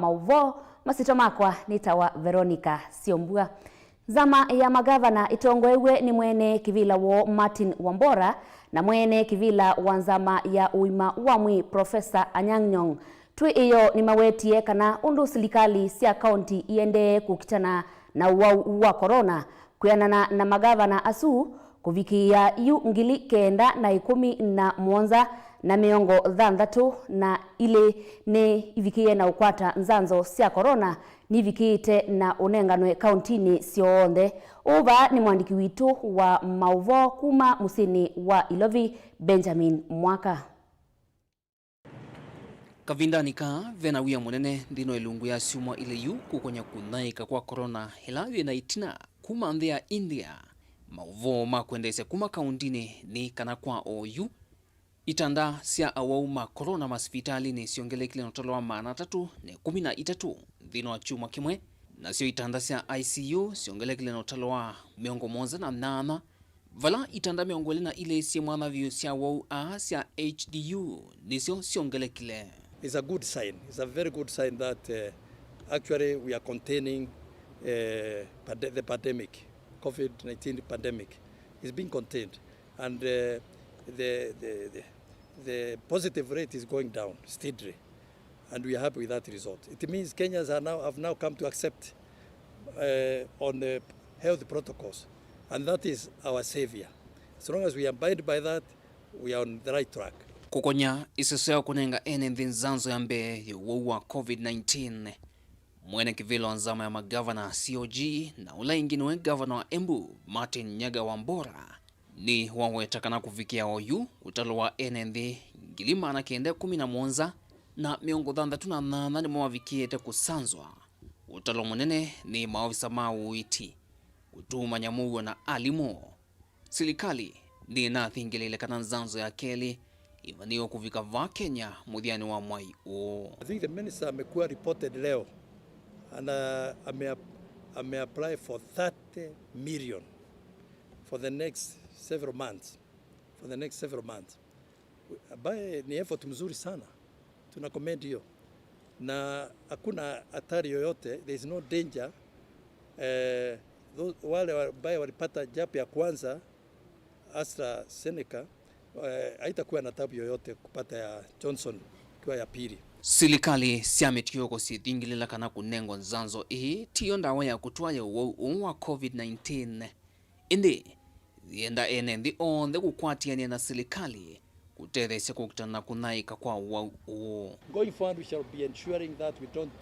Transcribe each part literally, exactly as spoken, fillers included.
maũvoo. Masyĩtwa makwa nĩtawa Veronica Syombua. Nzama ya magavana ĩtongoew'e nĩ mwene kĩvĩla woo Martin Wambora na mwene kĩvĩla wa nzama ya ũima wa mwĩĩ Professor Anyang' Nyong'o twĩ ĩyoo nĩmawetie kana ũndũ silikalĩ sya kaunti iendee kũkitana na ũwau wa corona, kwĩanana na magavana asu, kũvikĩĩa yu ngili kenda na ĩkũmi na mũonza na mĩongo thanthatũ na ilĩ nĩ ivikĩĩe na ũkwata nzanzo sya corona nivikĩĩte na ũnenganwe kauntinĩ syonthe. Ũũ vaa nĩ mwandĩki witũ wa maũvoo kuma mũsyĩnĩ wa Ilovi, Benjamin Mwaka. Kavindanĩ kaa, ve na wia mũnene nthĩnĩ wa ĩlungu ya syumwa ilĩ yu kũkony'a kũnyaĩĩka kwa corona ĩla yĩ na ĩtina kuma nthĩ ya India. Maũvoo ma kwendeesya kuma kauntinĩ nĩ kana kwa oyu, itanda sya awau ma corona masivitalĩnĩ syongelekile na ũtalo wa maana atatũ na ĩkũmi na itatũ nthĩnĩ wa kyumwa kĩmwe, nasyo itanda sya I C U syongelekile na ũtalo wa mĩongo mũonza na nyanya, vala itanda mĩongo ĩlĩ na ilĩ syĩ mwanya vyũ sya awau aa sya H D U nĩsyo syongelekile. It's a good sign. It's a very good sign that, uh, actually we are containing, uh, pande-, the pandemic, COVID nineteen pandemic is being contained, and, uh, the, the, the, the positive rate is going down steadily. And we are happy with that result. It means Kenyans are now, have now come to accept, uh, on the health protocols, and that is our savior. As long as we abide by that, we are on the right track. Kũkony'a ĩseso ya kũnenga ene nthĩ nzanzo ya mbee ya ũwau wa COVID nineteen, mwene kĩvĩla wa nzama ya magavana C O G, na ũla ĩngĩ nĩwe gavana wa Embu, Martin Nyaga Wambora, nĩwaweta kana kũvikĩa oyu, ũtalo wa ene nthĩ ngili maana kenda ĩkũmi na mũonza na mĩongo thanthatũ na nyanya nĩmo mavikĩĩte kũsanzwa. Ũtalo mũnene nĩ maovisa ma ũiiti, kũtuma nyamũuo na alimũ. Silikalĩ nĩnathingĩlĩĩle kana nzanzo ya kelĩ ĩvanĩĩwe kũvika vaa Kenya mũthyanĩ wa mwai ũũ. I think the minister amekuwa reported leo, and, uh, ame-, ame-apply for thirty million for the next several months, for the next several months, ambaye ni effort mzuri sana, tuna commend hiyo, na hakuna hatari yoyote, there is no danger. Eh, tho-, wale wa-, ambaye walipata jab ya kwanza AstraZeneca, eh, haitakuwa na tabu yoyote kupata ya Johnson ikiwa ya pili. Silikalĩ sya mĩtiũko syĩthingĩlĩla kana kũnengwa nzanzo ĩĩ tiyo ndawa ya kũtwaya ũwau ũũ wa COVID nineteen. Ĩndĩ, yĩenda ene nthĩ onthe kũkwatĩanĩa na silikalĩ kũtetheesya kũkitana na kũnyaĩĩka kwa ũwau ũũ. Going forward, we shall be ensuring that we don't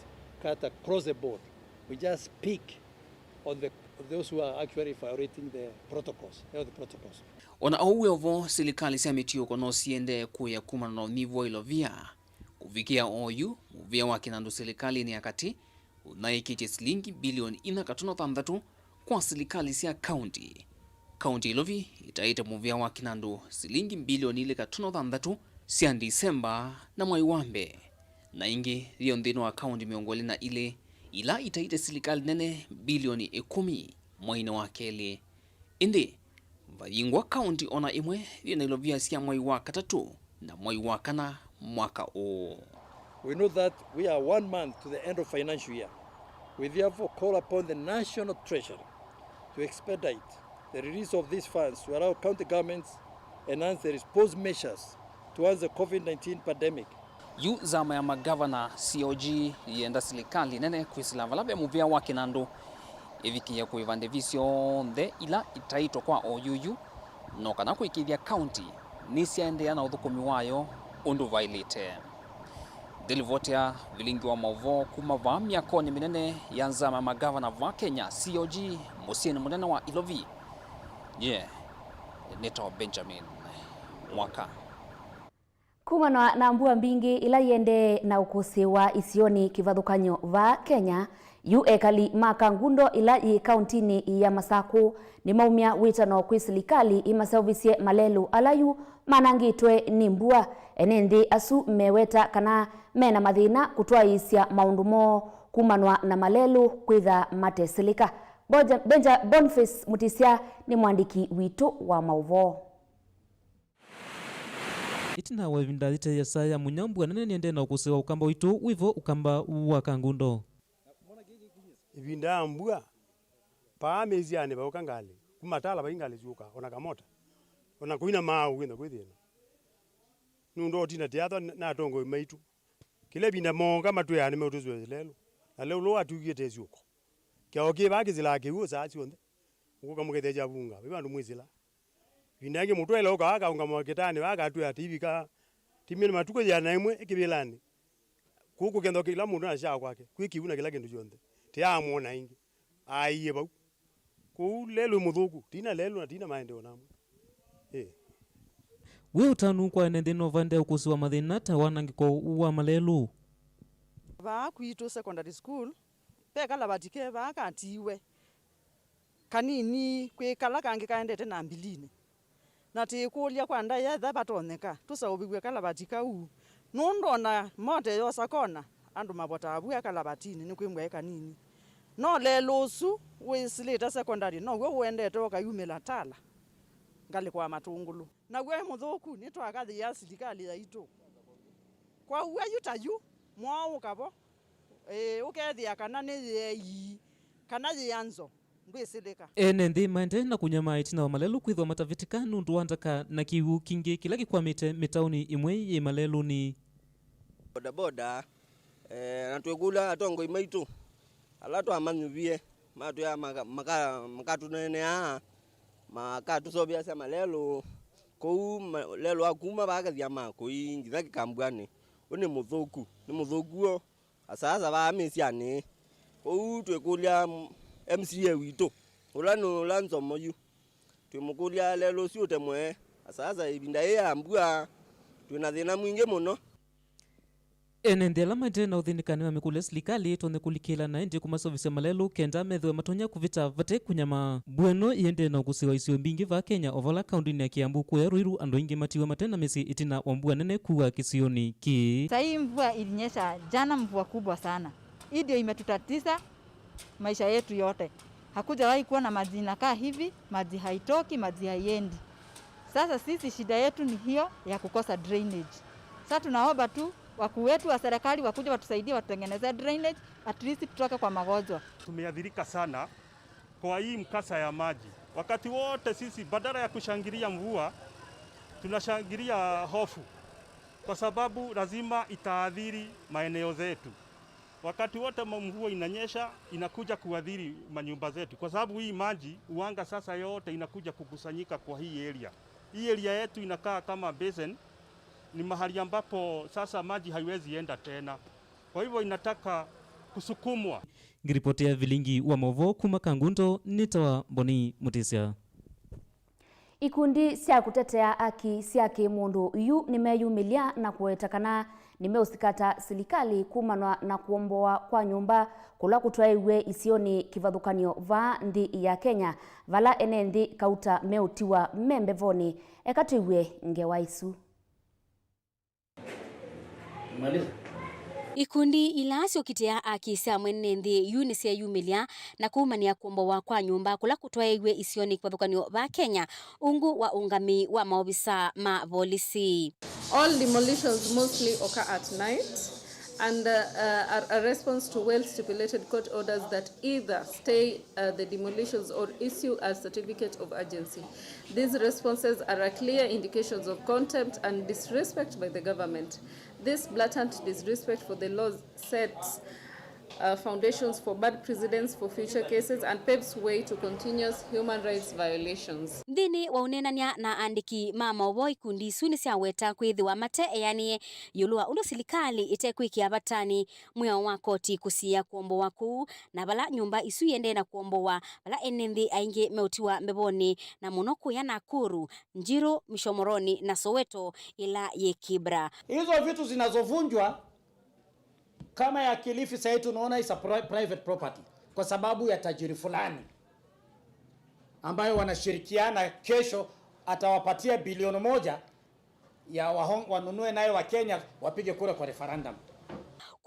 cut across the board. We just pick on the, those who are actually violating the protocols, health protocols. O na oou wĩ o vo, silikalĩ sya mĩtiũko no siendee kũĩa kumana na ũnyivu wa ilovia. Kũvikĩa oyu, mũvĩa wa kĩnandũ silikalĩnĩ ya katĩ ũnyaĩĩkĩtye silingi mbilioni inya katono thanthatũ kwa silikalĩ sya kaunti. Kaunti ya Ilovi ĩtaĩte mũvĩa wa kĩnandũ silingi mbilioni ilĩ katono thanthatũ sya Ndisemba na mwai wa mbee, na ĩngĩ yĩ o nthĩnĩ wa kaunti mĩongo ĩlĩ na ilĩ ila itaĩte silikalĩ nene mbilioni ĩkũmi mwainĩ wa kelĩ. Ĩndĩ, vayingwa kaunti o na ĩmwe yĩ na ilovia sya mwai wa katatũ na mwai wa kana mwaka ũũ. We know that we are one month to the end of financial year. We therefore call upon the National Treasury to expedite the release of these funds to allow county governments enhance the response measures towards the COVID nineteen pandemic. Yu nzama ya magavana C O G yĩenda silikalĩ nene kwĩsĩla vala ve mũvĩa wa kĩnandũ ĩvikĩĩe kũĩva ndĩvi syonthe ila itaĩtwe kwa oyuyu, no kana kũĩkĩĩthya kaunti nĩsyaendeea na ũthũkũmi wayo ũndũ vaĩlĩte. Ndĩlivotea vilingi wa maũvoo kuma vaa myakonĩ mĩnene ya nzama ya magavana vaa Kenya, C O G, mũsyĩnĩ mũnene wa Ilovi. Nyie nĩtawa Benjamin Mwaka. Kumana na mbua mbingĩ ila iendee na ũkũsĩĩwa isionĩ kĩvathũkany'o vaa Kenya, yu ekali ma Kangundo ila yĩ kauntinĩ ya Masakũ nĩmaumya wĩtano kwĩ silikalĩ ĩmaseũvĩsye malelũ ala yu manangĩtwe nĩ mbua. Ene nthĩ asu meweta kana mena mathĩna kũtwaĩĩsya maũndũ moo kumanwa na malelũ kwĩtha matesĩlĩka. Boja-, Benja-, Boniface Mutisya nĩ mwandĩki witũ wa maũvoo. Ĩtina wa ĩvinda yĩte yĩasa ya mũnyambua nene nĩendee na ũkũsĩ wa ũkamba waitũ wĩvo ũkamba wa Kangundo. Ĩvinda ya mbua, paa mĩsyanĩ vaũka ngalĩ, kuma Tala vai ngalĩ syũka, ona kamota, ona kũina maaũ kwĩna kwĩ thĩna. Nũndũ otina tĩathwa na atongoi maitũ. Kĩla ĩvinda mooka matwĩaa nĩmeũtũsũĩa lelũ, na lelũ ũla watw'ĩkie te syũko. Kĩao kĩ vaa kĩsĩlaa kĩw'ũ saa syonthe, mũkũka mũkethĩa kyavunga, vai vandũ mwĩsĩla. Ĩvinda yĩngĩ mũtwaĩle ũka akaũngama kĩtaanĩ vaa akatwĩa tivika, timie nĩ matukũ yĩana ĩmwe ĩkĩvĩlanĩ. Kũu kũkethwa kĩla mũndũ na kyaa kwake, kwĩ kĩw'ũ na kĩla kĩndũ kyonthe. Tĩaamwona ĩngĩ, aaie vau. Kwoou lelũ ĩ mũthũku, tina lelũ na tina maendeeo namwe. Ĩĩ. Wĩ ũtanu kwa ene nthĩ no vaendee ũkũsĩ wa mathĩna ta wanangĩko wa malelũ. Vaa kwitũ secondary school, ve kalavati ke vaa katiiwe kanini kwĩ kala kangĩ kaendete na mbilinĩ. Na tĩkũlya kwa ndaĩa etha vatonyeka tũseũvĩw'e kalavati kau, nũndũ ona mota ĩyosa kona, andũ mavotaa vua kalavatinĩ nĩkwĩmbwa ĩ kanini. No lelũ ũsu wĩsĩlĩte secondary now'o ũendete ũkayumĩla Tala, ngalĩko ya Matũngũlũ. Naw'o e mũthũku, nĩtwakathĩĩa silikalĩ yaitũ. Kwa ũw'a yu ta yu, mwaũ ũkavo, ĩĩ, ũkethĩa kana nĩ yĩei, kana yĩanzo. Ndwĩsĩlĩka. Ene nthĩ maendee na kũnyamaa ĩtina wa malelũ kwĩthwa matavĩtĩka nũndũ wa ndaka na kĩw'ũ kingĩ kĩla kĩkwamĩte mĩtaũnĩ ĩmwe yĩ malelũnĩ. Bodaboda, eh, na twĩkũlya atongoi maitũ ala twamanyuvie matwĩa maka-, maka-, makatũneeneaa, makatũseũvĩasya malelũ. Kũu ma-, lelũ wa kuma vaa Kathiama kũi nginya Kĩkambwanĩ, ũũ nĩ mũthũku, nĩ mũthũku w'o. Asaasa vaa mĩsyanĩ. Kwoou twĩkũlya M C A witũ, ũla nĩ ũla nzomo yu. Twĩmũkũlya lelũ ũsu ũtemwe. Asaasa ĩvinda yĩĩ ya mbua, twĩ na thĩna mwingĩ mũno. Ene nthĩ ala maendee na ũthĩnĩka nĩmamĩkũlya silikalĩ ĩtonye kũlikĩla na ĩndĩ kũmaseũvĩsya malelũ kenda methĩwe matonya kũvĩta vate kũnyamaa. Mbua ĩno ĩendee na ũkũsĩ wa isio mbingĩ vaa Kenya, o vala kaũndĩnĩ ya Kiambu kũya Ruiru andũ aingĩ matiwe mate na mĩsyĩ ĩtina wa mbua nene kua kĩsionĩ kĩĩ. Saa hii mvua ilinyesha jana, mvua kubwa sana. Hii ndio imetutatiza maisha yetu yote. Hakujawahi kuwa na maji inakaa hivi, maji haitoki, maji haiendi. Sasa sisi shida yetu ni hiyo ya kukosa drainage. Sasa tunaomba tu wakuu wetu wa serikali wakuje watusaidie, watutengenezee drainage, at least tutoke kwa magonjwa. Tumeathirika sana kwa hii mkasa ya maji. Wakati wote sisi, badala ya kushangilia mvua, tunashangilia hofu, kwa sababu lazima itaathiri maeneo zetu. Wakati wote ma-, mvua inanyesha, inakuja kuathiri manyumba zetu, kwa sababu hii maji huanga sasa yote inakuja kukusanyika kwa hii area. Hii area yetu inakaa kama basin, ni mahali ambapo sasa maji haiwezi enda tena. Kwa hivyo inataka kusukumwa. Ngiripoti ya Vilingi wa Mauvoo kuma Kangundo, nĩtawa Boni Mutisya. Ikundi sya kũtetea haki sya kĩ-mũndũ yu nĩmeyumĩlya na kũweta kana nĩmeũsikata silikalĩ kumanwa na kũomboa kwa nyũmba kũla kũtwaĩw'e isionĩ kĩvathũkany'o vaa nthĩ ya Kenya, vala ene nthĩ kauta meũtiwa me mbevonĩ. Eka twĩw'e ngewa isu. Ikundi ila syũkitĩa haki sya mwene nthĩ yu nĩsyeyumĩlya na kũumanĩa kũombowa kwa nyũmba kũla kũtwaĩiw'e isionĩ kĩvathũkany'o va Kenya, ungu wa ũngamĩi wa maovisa ma volisi. All demolitions mostly occur at night and, uh, uh, are a response to well-stipulated court orders that either stay uh, the demolitions or issue a certificate of urgency. These responses are a clear indications of contempt and disrespect by the government. This blatant disrespect for the law sets, uh, foundations for bad precedents for future cases and paves way to continuous human rights violations. Nthĩnĩ wa ũneenany'a na aandĩki ma maũvoo, ikundi isu nĩsyaweta kwĩthĩwa mate eanĩe ĩũlũ wa ũndũ silikalĩ ĩtekwĩkĩa vatanĩ mwĩao wa koti kũsiĩĩa kũombowa kũu, na vala nyũmba isu iendee na kũombowa, vala ene nthĩ aingĩ meũtiwa mbevonĩ, na mũno kũya Nakuru, Njiru, Mishomoroni na Soweto ĩla yĩ Kibra. Hizo vitu zinazovunjwa kama ya Kilifi sasa tunaona is a pri-, private property kwa sababu ya tajiri fulani ambayo wanashirikiana, kesho atawapatia bilioni moja ya wahong-, wanunue nayo wa Kenya wapige kura kwa referendum.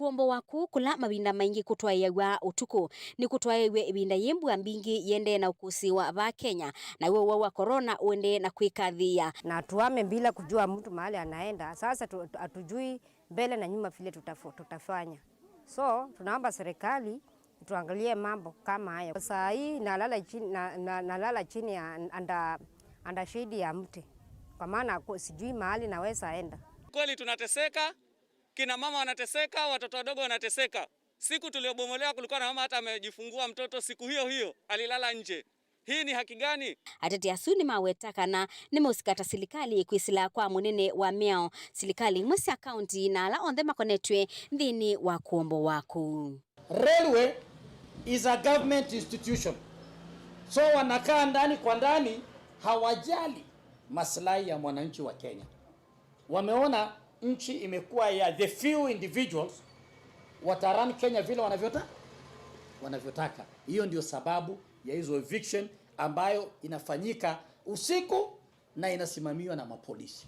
Kũomboa kũu kũla mavinda maingĩ kũtwaĩaw'a ũtukũ, nĩkũtwaĩw'e ĩvinda yĩ mbua mbingĩ yĩendee na ũkũsĩĩwa vaa Kenya, naw'o ũwau wa corona ũendee na kwĩkathĩĩa. Na tuame bila kujua mtu mahali anaenda. Sasa tu-, tu-, hatujui mbele na nyuma vile tutafo-, tutafanya. So, tunaomba serikali tuangalie mambo kama haya. Saa hii nalala chini, na, na, nalala chini ya under, under shade ya mti. Kwa maana ku-, sijui mahali naweza enda. Kweli tunateseka, kina mama wanateseka, watoto wadogo wanateseka. Siku tuliobomolewa kulikuwa na mama hata amejifungua mtoto siku hiyo hiyo, alilala nje. Hii ni haki gani? Ateti asu nĩmaweta kana nĩmeũsikata silikalĩ kwĩsĩla kwa mũnene wa mĩao, silikalĩ imwe sya kaunti na ala onthe makonetw'e nthĩnĩ wa kũomboa kũu. Railway is a government institution. So wanakaa ndani kwa ndani, hawajali maslahi ya mwananchi wa Kenya. Wameona nchi imekuwa ya the few individuals, watarun Kenya vile wanavyota-, wanavyotaka. Hiyo ndio sababu ya hizo eviction ambayo inafanyika usiku na inasimamiwa na mapolisi.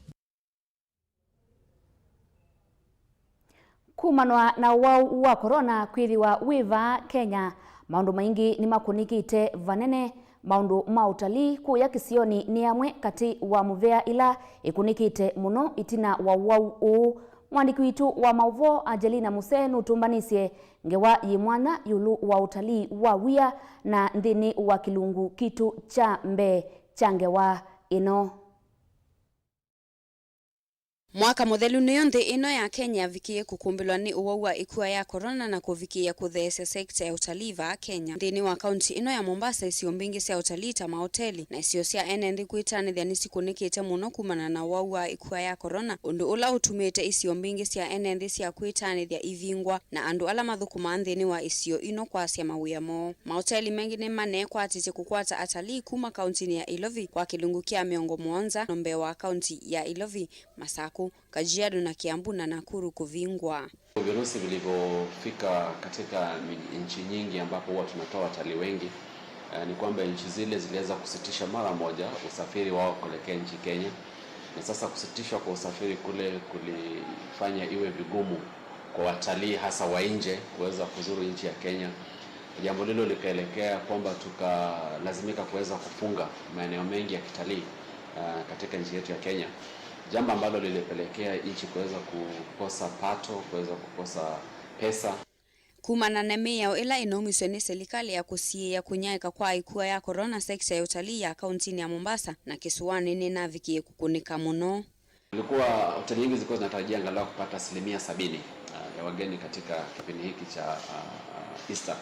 Kumanwa na ũwau wa corona kwĩthĩwa wĩ vaa Kenya, maũndũ maingĩ nĩmakũnĩkĩte vanene. Maũndũ ma ũtalii kũya kĩsionĩ nĩ amwe katĩ wa mũvea ila ĩkũnĩkĩte mũno ĩtina wa ũwau ũũ. Mwandĩki witũ wa maũvoo Angelina Muse nũtũmbanĩsye ngewa yĩ mwanya ĩũlũ wa ũtalii wa wia na nthĩnĩ wa kĩlungu kitũ kya mbee kya ngewa ĩno. Mwaka mũthelu nĩyo nthĩ ĩno ya Kenya yavikĩie kũkumbĩlwa nĩ ũwau wa ĩkua ya corona na kũvikĩĩa kũtheesya sekita ya ũtalii vaa Kenya. Nthĩnĩ wa kaunti ĩno ya Mombasa, isio mbingĩ sya ũtalii ta maoteli na isio sya ene nthĩ kwĩtanĩthya nĩsikũnĩkĩte mũno kumana na ũwau wa ĩkua ya corona, ũndũ ũla ũtumĩte isio mbingĩ sya ene nthĩ sya kwĩtanĩthya ivingwa na andũ ala mathũkũmaa nthĩnĩ wa isio ino kwasya mawĩa moo. Maoteli maingĩ nĩmaneekwatĩtye kũkwata atalii kuma kauntinĩ ya Ilovi kwa kĩlungu kya mĩongo mũonza na mbee wa kaunti ya Ilovi, Masaku, Kajiado na Kiambu na Nakuru kũvingwa. Virusi vilivyofika katika mi-, nchi nyingi ambapo huwa tunatoa watalii wengi, eh, ni kwamba nchi zile ziliweza kusitisha mara moja usafiri wao kuelekea nchi Kenya, na sasa kusitishwa kwa usafiri kule kulifanya iwe vigumu kwa watalii hasa wa nje kuweza kuzuru nchi ya Kenya. Jambo lilo likaelekea kwamba tukalazimika kuweza kufunga maeneo mengi ya kitalii, ah, katika nchi yetu ya Kenya, jambo ambalo lilipelekea nchi kuweza kukosa pato, kuweza kukosa pesa. Kumana na mĩao ĩla ĩnaumiswe nĩ silikalĩ ya kũsiĩĩa kũnyaĩĩka kwa ĩkua ya corona, sekita ya ũtalii ya kauntinĩ ya Mombasa na kĩsũanĩ nĩnavikie kũkũnĩka mũno. Kulikuwa, hoteli nyingi zilikuwa zinatarajia angalau kupata asilimia sabini, ah, ya wageni katika kipindi hiki cha, ah, ah, Easter.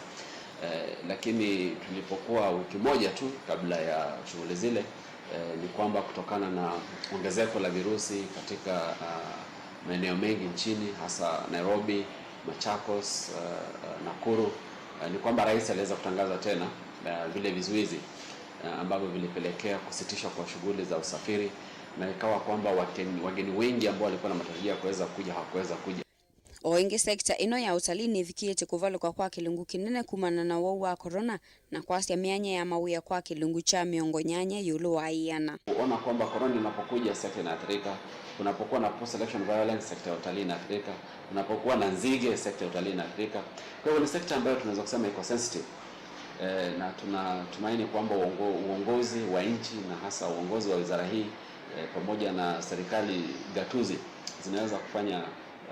Eh, lakini tulipokuwa wiki moja tu kabla ya shughuli zile, eh, ni kwamba kutokana na ongezeko la virusi katika, ah, maeneo mengi nchini, hasa Nairobi, Machakos, ah, ah, Nakuru, eh, ni kwamba rais aliweza kutangaza tena, ah, vile vizuizi eh, ambavyo vilipelekea kusitishwa kwa shughuli za usafiri, na ikawa kwamba waken-, wageni wengi ambao walikuwa na matarajio ya kuweza kuja hawakuweza kuja. O ĩngĩ, sekita ĩno ya ũtalii nĩvikĩĩte kũvalũka kwa kĩlungu kĩnene kumana na ũwau wa corona na kwasya myanya ya mawĩa kwa kĩlungu kya mĩongo nyanya ĩũlũ wa ĩana. Kuona kwamba corona inapokuja, sekta inaathirika, kunapokuwa na post election violence, sekta ya utalii inaathirika, kunapokuwa na nzige, sekta ya utalii inaathirika. Kwa hivyo ni sekta ambayo tunaweza kusema iko sensitive. Eh, na tunatumaini kwamba uongo-, uongozi wa nchi na hasa uongozi wa wizara hii, eh, pamoja na serikali gatuzi zinaweza kufanya,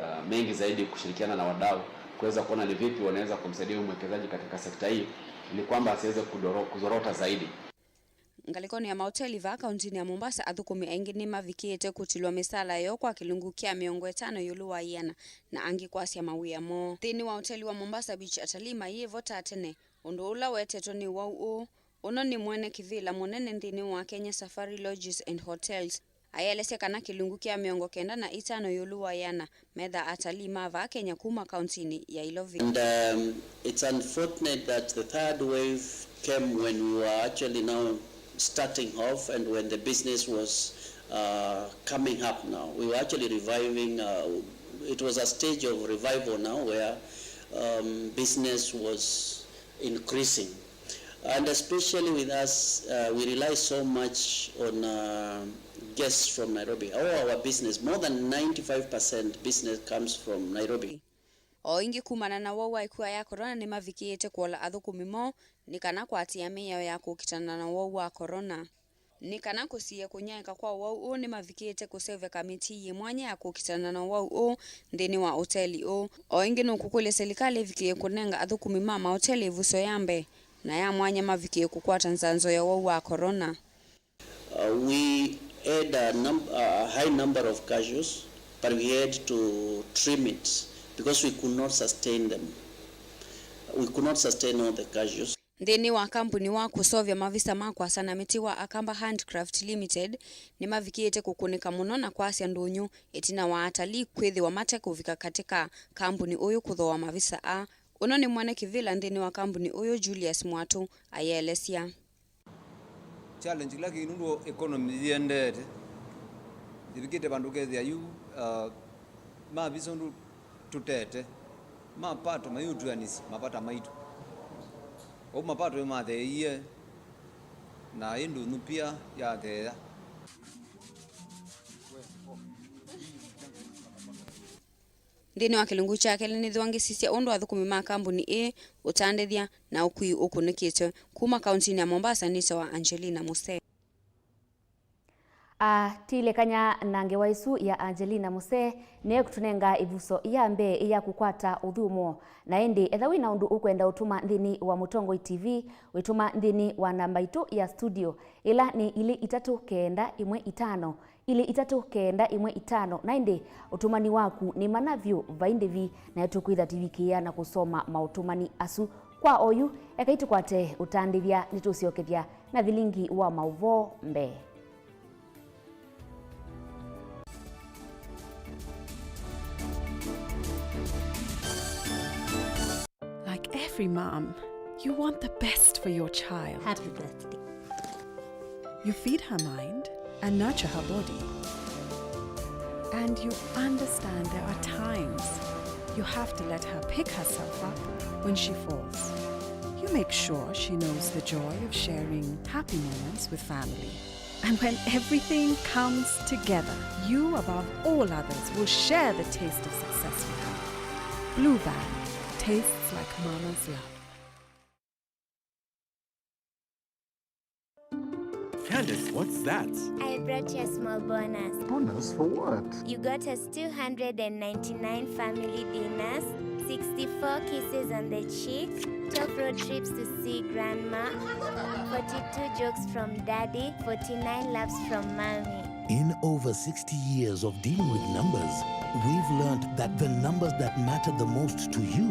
eh, mengi zaidi kushirikiana na wadau kuweza kuona ni vipi wanaweza kumsaidia huyu mwekezaji katika sekta hii ili kwamba asiweze kudoro-, kuzorota zaidi. Ngalĩkonĩ ya maoteli vaa kauntinĩ ya Mombasa, athũkũmi aingĩ nĩmavikĩĩte kũtilwa mĩsaala yoo kwa kĩlungu kya mĩongo ĩtano ĩũlũ wa ĩana, na angĩ kwasya mawĩa moo. Nthĩnĩ wa oteli wa Mombasa Beach, atalii mayĩvo ta tene, ũndũ ũla wetetwe nĩ ũwau ũũ. Ũno nĩ mwene kĩvĩla mũnene nthĩnĩ wa Kenya Safari Lodges and Hotels. Aelesya kana kĩlungu kya mĩongo kenda na itano ĩũlũ wa ĩana metha atalii ma vaa Kenya kuma kauntinĩ ya Ilovi. And, um, it's unfortunate that the third wave came when we were actually now starting off and when the business was, uh, coming up now. We were actually reviving, uh, it was a stage of revival now where, um, business was increasing. And especially with us, uh, we rely so much on, uh, guests from Nairobi. All our business, more than ninety-five percent business comes from Nairobi. O ĩngĩ, kumana na ũwau wa ĩkua ya corona, nĩmavikĩĩte kũola athũkũmi moo nĩ kana kũatĩĩa mĩao ya kũkitana na ũwau wa corona. Nĩ kana kũsiĩĩa kũnyaĩĩka kwa ũwau ũũ, nĩmavikĩĩte kũseũvya kamĩtĩĩ yĩ mwanya ya kũkitana na ũwau ũũ nthĩnĩ wa ũteli ũũ. O ĩngĩ, nũkũkũlya silikalĩ ĩvikĩĩe kũnenga athũkũmi ma maũteli ĩvuso ya mbee na ya mwanya mavikĩĩe kũkwata nzanzo ya ũwau wa corona. Uh, we had a num-, a high number of casuals, but we had to trim it because we could not sustain them. We could not sustain all the casuals. Nthĩnĩ wa kambuni wa kũseũvya mavisa ma kwasya na mĩtĩ wa Akamba Handcraft Limited, nĩmavikĩĩte kũkũnĩka mũno na kwasya ndũnyũ ĩtina wa atalii kwĩthĩwa mate kũvika katĩ ka kambuni ũyũ kũthooa mavisa aa. Ũno nĩ mwene kĩvĩla nthĩnĩ wa kambuni ũyũ, Julius Mwatũ, ayĩelesya. Challenge kĩla kĩ nũndũ economy yĩendete, yĩvikĩte vandũ ũkethĩa yu, uh, mavisa ũndũ tũtete, mapato mayĩũtwĩanĩsya mavata maitũ. Ou mapato nĩmatheeie, na ĩndĩ ũnyupia yatheea. Nthĩnĩ wa kĩlungu kya kelĩ, nĩthĩwa ngĩsisya ũndũ athũkũmi ma kambuni ĩĩ, ũtandĩthya na ũkui ũkũnĩkĩtwe. Kuma kauntinĩ ya Mombasa, nĩtawa Angelina Musee. Atilekany'a na ngewa ĩsu ya Angelina Musee, nĩekũtũnenga ĩvuso ya mbee ya kũkwata ũthũmũo. Na ĩndĩ, etha wĩ na ũndũ ũkwenda ũtũma nthĩnĩ wa Mũtongoi T V, wĩtũma nthĩnĩ wa namba itũ ya studio, ĩla nĩ ilĩ itatũ kenda ĩmwe itano, ilĩ itatũ kenda ĩmwe itano, na ĩndĩ ũtũmani waku nĩ mana vyũ vai ndĩvi, na tũkwĩtha tũivikĩĩa na kũsoma maũtũmani asu. Kwa oyu, ekai tũkwate ũtandĩthya, nĩtũsyokethya na vilingi wa maũvoo mbee. Like every mom, you want the best for your child. Happy birthday. You feed her mind and nurture her body. And you understand there are times you have to let her pick herself up when she falls. You make sure she knows the joy of sharing happy moments with family. And when everything comes together, you, above all others, will share the taste of success with her. Blue Band, tastes like mama's love. Candace, what's that? I brought you a small bonus. Bonus for what? You got us two hundred and ninety-nine family dinners, sixty-four kisses on the cheek, twelve road trips to see grandma, forty-two jokes from daddy, forty-nine laughs from mommy. In over sixty years of dealing with numbers, we've learned that the numbers that matter the most to you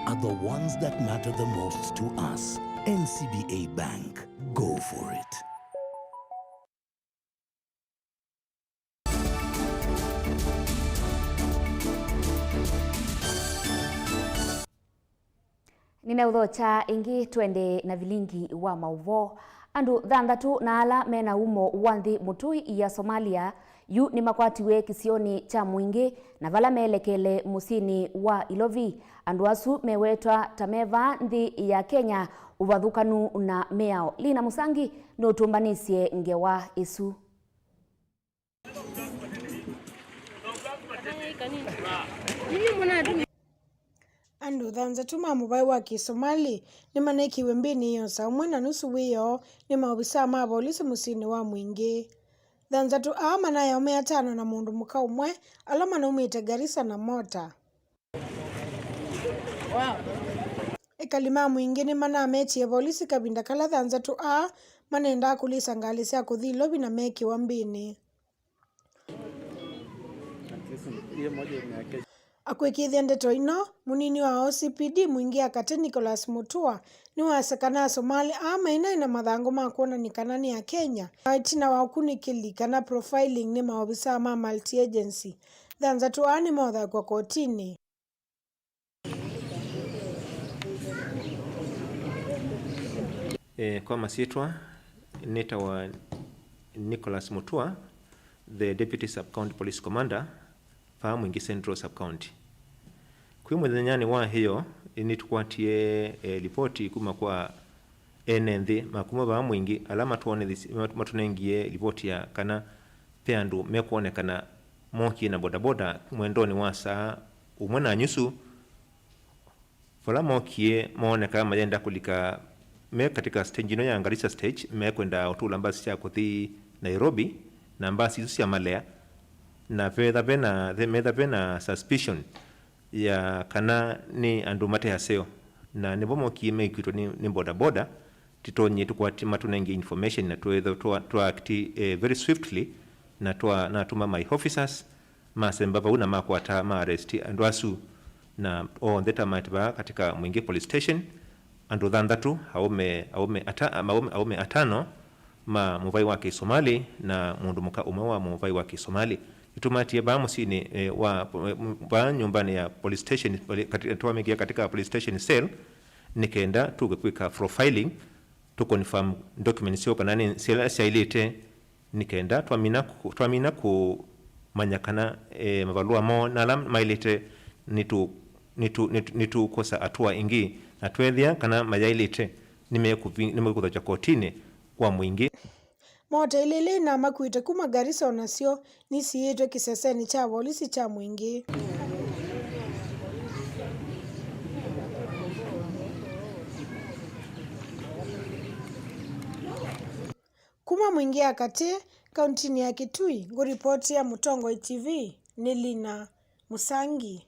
are the ones that matter the most to us. N C B A Bank. Go for it. Nĩneũthokya ĩngĩ, twende na vilingi wa maũvoo. Andũ thanthatũ na ala me na umo wa nthĩ mũtũi ya Somalia yu nĩmakwatiwe kĩsionĩ kya Mwingĩ, na vala meelekele mũsyĩnĩ wa Ilovi. Andũ asu mewetwa ta me vaa nthĩ ya Kenya, ũvathũkanu na mĩao. Lina Mũsangi nũtũmbanĩsye ngewa ĩsu. Andũ thanthatũ ma mũvaĩ wa Kĩsomali nĩmanekiwe mbĩnĩ ya saa ũmwe na nusu wĩoo nĩ maovisaa ma volisi mũsyĩnĩ wa Mwingĩ. Thanthatũ aa manai aũme atano na mũndũ mũka ũmwe ala manaumĩte Garissa na mota. Ekali ma Mwingĩ nĩmanametie volisi kavinda kala thanthatũ aa manendaa kũlisa ngalĩ sya kũthi Ilovi na mekĩwa mbĩnĩ. Akwĩkĩĩthya ndeto ino, mũnini wa O C P D Mwingĩ ya katĩ Nicholas Mutua nĩwasya kana Asomali aa mainaĩ na mathangũ ma kwonany'a kana nĩ Akenya, na ĩtina wa ũkunĩkĩli kana profiling nĩ maovisaa ma multi-agency, thanthatũ aa nĩmothakw'a kotinĩ. Eh, kwa masyĩtwa, nĩtawa Nicholas Mutua, the Deputy Sub-County Police Commander, vaa Mwingĩ Central Sub-County. Kwĩ mũthenyanĩ wa ĩyo, nĩtũkwatie, eh, lipoti kuma kwa ene nthĩ ma kuma vaa Mwingĩ, ala matwonethis-, mat-, matũnengie lipoti ya kana ve andũ mekwonekana mookie na bodaboda mwendonĩ wa saa ũmwe na nyusu Vala mookie, moonekaa mayenda kũlika me katika stage ĩno ya Garissa stage, mekwenda ũtũla mbasi sya kũthi Nairobi, na mbasi isu syamalea, na vetha vena, metha vena suspicion ya kana nĩ andũ mate aseo, na nĩvo mookie mekwĩtwa nĩ, nĩ boda boda, titonyie tũkwati matũnenge information na twetha twa, twa act, eh, very swiftly, na twa, natũma my officers masemba vau na makwata ma arrest andũ asu, na onthe ta maete vaa katika Mwingi Police Station, andũ thanthatũ, aũme, aũme ata-, aũme, aũme atano ma mũvai wa Kĩsomali na mũndũ mũka ũmwe wa mũvai wa Kĩsomali. Nĩtũmatie vaa mũsyĩnĩ, eh, wa, vaa nyũmbanĩ ya police station, poli-, kati-, twamĩkĩa katika police station cell, nĩ kenda tũke kwĩka profiling, tũ confirm documents syoo kana nĩ syala syaĩlĩte, nĩ kenda twamina kũ-, twamina kũmanya kana, eh, mavalũa moo na ala maĩlĩte nĩtũ-, nĩtũ-, nĩtũ-, nĩtũkwosa atua ĩngĩ, na tweethĩa kana mayaĩlĩte nĩmekũvi-, nĩmekũthokya kotinĩ kwa Mwingi. Mota ilĩ ila ina makuĩte kuma Garissa o nasyo nisiĩĩtwe kĩsesenĩ kya volisi kya Mwingi. Kuma Mwingi ya Katĩ, kauntinĩ ya Kitui, ngũripotĩa Mũtongoi T V nĩ Lina Mũsangi.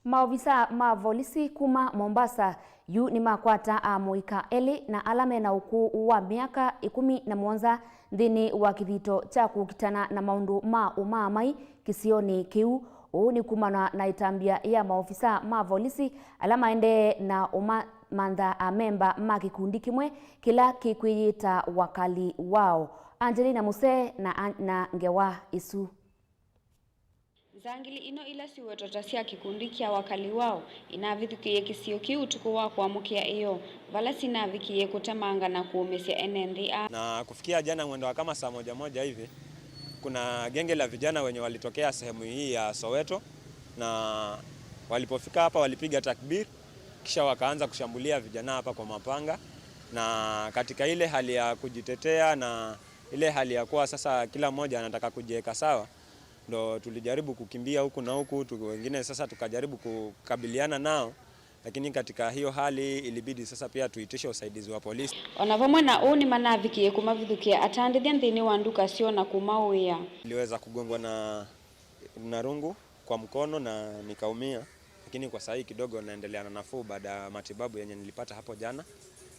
Maovisa ma volisi kuma Mombasa yu nĩmakwata amũika elĩ na ala mena ũkũũ wa myaka ĩkũmi na mũonza nthĩnĩ wa kĩthito kya kũkitana na maũndũ ma ũmaamai kĩsionĩ kĩu. Ũu nĩ kumana na ĩtambya ya maovisa ma volisi ala maendee na ũmamantha amemba ma kĩkundi kĩmwe kĩla kĩkwĩyĩta Wakali Wao. Angelina Musee na, na ngewa ĩsu. Nzangili ino ila siwetwa ta sya kĩkundi kya Wakali Wao inavithũkĩie kĩsio kĩu ũtukũ wa kũamũkĩa ĩyoo, vala sinavikie kũtemanga na kũũmĩsya ene nthĩ aa. Na kufikia jana mwendo wa kama saa moja moja hivi, kuna genge la vijana wenye walitokea sehemu hii ya Soweto, na walipofika hapa walipiga takbir, kisha wakaanza kushambulia vijana hapa kwa mapanga, na katika ile hali ya kujitetea na ile hali ya kuwa sasa kila mmoja anataka kujiweka sawa, ndo tulijaribu kukimbia huku na huku, tu-, wengine sasa tukajaribu kukabiliana nao, lakini katika hiyo hali ilibidi sasa pia tuitishe usaidizi wa polisi. O na vamwe na ũu, nĩmanavikie kũmavithũkĩa atandĩthya nthĩnĩ wa nduka syoo na kũmaũĩa. Niliweza kugongwa na, na rungu kwa mkono na nikaumia, lakini kwa saa hii kidogo naendelea na nafuu baada ya matibabu yenye nilipata hapo jana.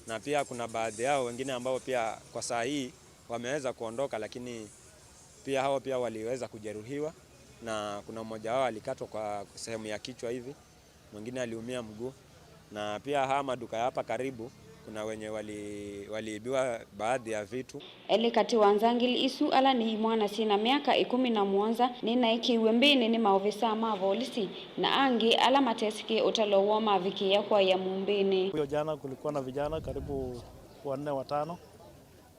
Na pia kuna baadhi yao wengine ambao pia kwa saa hii wameweza kuondoka, lakini pia hao pia waliweza kujeruhiwa, na kuna mmoja wao alikatwa kwa sehemu ya kichwa hivi, mwingine aliumia mguu, na pia haya maduka ya hapa karibu kuna wenye wali-, waliibiwa baadhi ya vitu. Elĩ katĩ wa nzangili isu, ala nĩ imwana syĩ na myaka ĩkũmi na mũonza, nĩnaĩkĩiwe mbĩnĩ nĩ maovisa ma volisi, na angĩ ala matesĩkĩe ũtalo woo mavikĩĩa kwaĩa mumbĩnĩ. Hiyo jana kulikuwa na vijana karibu wanne watano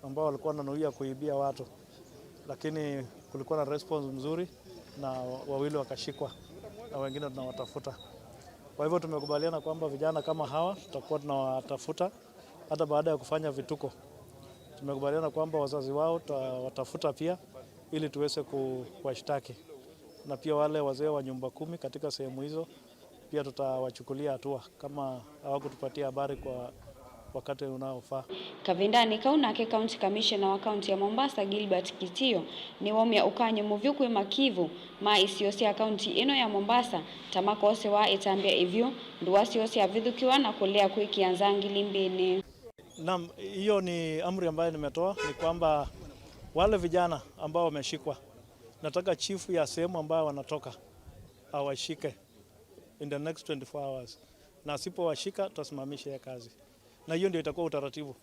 ambao walikuwa wananuia kuibia watu, lakini kulikuwa na response mzuri na wawili wakashikwa na wengine tunawatafuta. Kwa hivyo tumekubaliana kwamba vijana kama hawa tutakuwa tunawatafuta hata baada ya kufanya vituko. Tumekubaliana kwamba wazazi wao tutawatafuta pia ili tuweze ku-, kuwashtaki, na pia wale wazee wa nyumba kumi katika sehemu hizo pia tutawachukulia hatua kama hawakutupatia habari kwa wakati unaofaa. Kavindanĩ kau nake County Commissioner wa kaunti ya Mombasa, Gilbert Kitio, nĩwaumya ũkany'o mũvyũ kwĩ makivũ ma isio sya kaunti ĩno ya Mombasa ta makosewa ĩtambya ĩvyũ ndũa syoo syavithũkĩwa na kũlea kwĩkĩa nzangili mbĩnĩ. Naam, hiyo ni amri ambayo nimetoa, ni kwamba wale vijana ambao wameshikwa, nataka chifu ya sehemu ambayo wanatoka awashike in the next twenty-four hours, na asipowashika tutasimamisha hiyo kazi, na hiyo ndio itakuwa utaratibu.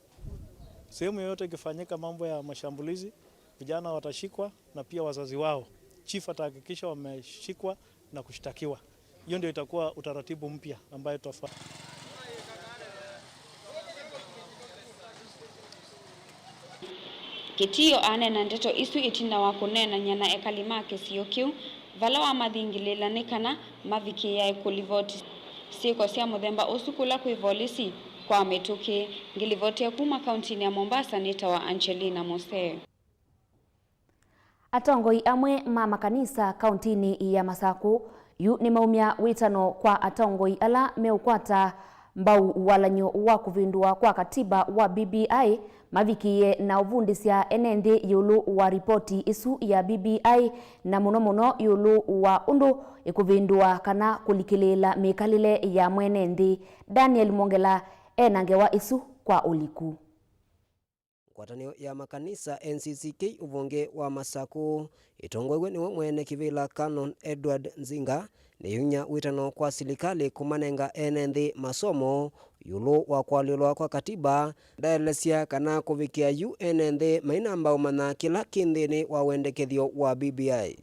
Sehemu yoyote ikifanyika mambo ya mashambulizi, vijana watashikwa na pia wazazi wao. Chief atahakikisha wameshikwa na kushtakiwa. Hiyo ndio itakuwa utaratibu mpya ambayo tutafa- Kĩtio aneena ndeto isu ĩtina wa kũneenany'a na ekali ma kĩsio kĩu, vala wamathingĩlĩĩla nĩ kana mavikĩĩae kũlivoti syĩko sya mũthemba ũsu kũla kwĩ volisi kwa mĩtũkĩ. Ngĩlivoti ya kuma kauntinĩ ya Mombasa nĩtawa Angelina Mose. Atongoi amwe ma makanisa kauntinĩ ya Masakũ Yu nĩmaumya wĩtano kwa atongoi ala meũkwata mbau walany'o wa kũvĩndũa kwa katiba wa B B I, mavikĩĩe na ũvundĩsya ene nthĩ ĩũlũ wa ripoti ĩsu ya B B I, na mũno mũno ĩũlũ wa ũndũ ĩkũvĩndũa kana kũlikĩlĩĩla mĩkalĩle ya mwene nthĩ. Daniel Mwongela e na ngewa ĩsu kwa ũliku. Ngwatanĩo ya makanisa N C C K ũvonge wa Masakũ ĩtongoew'e nĩwe mwene kĩvĩla Canon Edward Nzinga nĩyumya wĩtano kwa silikalĩ kũmanenga ene nthĩ masomo ĩũlũ wa kũalyũlwa kwa katiba. Ndaelesya kana kũvikĩa yu ene nthĩ mainamba ũmanya kĩla kĩ nthĩnĩ wa wendekethyo wa B B I.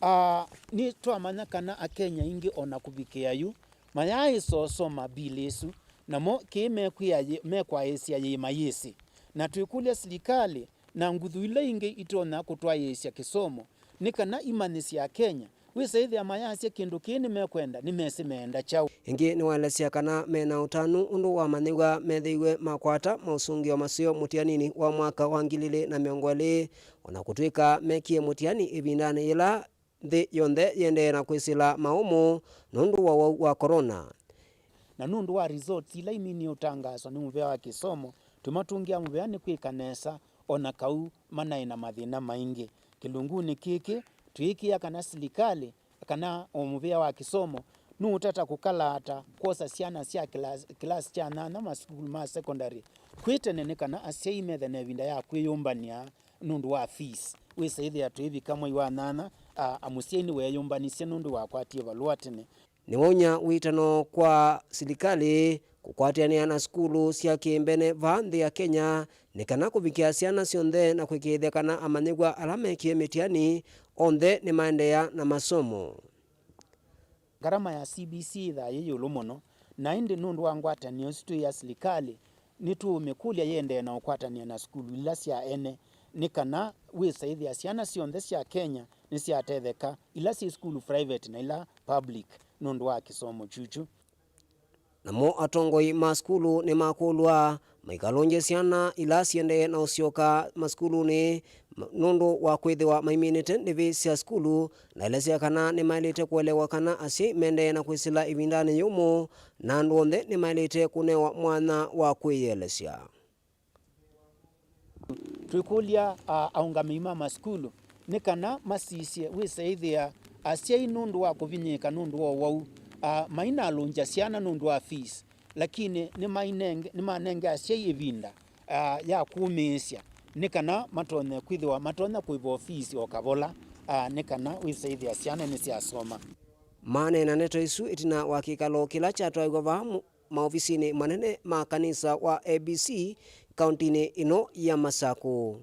Ah, nĩtwamanya kana Akenya aingĩ o na kũvikĩa yu mayaaĩsa ũsoma mbilĩ ĩsu, namo kĩĩ mekwĩa yĩ-, mekwaĩĩsya yĩĩ mayĩsĩ. Na twĩkũlya silikalĩ na nguthu ila ingĩ itonya kũtwaĩĩsya kĩsomo nĩ kana imanyĩsye Akenya wĩsa ĩthĩa mayasya kĩndũ kĩĩ nĩmekwenda, nĩmesĩ meenda kyaũ. Ĩngĩ nĩwaelesya kana me na ũtanu ũndũ wamanyĩw'a methĩiwe makwata maũsũngĩo maseo mũtianinĩ wa mwaka wa ngili ilĩ na mĩongo ĩlĩ, o na kũtw'ĩka mekie mũtiani ĩvindanĩ yĩla nthĩ yonthe yĩendee na kwĩsĩla maũmũ nũndũ wa ũwau wa corona. Na nũndũ wa results ila iminie ũtangaaswa nĩ mũvea wa kĩsomo, tũmatũngĩa mũvea nĩ kwĩka nesa, o na kau manaĩ na mathĩna maingĩ. Kĩlungunĩ kĩkĩ, twĩĩkĩĩa kana silikalĩ kana o mũvea wa kĩsomo nũũtata kũkalaata kwosa syana sya kĩlasi, kĩlasi kya nyanya masukulu ma secondary kwĩ tene, nĩ kana asyai methe na ĩvinda ya kwĩyũmbany'a nũndũ wa fees. Wĩsa ĩthĩa twĩvika mwei wa nyanya, a, a mũsyai nĩweeyũmbanisye nũndũ wakwatie valũa tene. Nĩwaumya wĩtano kwa silikalĩ kũkwatĩanĩa na sukulu sya kĩmbene vaa nthĩ ya Kenya nĩ kana kũvikĩa syana syonthe na kwĩkĩĩthya kana amanyĩw'a ala mekie mĩtiani onthe nĩmaendeea na masomo. Ngarama ya C B C yĩthaa yĩ ĩũlũ mũno, na ĩndĩ nũndũ wa ngwatanĩo ĩsu twĩ ya silikalĩ, nĩtũũmĩkũlya yĩendee na ũkwatanĩa na sukulu ila sya ene, nĩ kana wĩsa ĩthĩa syana syonthe sya Kenya nĩsyatetheka, ila syĩ sukulu private na ila public, nũndũ wa kĩsomo kyukyu. Namo atongoi ma sukulu nĩmakũlw'a maikalũngye syana ila siendee na ũsyoka masukulunĩ ma-, nũndũ wa kwĩthĩwa maiminĩte ndĩvi sya sukulu, na elesya kana nĩmaĩlĩte kũelewa kana asyai mendee na kwĩsĩla ĩvindanĩ yũmũ, na andũ onthe nĩmaĩlĩte kũnewa mwanya wa kwĩyĩelesya. Twĩkũlya, a, aũngamĩi ma masukulu nĩ kana masisye wĩsa ĩthĩa asyai nũndũ wa kũvinyĩĩka nũndũ wa ũwau, a, mainalũngya syana nũndũ wa fees, lakini nĩmainenge-, nĩmanenge asyai ĩvinda, a, ya kũmĩĩsya nĩ kana matonye kwĩthĩwa matonya kũĩva fees o kavola, a, nĩ kana wĩsa ĩthĩa syana nĩsyasoma. Maneena ndeto isu ĩtina wa kĩkalo kĩla kyatwaĩw'a vaa mu-, maovisinĩ manene ma kanisa wa A B C kauntinĩ ĩno ya Masakũ.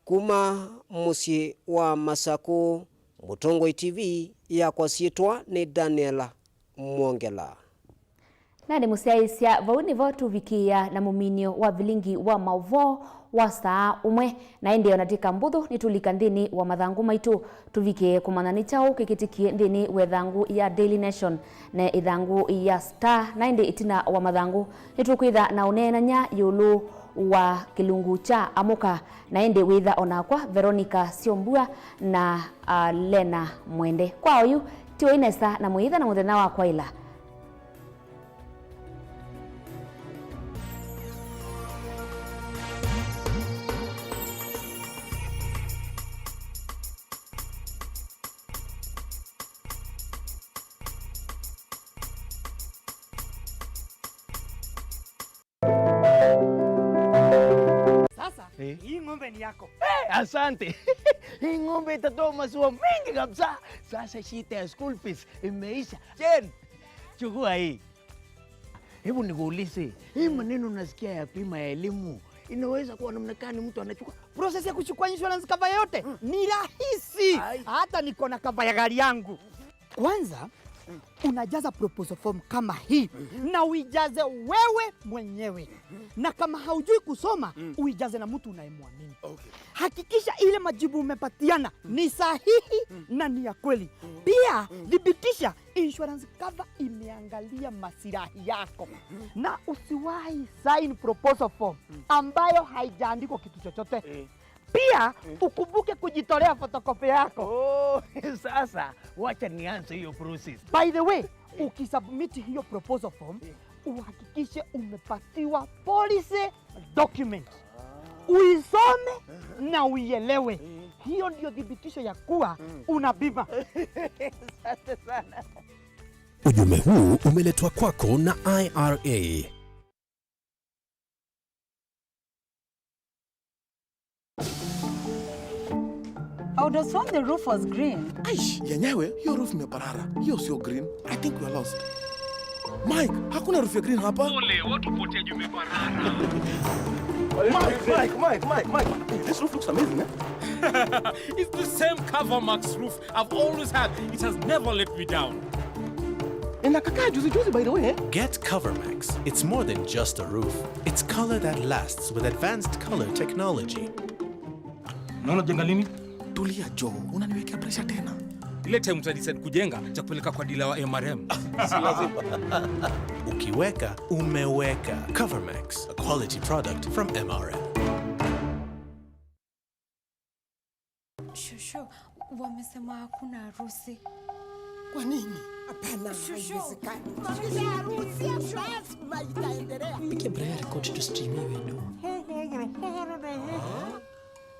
Kuma mũsyĩ wa Masakũ, Mũtongoi T V, yakwa syĩtwa nĩ Daniel Mwongela. Na nĩ mũsyaĩĩsya, vau nĩvo tũvikĩĩa na mũminio wa vilingi wa maũvoo wa saa ũmwe. Na ĩndĩ o na ti kambũthũ, nĩtũlika nthĩnĩ wa mathangũ maitũ, tũvikĩe kũmanya nĩ kyaũ kĩkĩtĩkie nthĩnĩ wa ĩthangũ ya Daily Nation na ĩthangũ ya Star. Na ĩndĩ ĩtina wa mathangũ, nĩtũkwĩtha na ũneenany'a ĩũlũ wa kĩlungu kya Amũka. Na ĩndĩ wĩtha o nakwa Veronica Syombua na, ah, Lena Mwende. Kwa oyu, tiwai nesa na mũyĩtha na mũthenya wa kwaĩla. Sasa, eh, hii ng'ombe ni yako. Eh, asante. Hii ng'ombe itatoa maziwa mengi kabisa. Sasa shida ya school fees imeisha. Jen, chukua hii. Hebu nikuulize, hii maneno nasikia ya bima ya elimu, inaweza kuwa namna gani mtu anachukua? Process ya kuchukua insurance cover yote ni rahisi. Ai. Hata niko na cover ya gari yangu. Kwanza, unajaza proposal form kama hii na uijaze wewe mwenyewe. Na kama haujui kusoma, uijaze na mtu unayemwamini. Okay. Hakikisha ile majibu umepatiana ni sahihi na ni ya kweli. Pia, thibitisha insurance cover imeangalia masilahi yako. Na usiwahi sign proposal form ambayo haijaandikwa kitu chochote. Eh. Pia, mm, ukumbuke kujitolea photocopy yako. Oh, sasa, wacha nianze hiyo process. By the way, eh, ukisubmit hiyo proposal form, eh, uhakikishe umepatiwa policy document. Ah. Uisome, aha, na uielewe. Mm. Hiyo ndio thibitisho ya kuwa, mm, una bima. Asante sana. Ujumbe huu umeletwa kwako na I R A. I would have sworn the roof was green. Aish, yenyewe, hiyo roof imeparara. Hiyo sio green. I think we are lost. Mike, hakuna roof ya green hapa. Ole, watu potea juu imeparara. Mike, Mike, Mike, Mike, Mike. Hey, this roof looks amazing, eh? It's the same Covermax roof I've always had. It has never let me down. Inakakaa juzi juzi, by the way, eh? Get Covermax. It's more than just a roof. It's color that lasts with advanced color technology. Unaona jenga lini? Tulia, Joe. Unaniwekea pressure tena. Ile time uta decide kujenga, cha kupeleka kwa dealer wa M R M. Si lazima. Ukiweka, umeweka. Covermax, a quality product from M R M. Shushu, wamesema hakuna harusi. Kwa nini? Hapana, shushu, haiwezekani. Maisha ya harusi lazima itaendelea. Piga Brian record to stream hiyo video.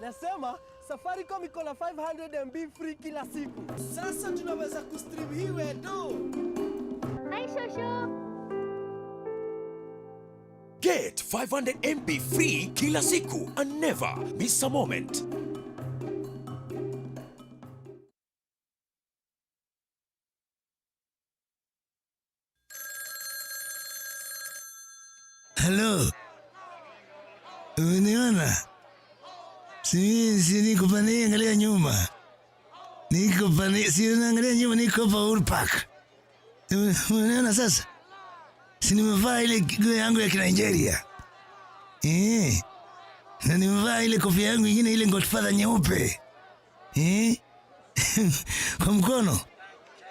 Nasema, Safaricom iko na five hundred M B free kila siku. Sasa tunaweza kustream hii wetu. Hi, shosho. Get five hundred M B free kila siku and never miss a moment. Halo. Umeniona? Si, si niko pale, angalia nyuma. Niko pale, si unaangalia nyuma, niko hapa Uhuru Park. Ume-, umeniona sasa? Si nimevaa ile nguo yangu ya Kinigeria. Eh. Na nimevaa ile kofia yangu ingine, ile Godfather nyeupe. Eh? Kwa mkono.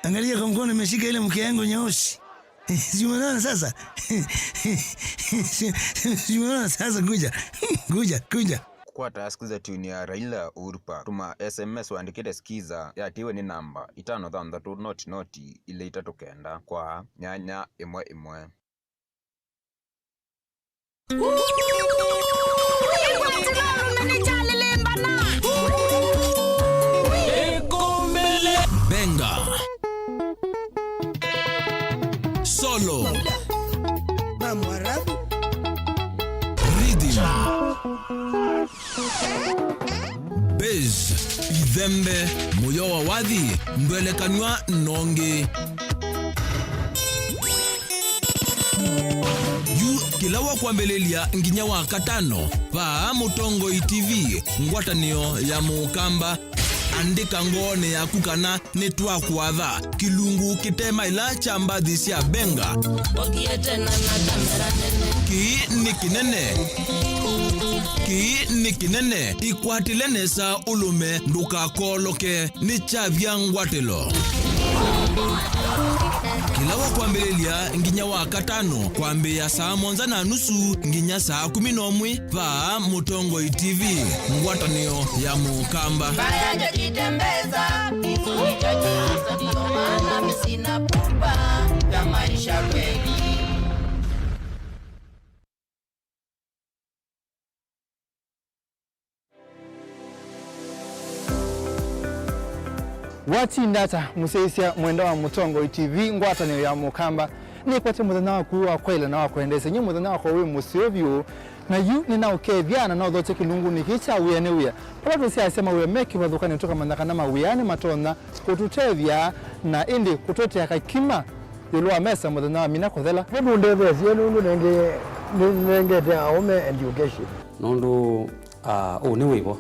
Angalia kwa mkono, imeshika ile mke yangu nyeusi. Si umeona sasa? Si, si umeona sasa? Kuja. Kuja, kuja. Kũkwata Skiza Tune ya Raila Uhuru Park, tũma S M S ũandĩkĩte Skiza, yatiwe nĩ namba itano thanthatũ noti noti ilĩ itatũ kenda kwa nyanya ĩmwe ĩmwe. Benga. Solo. Rhythm. Bass, ithembe, mũyo wa wathi, ndwelekanw'a nongi. Yu kĩla wa kwambĩlĩlya nginya wa katano, vaa Mũtongoi T V, ngwatanĩo ya Mũkamba. Andĩka ngoonĩ yaku kana nĩtwakwatha kĩlungu kĩte maĩla kya mbathi sya Benga. Kĩĩ nĩ kĩnene. Kĩĩ nĩ kĩnene. Ĩkwatĩle nesa ũlũme, ndũkakooloke, nĩ kyavya ngwatĩlo. Kĩla wa kwambĩlĩlya nginya wa katano, kwambĩĩa saa mũonza na nusu nginya saa kũmi na ũmwe, vaa Mũtongoi T V, ngwatanĩo ya Mũkamba. Mbaya ndio jitembeza, kizuri cha nyasa, ndio maana mimi sina pupa ya maisha kweli. Watinda ata mũsyaĩĩsya mwendwa wa Mũtongoi T V, ngwatanĩo ya Mũkamba? Nĩkwate mũthenya waku wa kwaĩla na wa kwendeesya, nyie mũthenya wakwa wĩ mũseo vyũ. Na yu nĩnaũkethya na nothokye kĩlungunĩ kĩĩ kya wĩa nĩ wĩa, vala tũsyaasya mawĩa me kĩvathũkanĩo, tũkamanya kana mawĩa nĩmatonya kũtũtethya na ĩndĩ kũtũetea kakima ĩũlũ wa mesa mũthenya wa mina kũthela. Nĩmũndetheesye nũndũ nenge-, nĩnengete aũme education. Nũndũ, ah, ũũ nĩ wĩvo,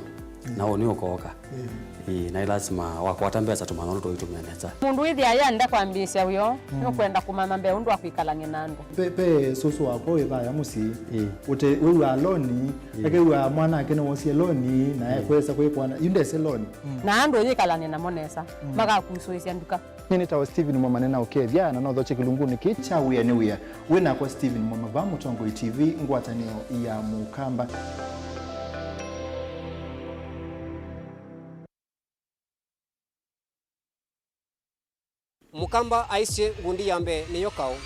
na ũũ nĩ ũkooka. Mm. Ĩĩ, na ĩ lasima wakwata mbesa tũmanya ũndũ tũitũmĩa nesa. Mũndũ wĩthĩa yenda kwambĩĩsya wĩoo, mm, nũkwenda kũmanya mbee ũndũ wa kwĩkalany'a na andũ. Pe, pe sũsũ wakwa wĩ vaya mũsyĩ. Ĩĩ. Ũte, wĩw'aa loni, ĩĩ, akew'aa mwanake nĩwosie loni, na, ĩĩ, ekwesa kwĩkwana, yu ndese loni. Mm. Na andũ ũyĩkalany'a namo nesa, mm, makakusũĩsya nduka. Nyie nĩtawa Stephen Mwema, nĩnaũkethya na nothokye kĩlungunĩ kĩĩ kya wĩa nĩ wĩa. Wĩ nakwa Stephen Mwema vaa Mũtongoi T V, ngwatanĩo ya Mũkamba. Mũkamba aisye ngundi ya mbee nĩyo kaũ.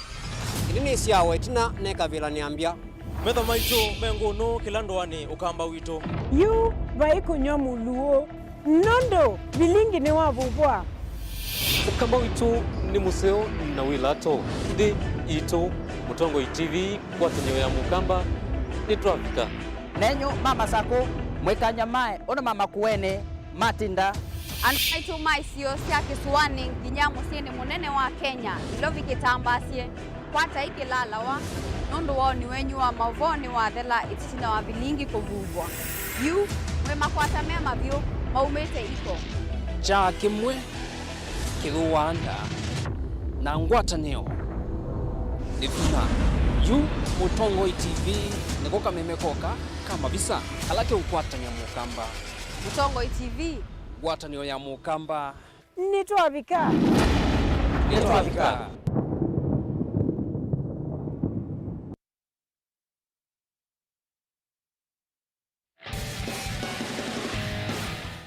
Ĩndĩ nĩsyawa ĩtina nekavĩla nĩambya. Metho maitũ me ngũnũ kĩla ndũanĩ Ũkamba witũ. Yu vai kũnyw'a mũluũ, nũndũ vilingi nĩwavuvwa. Ũkamba witũ nĩ mũseo na wĩ lato. Nthĩ itũ, Mũtongoi T V, ngwatanĩo ya Mũkamba, nĩtwavika. Nenyu ma Masakũ, mwĩkanyamae ũndũ ma Makueni matinda. Andũ maitũ ma isio sya kĩsũanĩ nginya mũsyĩnĩ mũnene wa Kenya, Nairobi kĩtambaasye, kwatai kĩlalawa, nũndũ woni wenyu wa maũvoo nĩwathela ĩtina wa vilingi kũvuvwa. Yu, mwĩ makwata me mavyũ maumĩte iko. Kyaa kĩmwe kĩthũaa nda, na ngwatanĩo nĩ vinya. Yu Mũtongoi T V nĩko kameme koka ka mavisa kala keũkwatany'a Mũkamba. Mũtongoi T V. Ngwatanĩo ya Mũkamba. Nĩtwavika. Nĩtwavika.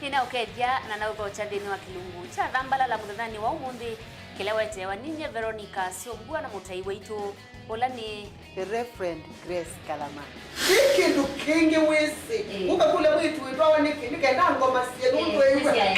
Nĩnaũkethya na naũthokya nthĩnĩ wa kĩlungu kya Thambalala mũthenyanĩ wa ũmũnthĩ, kĩla weteewa ninyie Veronica Syombua na mũtai waitũ, ũla nĩ The Reverend Grace Kalama. Ti kĩndũ kĩngĩ wĩsĩ. Ĩĩ. Ũkakũlya mwĩĩtu wĩtwawa nĩkĩ, nĩkenda ngoma sye nũndũ ĩw'a.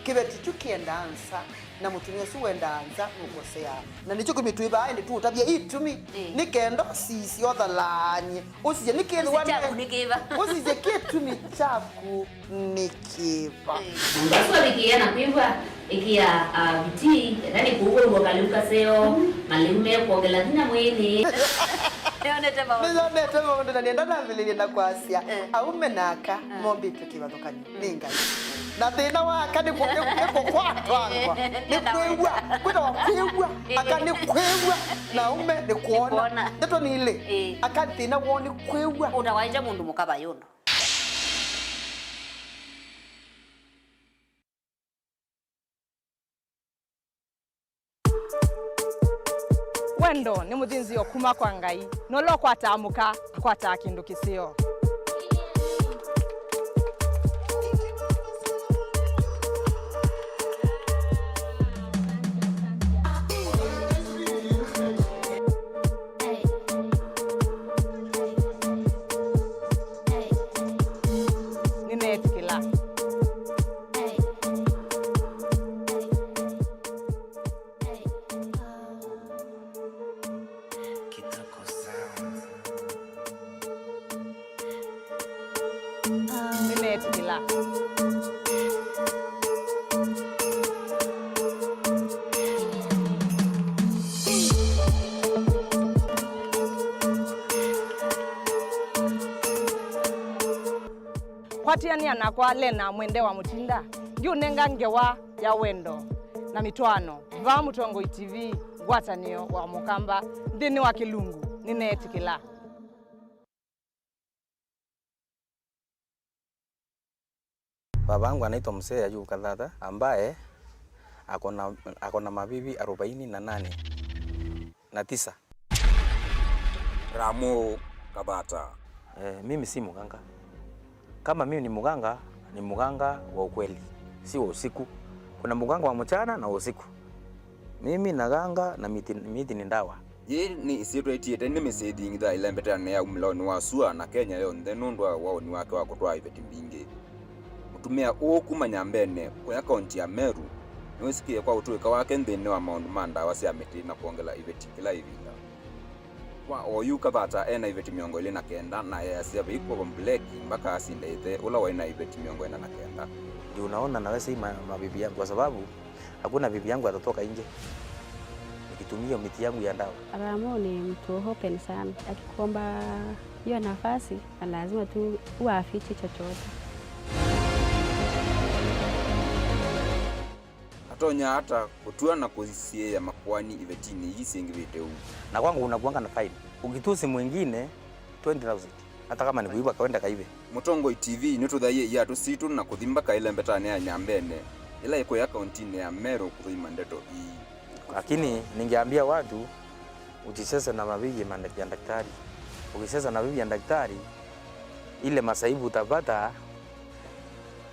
Kĩveti kyu kĩendaa nza, na mũtumĩa ũsu wendaa nza nũkoseaa. Na nĩkyo kĩtumi twĩ vaa ĩndĩ tũũtavya itumi. Ĩĩ. Nĩ kenda ũsisye ũthalany'e. Ũsisye nĩ kĩthwa. Ũsisye kyaku nĩ kĩva? Ũsisye kĩtumi kyaku nĩ kĩva? Ĩĩ. Mũndũ asu avikĩĩa na kwĩw'a, ĩkĩa, ah, vitii, enda nĩ kũu wĩw'a kalĩu kaseo, malĩu me kwongela vinya mwĩĩnĩ. Nĩyonete maũndũ. Nĩyonete maũndũ, na nĩenda nambĩlĩlye na kwasya, eh, aume na aka, eh, mombĩtwe kĩvathũkany'o. Nĩ Ngai. Na thĩna wa aka nĩ kũ-, nĩ, nĩ kũkwatwangwa. Nĩ kwĩw'a. Kwĩtawa kwĩw'a. Aka nĩ kwĩw'a. Na aume nĩ kwona. Nĩ kwona. Ndeto nĩ ilĩ. Ĩĩ. Aka thĩna woo nĩ kwĩw'a. Ũtawaĩte mũndũ mũka vayũndũ. Wendo nĩ mũthĩnzĩo kuma kwa Ngai, na ũla ũkwataa mũka akwataa kĩndũ kĩseo. Nĩneetĩkĩla. Kitoko Sound. Nĩneetĩkĩla. Kwatĩanĩa nakwa Lena Mwende wa Mũtinda, ngiũnenga ngewa ya wendo na mĩtwaano vaa Mũtongoi T V, ngwatanĩo wa Mũkamba nthĩnĩ wa kĩlungu, nĩneetĩkĩla. Baba yangu anaitwa Mzee Ayub Kathata, ambaye ako na, ako na mabibi arobaini na nane na tisa. Ramu Kathata. Eh, mimi si mganga. Kama mimi ni mganga, ni mganga wa ukweli, si wa usiku. Kuna mganga wa mchana na wa usiku. Mimi naganga na miti, miti ni ndawa. Yĩĩ nĩ ĩsyĩtwa ĩtiĩte nĩ mĩsyĩ ĩthingithaa ĩlembetanĩ ya umĩlaonĩ wa sua na Kenya yonthe nũndũ wa waũni wake wa kũtwaa iveti mbingĩ. Mũtumĩa ũũ kuma Nyambene, kũya kaunti ya Meru, nĩwĩsĩkĩe kwa ũtũĩka wake nthĩnĩ wa maũndũ ma ndawa sya mĩtĩ na kwongela iveti kĩla ĩvinda. Kwa oyu, Kathata e na iveti mĩongo ĩlĩ na kenda na easya vaikw'o mbuleki mpaka asinde ĩthe ũla waĩ na iveti mĩongo ĩna na kenda. Ndio unaona naweza hii ma-, mabibi yangu kwa sababu hakuna bibi yangu atatoka nje nikitumia miti yangu ya ndawa. Ramu ni mtu open sana. Akikuomba hiyo nafasi, na lazima tu huwa hafichi chochote. Atonya ata kũtw'a na kũsiĩĩa makoani ivetinĩ ii syĩngĩvĩte ũu? Na kwangu unakuanga na fine. Ukitusi mwingine, twenty thousand. Hata kama ni kuiba, kaenda kaibe. Mũtongoi T V nĩtũthaie iatũ sitũ na kũthi mbaka ĩlembetanĩ ya Nyambene, ĩla ĩkũya kauntinĩ ya Meru kũthũima ndeto ii. Lakini ningeambia watu, usicheze na mabibi ya daktari. Ukicheza na bibi ya daktari, ile masaibu utapata,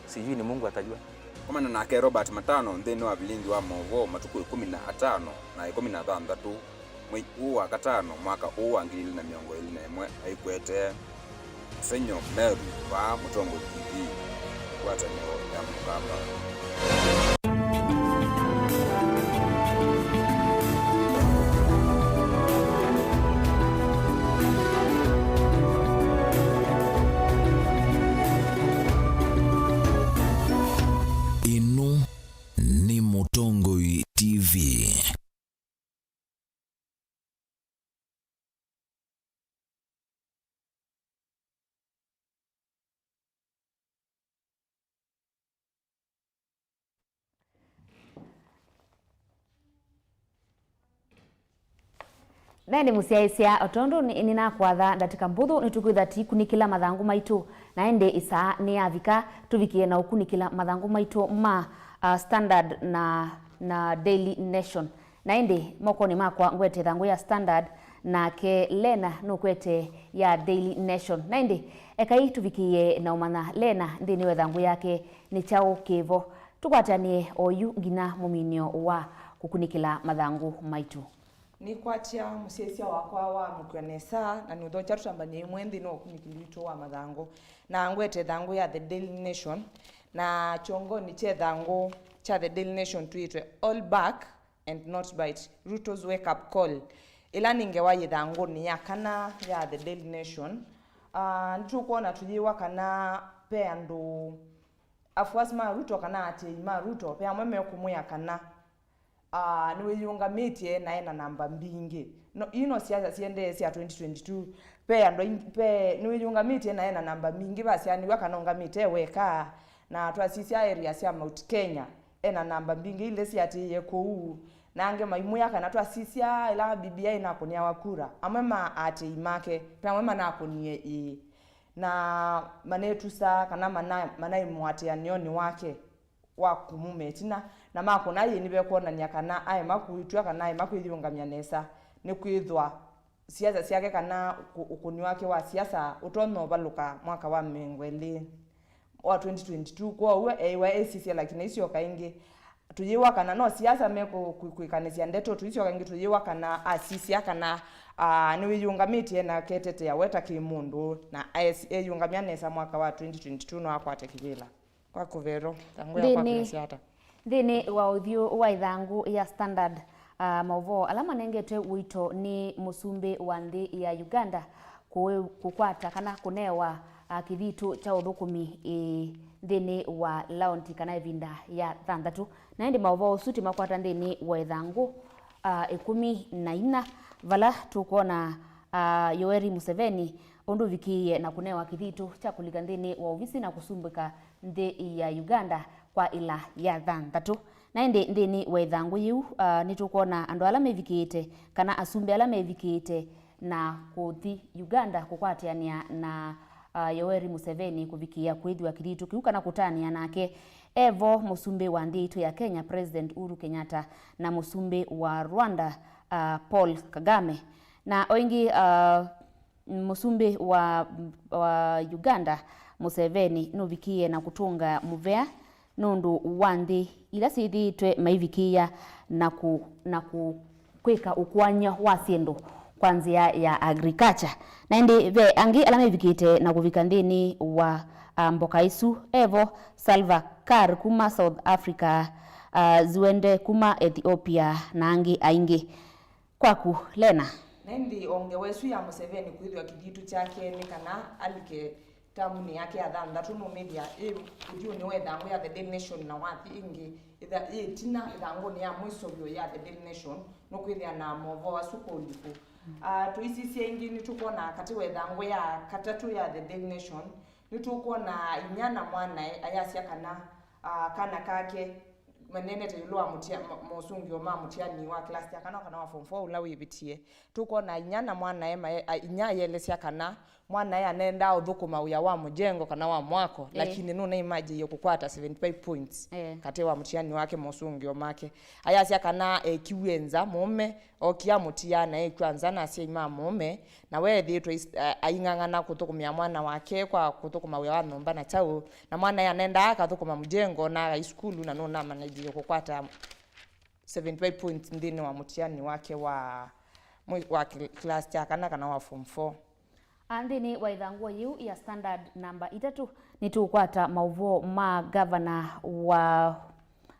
sijui ni Mungu atajua. Komana nake Robert Matano nthĩnĩ wa vilingi wa maũvoo matukũ ĩkũmi na atano na ĩkũmi na thanthatũ mwei ũũ wa katano mwaka ũũ wa ngili ilĩ na mĩongo ĩlĩ na ĩmwe aikwete. Mũsengy'o Meru, vaa Mũtongoi T V, ngwatanĩo ya Mũkamba. Ĩno nĩ Mũtongoi T V. Na ĩndĩ mũsyaĩĩsya, o tondũ nĩ- nĩnakwatha ndatĩka mbũthũ, nĩtũkwĩtha tũikunĩkĩla mathangũ maitũ, na ĩndĩ ĩsaa nĩyavika tũvikĩe na ũkunĩkĩla mathangũ maitũ ma, uh, Standard na, na Daily Nation. Na ĩndĩ mokonĩ makwa ngwete ĩthangũ ya Standard, nake Lena nũkwete ya Daily Nation. Na ĩndĩ ekai tũvikĩe na ũmanya Lena nthĩnĩ wa ĩthangũ yake nĩ kyaũ kĩvo. Tũkwatanĩe oyu nginya mũminĩo wa kũkunĩkĩla mathangũ maitũ. Nĩkwatya mũsyaĩĩsya wakwa wa mũkw'a nesa, na nũthokya tũtambany'e ĩmwe nthĩnĩ wa ũkunĩkĩli witũ wa mathangũ. Na ngwete ĩthangũ ya The Daily Nation, na kyongonĩ kya ĩthangũ kya The Daily Nation twĩtwe All Bark and Not Bite, Ruto's Wake Up Call. Ĩla nĩ ngewa yĩ ĩthangũnĩ ya kana ya The Daily Nation. Ah, nĩtũkwona tũyĩwa kana ve andũ, afuasi ma Ruto kana aatĩĩi ma Ruto, ve amwe mekũmwĩa kana, ah, nĩwĩyĩũngamĩtye na ena namba mbingĩ. No, ii no siasa siendee sya twenty twenty-two. Ve andũ aingĩ, ve, nĩwĩyĩũngamĩtye na ena namba mbingĩ, vasyaanĩw'a kana ũngamĩte weka, na twasisya area sya Mount Kenya, ena namba mbingĩ ila siatĩĩe kũu. Na angĩ maimwĩa kana twasisya ĩla B B I nakũnĩawa kura, amwe ma aatĩĩi make, ve amwe manakũnie ĩĩ. Na manetusa kana mana-, manaĩ mũatĩanĩonĩ wake wa kũmuma ĩtina, na makũna ĩĩ nĩvekwonany'a kana aema kũitw'a kana aema kwĩyĩũngamya nesa, nĩkwĩthwa siasa syake kana ũkũ-, ũkũni wake wa siasa ũtonya ũvalũka mwaka wa mĩongo ĩlĩ wa twenty twenty-two. Kwoou eĩwa esisya, lakini aisyoka ĩngĩ. Tũyĩwa kana no siasa mekũ-, kwĩ-, kwĩkanĩsya ndeto, tũisyoka ĩngĩ tũyĩwa kana asisya kana, ah, nĩwĩyĩũngamĩtye na aketetea we ta kĩmũndũ, na aesi-, eyĩũngamya nesa mwaka wa twenty twenty-two no akwate kĩvĩla. Kwa kũvero, ĩthangũ ya kwa nthĩnĩ, kũnasya ata? Nthĩnĩ wa ũthyũ wa ĩthangũ ya Standard, ah, maũvoo ala manengetwe ũito nĩ mũsumbĩ wa nthĩ ya Uganda kũ-, kũkwata kana kũnewa, ah, kĩthitũ kya ũthũkũmi, ĩ, nthĩnĩ wa launti kana ĩvinda ya thanthatũ. Na ĩndĩ maũvoo ũsu tũmakwata nthĩnĩ wa ĩthangũ, ah, ĩkũmi na ina, vala tũkwona, ah, Yoweri Museveni ũndũ ũvikĩĩe na kũnewa kĩthitũ kya kũlika nthĩnĩ wa ovisi na kũsumbĩka nthĩ ya Uganda kwa ĩla ya thanthatũ. Na ĩndĩ nthĩnĩ wa ĩthangũ yĩu, ah, nĩtũkwona andũ ala mevikĩĩte, kana asumbĩ ala mevikĩĩte na kũthi Uganda kũkwatĩanĩa na, ah, Yoweri Museveni kũvikĩĩa kwĩthw'a kĩthitũ kĩu kana kũtanĩa nake. E vo mũsumbĩ wa nthĩ itũ ya Kenya, President Uhuru Kenyatta, na mũsumbĩ wa Rwanda, ah, Paul Kagame. Na o ĩngĩ, ah, mũsumbĩ wa, wa Uganda, Museveni, nũvikĩĩe na kũtũnga mũvea nũndũ wa nthĩ ila syĩthĩĩtwe maivikĩĩa na kũ-, na kũ-, kwĩka ũkũany'a wa syĩndũ kwa nzĩa ya agriculture. Na ĩndĩ ve angĩ ala mevikĩte na kũvika nthĩnĩ wa, ah, mboka ĩsu. E vo Salva Kiir kuma South Africa, ah, Ziwende kuma Ethiopia na angĩ aingĩ. Kwaku, Lena. Na ĩndĩ o ngewa ĩsu ya Museveni kwĩthw'a kĩthitũ kyake nĩ kana alike tamunĩ yake ya thanthatũ, nũmĩthya ĩ ũthyũnĩ wa ĩthangũ ya The Daily Nation, na wathi ĩngĩ ĩtha-, ĩ ĩtina ĩthangũnĩ ya mwĩso vyũ ya The Daily Nation, nũkwĩthĩa na maũvoo asu kwa ũliku. Ah, tũisisye ĩngĩ, nĩtũkwona katĩ wa ĩthangũ ya katatũ ya The Daily Nation, nĩtũkwona inyia na mwanae ayasya kana, ah, kana kake maneenete ĩũlũ wa mũtia-, ma-, mosũngĩo ma mũtiani wa class ya kana kana wa form four ũla wĩvĩtie. Tũkwona inya na mwanae mae-, a, inya ayelesya kana mwanae anendaa ũthũkũma wĩa wa mũjengo kana wa mwako, ĩĩ, lakini nũnaimanjĩie kũkwata seventy-five points, ĩĩ, katĩ wa mũtiani wake mosũngĩo make. Ayasya kana ekiw'e nza mũũme, ookie amũtia na ekw'a nza na asyai ma mũũme, na we ethĩĩtwe is-, a-, aing'ang'ana kũthũkũmĩa mwana wake kwa kũthũkũma wĩa wa nyũmba na kyaũ, na mwanae anendaa akathũkũma mũjengo na akai sukulu na nũnamanĩthie kũkwata seventy-five points nthĩnĩ wa mũtiani wake wa, mwi-, wa kil-, class kya kana kana wa form four. A, nthĩnĩ wa ĩthangũo yĩu ya Standard namba itatũ, nĩtũkwata maũvoo ma gavana wa,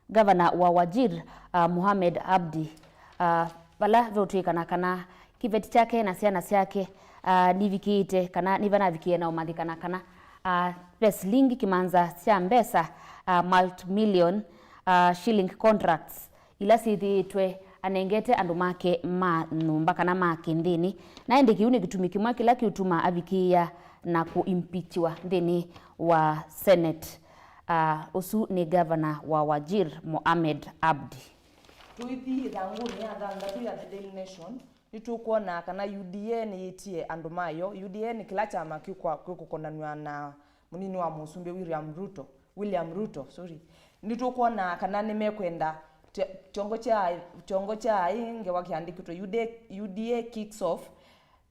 gavana wa Wajir, a, Mohamed Abdi, a, vala veũtw'ĩkana kana kĩveti kyake na syana syake, a, nivikĩĩte kana nĩvanavikie na ũmanyĩkana kana, a, ve silingi kĩmanza sya mbesa, a, multi-million, a, shilling contracts ila syĩthĩĩtwe anengete andũ make ma nyũmba kana ma kĩnthĩnĩ, na ĩndĩ kĩu nĩ kĩtumi kĩmwe kĩla kĩũtuma avikĩĩa na kũimpichiwa nthĩnĩ wa Senate. Ah, ũsu nĩ gavana wa Wajir, Mohamed Abdi. Tũithi ĩthangũnĩ ya thanthatũ ya The Daily Nation, nĩtũkwona kana U D A nĩyĩtie andũ mayo. U D A nĩ kĩla kyama kĩkwa-, kĩkũkonanw'a na mũnini wa mũsumbĩ William Ruto, William Ruto, sorry. Nĩtũkwona kana nĩmekwenda kyo-, kyongo kya, kyongo kya aĩ ngewa kĩandĩkĩtwe, U D A, U D A kicks off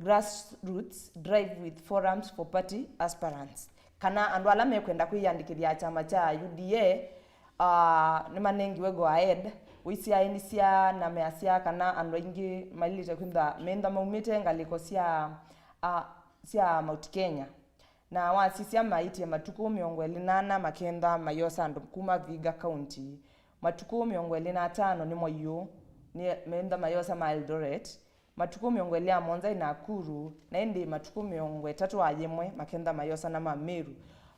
grassroots drive with forums for party aspirants. Kana andũ ala mekwenda kwĩyandĩkĩthya kyama kya U D A, ah, nĩmanengiwe go ahead, ũisyaĩnisya na measya kana andũ aingĩ mailĩte kwĩthwa meĩthwa maumĩte ngalĩko sya, ah, sya Mount Kenya. Na wasisya maĩtye matukũ mĩongo ĩlĩ na ana makenda mayosa andũ kuma Vihiga County, matukũ mĩongo ĩlĩ na atano nĩ Mwaiũ, nĩ meenda mayosa ma Eldoret, matukũ mĩongo ĩlĩ na mũonza ĩ Nakuru, na ĩndĩ matukũ mĩongo ĩtatũ na yĩmwe makenda mayosa na ma Meru.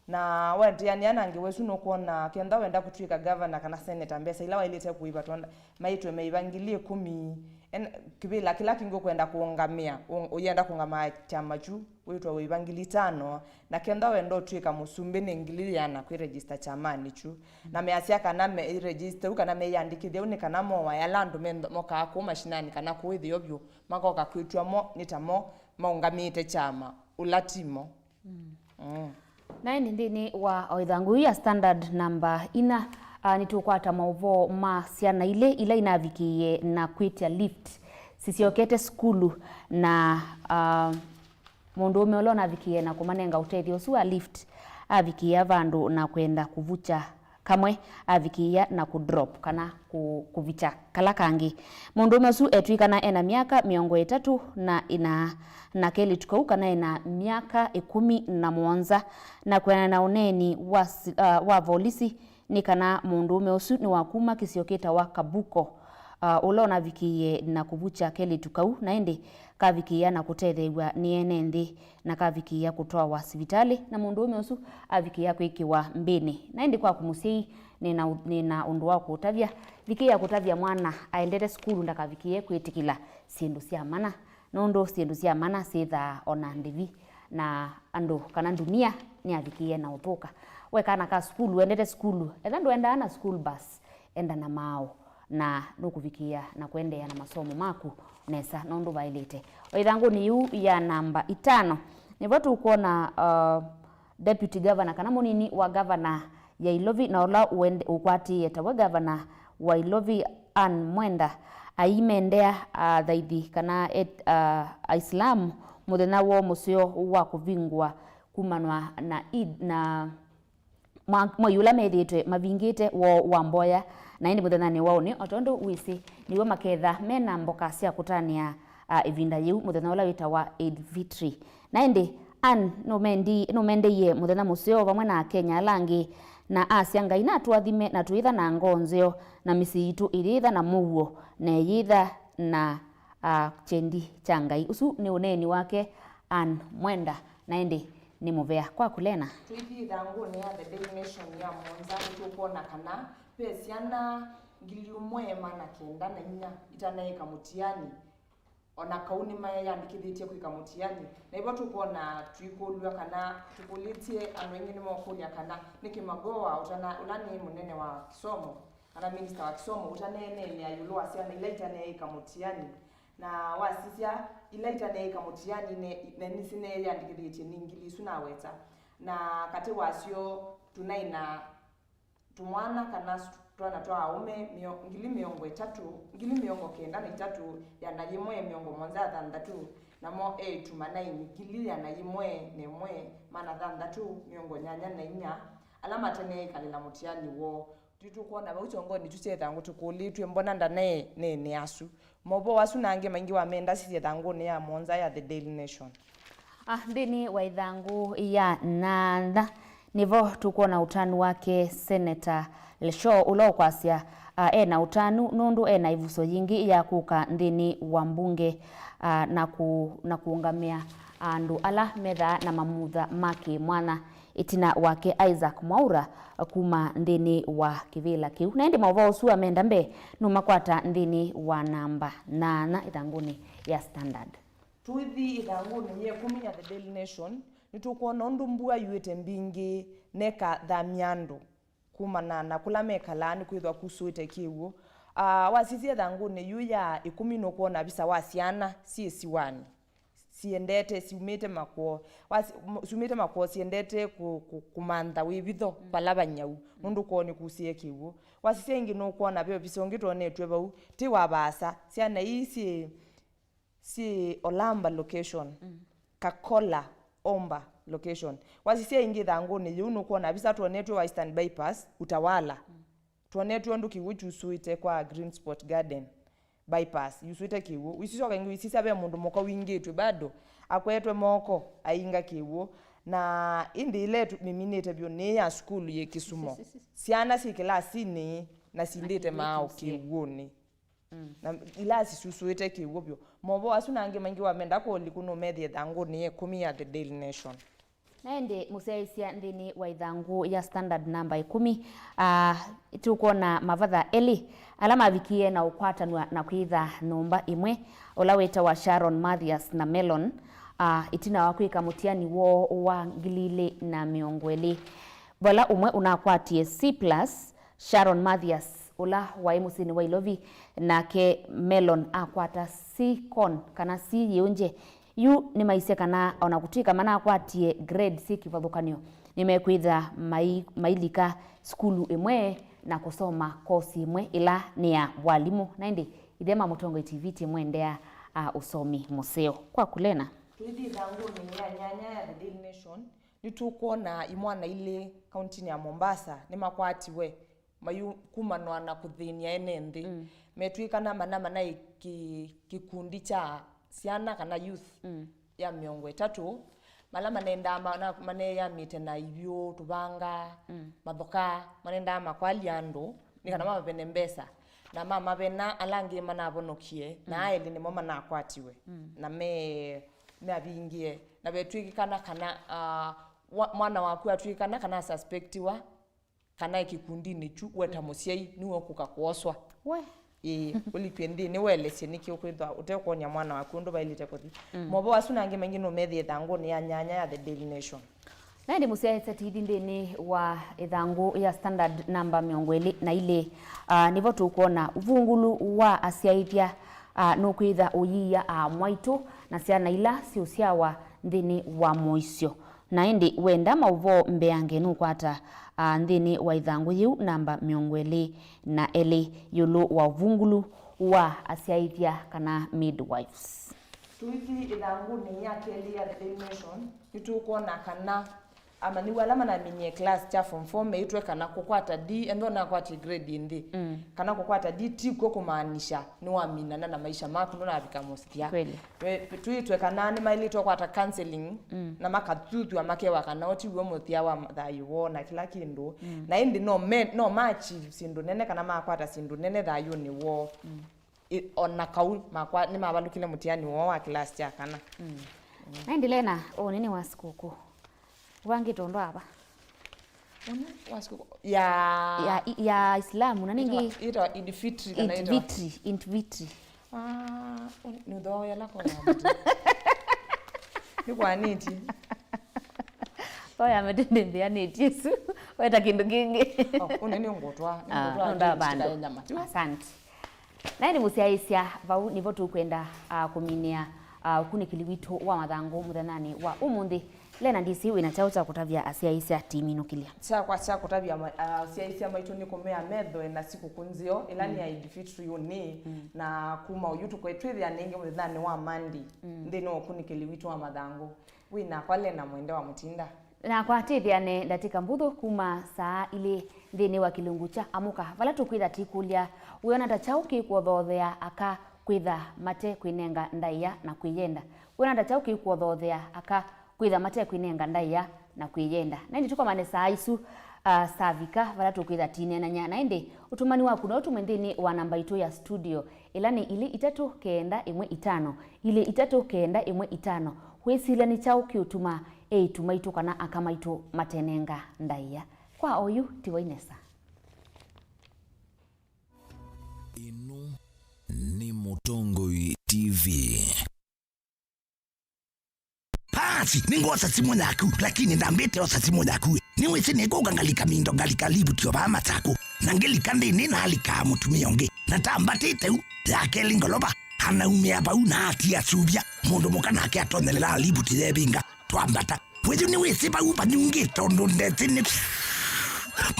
Na waendeanĩa na ngewa ĩsu nũkwona kenda wenda kũtw'ĩka gavana kana seneta, mbesa ila waĩlĩte kũĩva, twona maĩtwe maĩva ngili ĩkũmi, en-, kĩvĩla kĩla kĩngĩ ũkwenda kũũngamĩa, ũ-, ũyenda kũũngama kyama kyu, wĩtwa wĩva ngili itano, na kenda wenda ũtw'ĩka mũsumbĩ nĩ ngili ĩana kwĩ register kyamanĩ kyu. Na measya kana me register u kana meyĩandĩkĩthya u nĩ kana moae ala andũ me-, mokaa kũu mashinani kana kũu ĩtheo vyũ, makoka kwĩtw'a mo nĩ ta mo maũngamĩte kyama, ũla ti mo. Mm. Mm. Na ĩndĩ nthĩnĩ wa o ĩthangũ yu ya Standard namba inya, ah, nĩtũkwata maũvoo ma syana ilĩ ila inavikĩie na kwĩtya lift sisyokete sukulu, na, ah, mũndũũme ũla ũnavikĩie na kũmanenga ũtethyo ũsu wa lift avikĩĩa vandũ na kwenda kũvukya kamwe, avikĩĩa na kũdrop kana kũ-, kũvikya kala kangĩ. Mũndũũme ũsu etw'ĩkana ena myaka mĩongo ĩtatũ na ĩna, na kelĩtu kau kana ena myaka ĩkũmi na mũonza, na kwĩanana na ũneeni wa si-, ah, wa volisi, nĩ kana mũndũũme ũsu nĩ wa kuma kĩsio kĩtawa Kabuko, ah, ũla ũnavikĩie na kũvukya kelĩtu kau, na ĩndĩ kavikĩĩa na kũtetheew'a nĩ ene nthĩ, na kavikĩĩa kũtwawa sivitalĩ, na mũndũũme ũsu avikĩĩa kwĩkĩwa mbĩnĩ. Na ĩndĩ kwaku mũsyai, nĩ na ũ-, nĩ na ũndũ wa kũũtavya. Vikĩĩa kũtavya mwana aendete sukulu ndakavikĩĩe kwĩtĩkĩla syĩndũ sya mana, nũndũ syĩndũ sya mana syĩthaa o na ndĩvi, na andũ kana ndunia nĩyavikĩĩe na ũthũka. We kana ka sukulu, wendete sukulu, etha ndũendaa na school bus, enda na maaũ, na nũkũvikĩĩa na kũendeea na masomo maku nesa nũndũ vaĩlĩte. O ĩthangũnĩ yĩu ya namba itano, nĩvo tũkwona, uh, Deputy Governor kana mũnini wa gavana ya Ilovi na ũla ũende-, ũkwatĩĩe tawe gavana wa Ilovi, Ann Mwenda, aimendea athaithi kana et-, a, Aislamu mũthenya woo mũseo wa kũvingũa kumanwa na Eid, na mwa-, mwei ũla methĩĩtwe mavingĩte woo wa mboya, na ĩndĩ mũthenyanĩ wa ũnĩ, o tondũ wĩsĩ, nĩw'o maketha me na mboka sya kũtanĩa, a, ĩvinda yĩu, mũthenya ũla wĩtawa Eid Fitri. Na ĩndĩ, Ann nũmendi-, nũmendeie mũthenya mũseo vamwe na Akenya ala angĩ, na asya, Ngai natũathime na twĩtha na ngoo nzeo, na mĩsyĩ yitũ ĩyĩtha na mũuo, na ĩyĩtha na, a, kyendi kya Ngai. Ũsu nĩ ũneeni wake Ann Mwenda, na ĩndĩ nĩ mũvea. Kwaku Lena. Tũithi ĩthangũnĩ ya The Daily Nation ya mũonza, nĩtũkwona kana ve syana ngili ũmwe maana kenda na inya itanaĩka mũtiani, o na kau nĩmeeyandĩkĩthĩtye kwĩka mũtiani. Na ĩvo tũkwona tũikũlw'a kana, tũkũlĩtye andũ aingĩ nĩmokũlya kana nĩkĩ Magoha ũtana-, ũla nĩ mũnene wa kĩsomo, kana minista wa kĩsomo ũtaneeneenea ĩũlũ wa syana ila itaneeĩka mũtiani. Na wasisya ila itaneeĩka mũtiani ne, na nĩsineeyandĩkĩthĩtye nĩ ngili isu naweta. Na katĩ wasyo tũnaĩ na tũmwana kana s-, twana twa aũme mĩo-, ngili mĩongo ĩtatũ, ngili mĩongo kenda na itatũ, ĩana yĩmwe mĩongo mũonza na thanthatũ, namo eĩtu manaĩ ngili ĩana yĩmwe na ĩmwe, maana thanthatũ, mĩongo nyanya na inya, ala mataneeĩkanĩla mũtiani woo. Tũtũkwona vau kyongonĩ kyu kya ĩthangũ tũkũlĩtw'e, mbona ndaneeneenea asu? Maũvoo asu na angĩ maingĩ wamenda sisye ĩthangũnĩ ya mũonza ya The Daily Nation. Ah, nthĩnĩ wa ĩthangũ ya nyanya nĩvo tũkwona ũtanu wake Senator Leshoo, ũla ũkwasya, ah, e na ũtanu nũndũ e na ĩvuso yĩngĩ ya kũka nthĩnĩ wa mbunge, ah, na kũ-, na kũũngamĩa andũ ala methaa na mamutha ma kĩmwanya. Ĩtina wake Isaac Mwaura kuma nthĩnĩ wa kĩvĩla kĩu. Na ĩndĩ maũvoo ũsu amenda mbee nũmakwata nthĩnĩ wa namba nyanya ĩthangũnĩ ya Standard. Tũithi ĩthangũnĩ ya ĩkũmi ya The Daily Nation, nĩtũkwona ũndũ mbua yuĩte mbingĩ nekathamya andũ kumana na kũla mekalaa nĩkwĩthwa kusũĩte kĩw'ũ. Ah, wasisya ĩthangũnĩ yu ya ĩkũmi nũkwona visa wa syana syĩ siwanĩ. Siendete, siumĩte makwoo. Wasi-, m-, siumĩte makwoo, siendete kũ-, kũ-, kũmantha wĩvitho vala vanyau, nũndũ kwoo nĩkusĩe kĩw'ũ. Wasisya ĩngĩ nũkwona ve ovisa ũngĩ twonetw'e vau, ti wa vaasa. Syana ii syĩ, syĩ Olamba location, Kakola Omba location. Wasisya ĩngĩ ĩthangũnĩ yĩu nũkwona visa twonetw'e Western Bypass, Utawala. Twonetw'e ũndũ kĩw'ũ kyusũĩte kwa Green Spot Garden bypass, yusũĩte kĩw'ũ. Wĩsisyoka ĩngĩ wĩsisya ve mũndũ mũka wingĩtw'e bado, akwetwe moko, ainga kĩw'ũ. Na ĩndĩ ĩla ĩtu-, mĩminĩte vyũ nĩ ya sukulu yĩ Kisumo. Syana syĩ kĩlasinĩ na sindĩte maaũ kĩw'ũnĩ. Na ilasi syusũĩte kĩw'ũ vyũ. Maũvoo asu na angĩ maingĩ wamenda kũũliku nũmethĩe ĩthangũnĩ ya ĩkũmi ya The Daily Nation. Na ĩndĩ mũsyaĩĩsya nthĩnĩ wa ĩthangũ ya Standard namba ĩkũmi, ah, tũkwona mavatha elĩ ala mavikie na ũkwatanw'a na kwĩtha nyũmba ĩmwe, ũla wĩtawa Sharon Mathias na Melon, ah, ĩtina wa kwĩka mũtiani woo wa ngili ilĩ na mĩongo ĩlĩ, vala ũmwe ũnakwatie C plus, Sharon Mathias, ũla waĩ mũsyĩnĩ wa Ilovi, nake Melon akwata C con, kana C yĩũngye. Yu nĩmaisye kana o na kũtw'ĩka manakwatie grade syĩ kĩvathũkany'o, nĩmekwĩtha mai-, mailika sukulu ĩmwe na kũsoma kosi ĩmwe ĩla nĩ ya walimũ. Na ĩndĩ ithe ma Mũtongoi T V tĩmwendeea, a, ũsomi mũseo. Kwaku Lena. Tũithi ĩthangũnĩ ya nyanya ya The Daily Nation, nĩtũkwona imwana ilĩ kauntinĩ ya Mombasa nĩmakwatiwe mayu-, kumanwa na kũthĩny'a ene nthĩ. Metw'ĩkana mana, manaĩ kĩ-, kĩkundi kya syana kana youth ya mĩongo ĩtatũ, mala manendaa ma-, na-, maneyamĩte na ivyũ, tũvanga, mathoka, manendaa makwalya andũ nĩ kana mamavene mbesa. Na mamavena, ala angĩ manavonokie, na aelĩ nĩmo manakwatiwe. Na me, meavingie. Na vetw'ĩkana kana, ah, wa-, mwana waku atw'ĩkana kana asuspectiwa, kana e kĩkundinĩ kyu, we ta mũsyai nĩwe ũkũka kũoswa. We. Ĩĩ, ũlikw'e nthĩnĩ, nĩwelesye nĩkĩ ũkwĩthwa ũtekwony'a mwana waku ũndũ vaĩlĩte kũthi. Maũvoo asu na angĩ maingĩ nũmethĩe ĩthangũnĩ ya nyanya ya The Daily Nation. Na ĩndĩ mũsyaĩĩsya tũithi nthĩnĩ wa ĩthangũ ya Standard namba mĩongo ĩlĩ na ilĩ, ah, nĩvo tũkwona ũvungũlu wa asyaĩĩthya, ah, nũkwĩtha ũyiia, ah, mwaitũ na syana ila siũsyawa nthĩnĩ wa mũisyo. Na ĩndĩ wenda maũvoo mbeange nũkwata, ah, nthĩnĩ wa ĩthangũ yĩu namba mĩongo ĩlĩ na elĩ ĩũlũ wa ũvungũlu wa asyaĩĩthya kana midwives. Tũithi ĩthangũnĩ ya kelĩ ya The Daily Nation, nĩtũkwona kana amanyĩw'a ala manaminie class kya form four meĩtwe kana kũkwata D, ethĩwa ũnakwatie grade ĩ nthĩ, kana kũkwata D ti kw'o kũmaanisha nĩwaminana na maisha maku, ndũnavika mũthya. Kweli. Twe-, twĩtwe kana nĩmaĩlĩte kũkwata counseling, na makathuthw'a makewa kana ũũ tiw'o mũthya wa thayũ woo na kĩla kĩndũ. Na ĩndĩ no me-, no ma achieve syĩndũ nene kana makwata syĩndũ nene thayũnĩ woo. Ĩ, o na kau makwa nĩmavalũkile mũtiani woo wa kĩlasi kya kana. Na ĩndĩ Lena, ũnĩ nĩ wa sikũkũ. Ũvangĩte ũndũ ava? Ũnĩ wa sikũkũ ya, ya, ya Islamu, na nĩngĩ ĩtawa Eid Fitri kana Eid ĩtawa Fitri, Eid Fitri. Ah, ũnĩ, nũthooela kwa mũtĩ. Nĩ kwanĩti. Oya mete ndĩmbĩanĩtye ĩsu. Weta kĩndũ kĩngĩ. Oh, ũnĩ nĩ ngũtwa, nĩ Ah, ngũtwa no, ndavando. Tikae nyama. Asante. Na ĩndĩ mũsyaĩĩsya, vau nĩvo tũkwenda, ah, kũminĩa, ah, ũkunĩkĩli witũ wa mathangũ mũthenyanĩ wa ũmũnthĩ. Lena D C, wĩna kyaũ kya kũtavya asyaĩĩsya timinũkĩlya? Kyakwa kya kũtavya ma-, ah, asyaĩĩsya maitũ nĩ kũmea methwe na sikũkũ nzeo, ĩla nĩ ya Eid Fitri ũnĩ, na kuma ũyu tũkwĩtwĩthĩa nĩngĩ mũthenyanĩ wa Monday, nthĩnĩ wa ũkunĩkĩli witũ wa mathangũ. Wĩ nakwa Lena Mwende wa Mũtinda. Nakwa tĩthĩane ndatĩka mbũthũ kuma saa ilĩ nthĩnĩ wa kĩlungu kya Amũka, vala tũkwĩtha tikũlya, wĩona ta kyaũ kĩkũothoothea aka kwĩtha mate kwĩnenga ndaĩa na kwĩyenda? Wĩona ta kyaũ kĩkũothoothea aka kwĩtha mate kwĩnenga ndaĩa na kwĩyenda? Na ĩndĩ tũkomane saa isu, ah, savika, vala tũkwĩtha tineenany'a. Na ĩndĩ ũtũmani waku no ũtũme nthĩnĩ wa namba itũ ya studio, ĩla nĩ ilĩ itatũ kenda ĩmwe itano, ilĩ itatũ kenda ĩmwe itano. Wĩsilya nĩ kyaũ kĩũtuma eĩtu maitũ kana aka maitũ matenenga ndaĩa? Kwa oyu, tiwa inesa. Ĩno nĩ Mũtongoi T V. Basi, nĩngwosa simũ yaku, lakini ndambĩte osa simũ yaku. Nĩwĩsĩ nĩkũka ngalika mindo, ngalika livuti o vaa Masaku. Na ngĩlika nthĩnĩ nalikaa mũtumĩa ũngĩ. Na tambatĩte u, ya kelĩ ngolova, anaumĩa vau na atia suvya. Mũndũ mũka nake atonyelela livuti yevinga, twambata. Wĩyu nĩwĩsĩ vau vanyungĩte ũndũ ndesĩ nĩ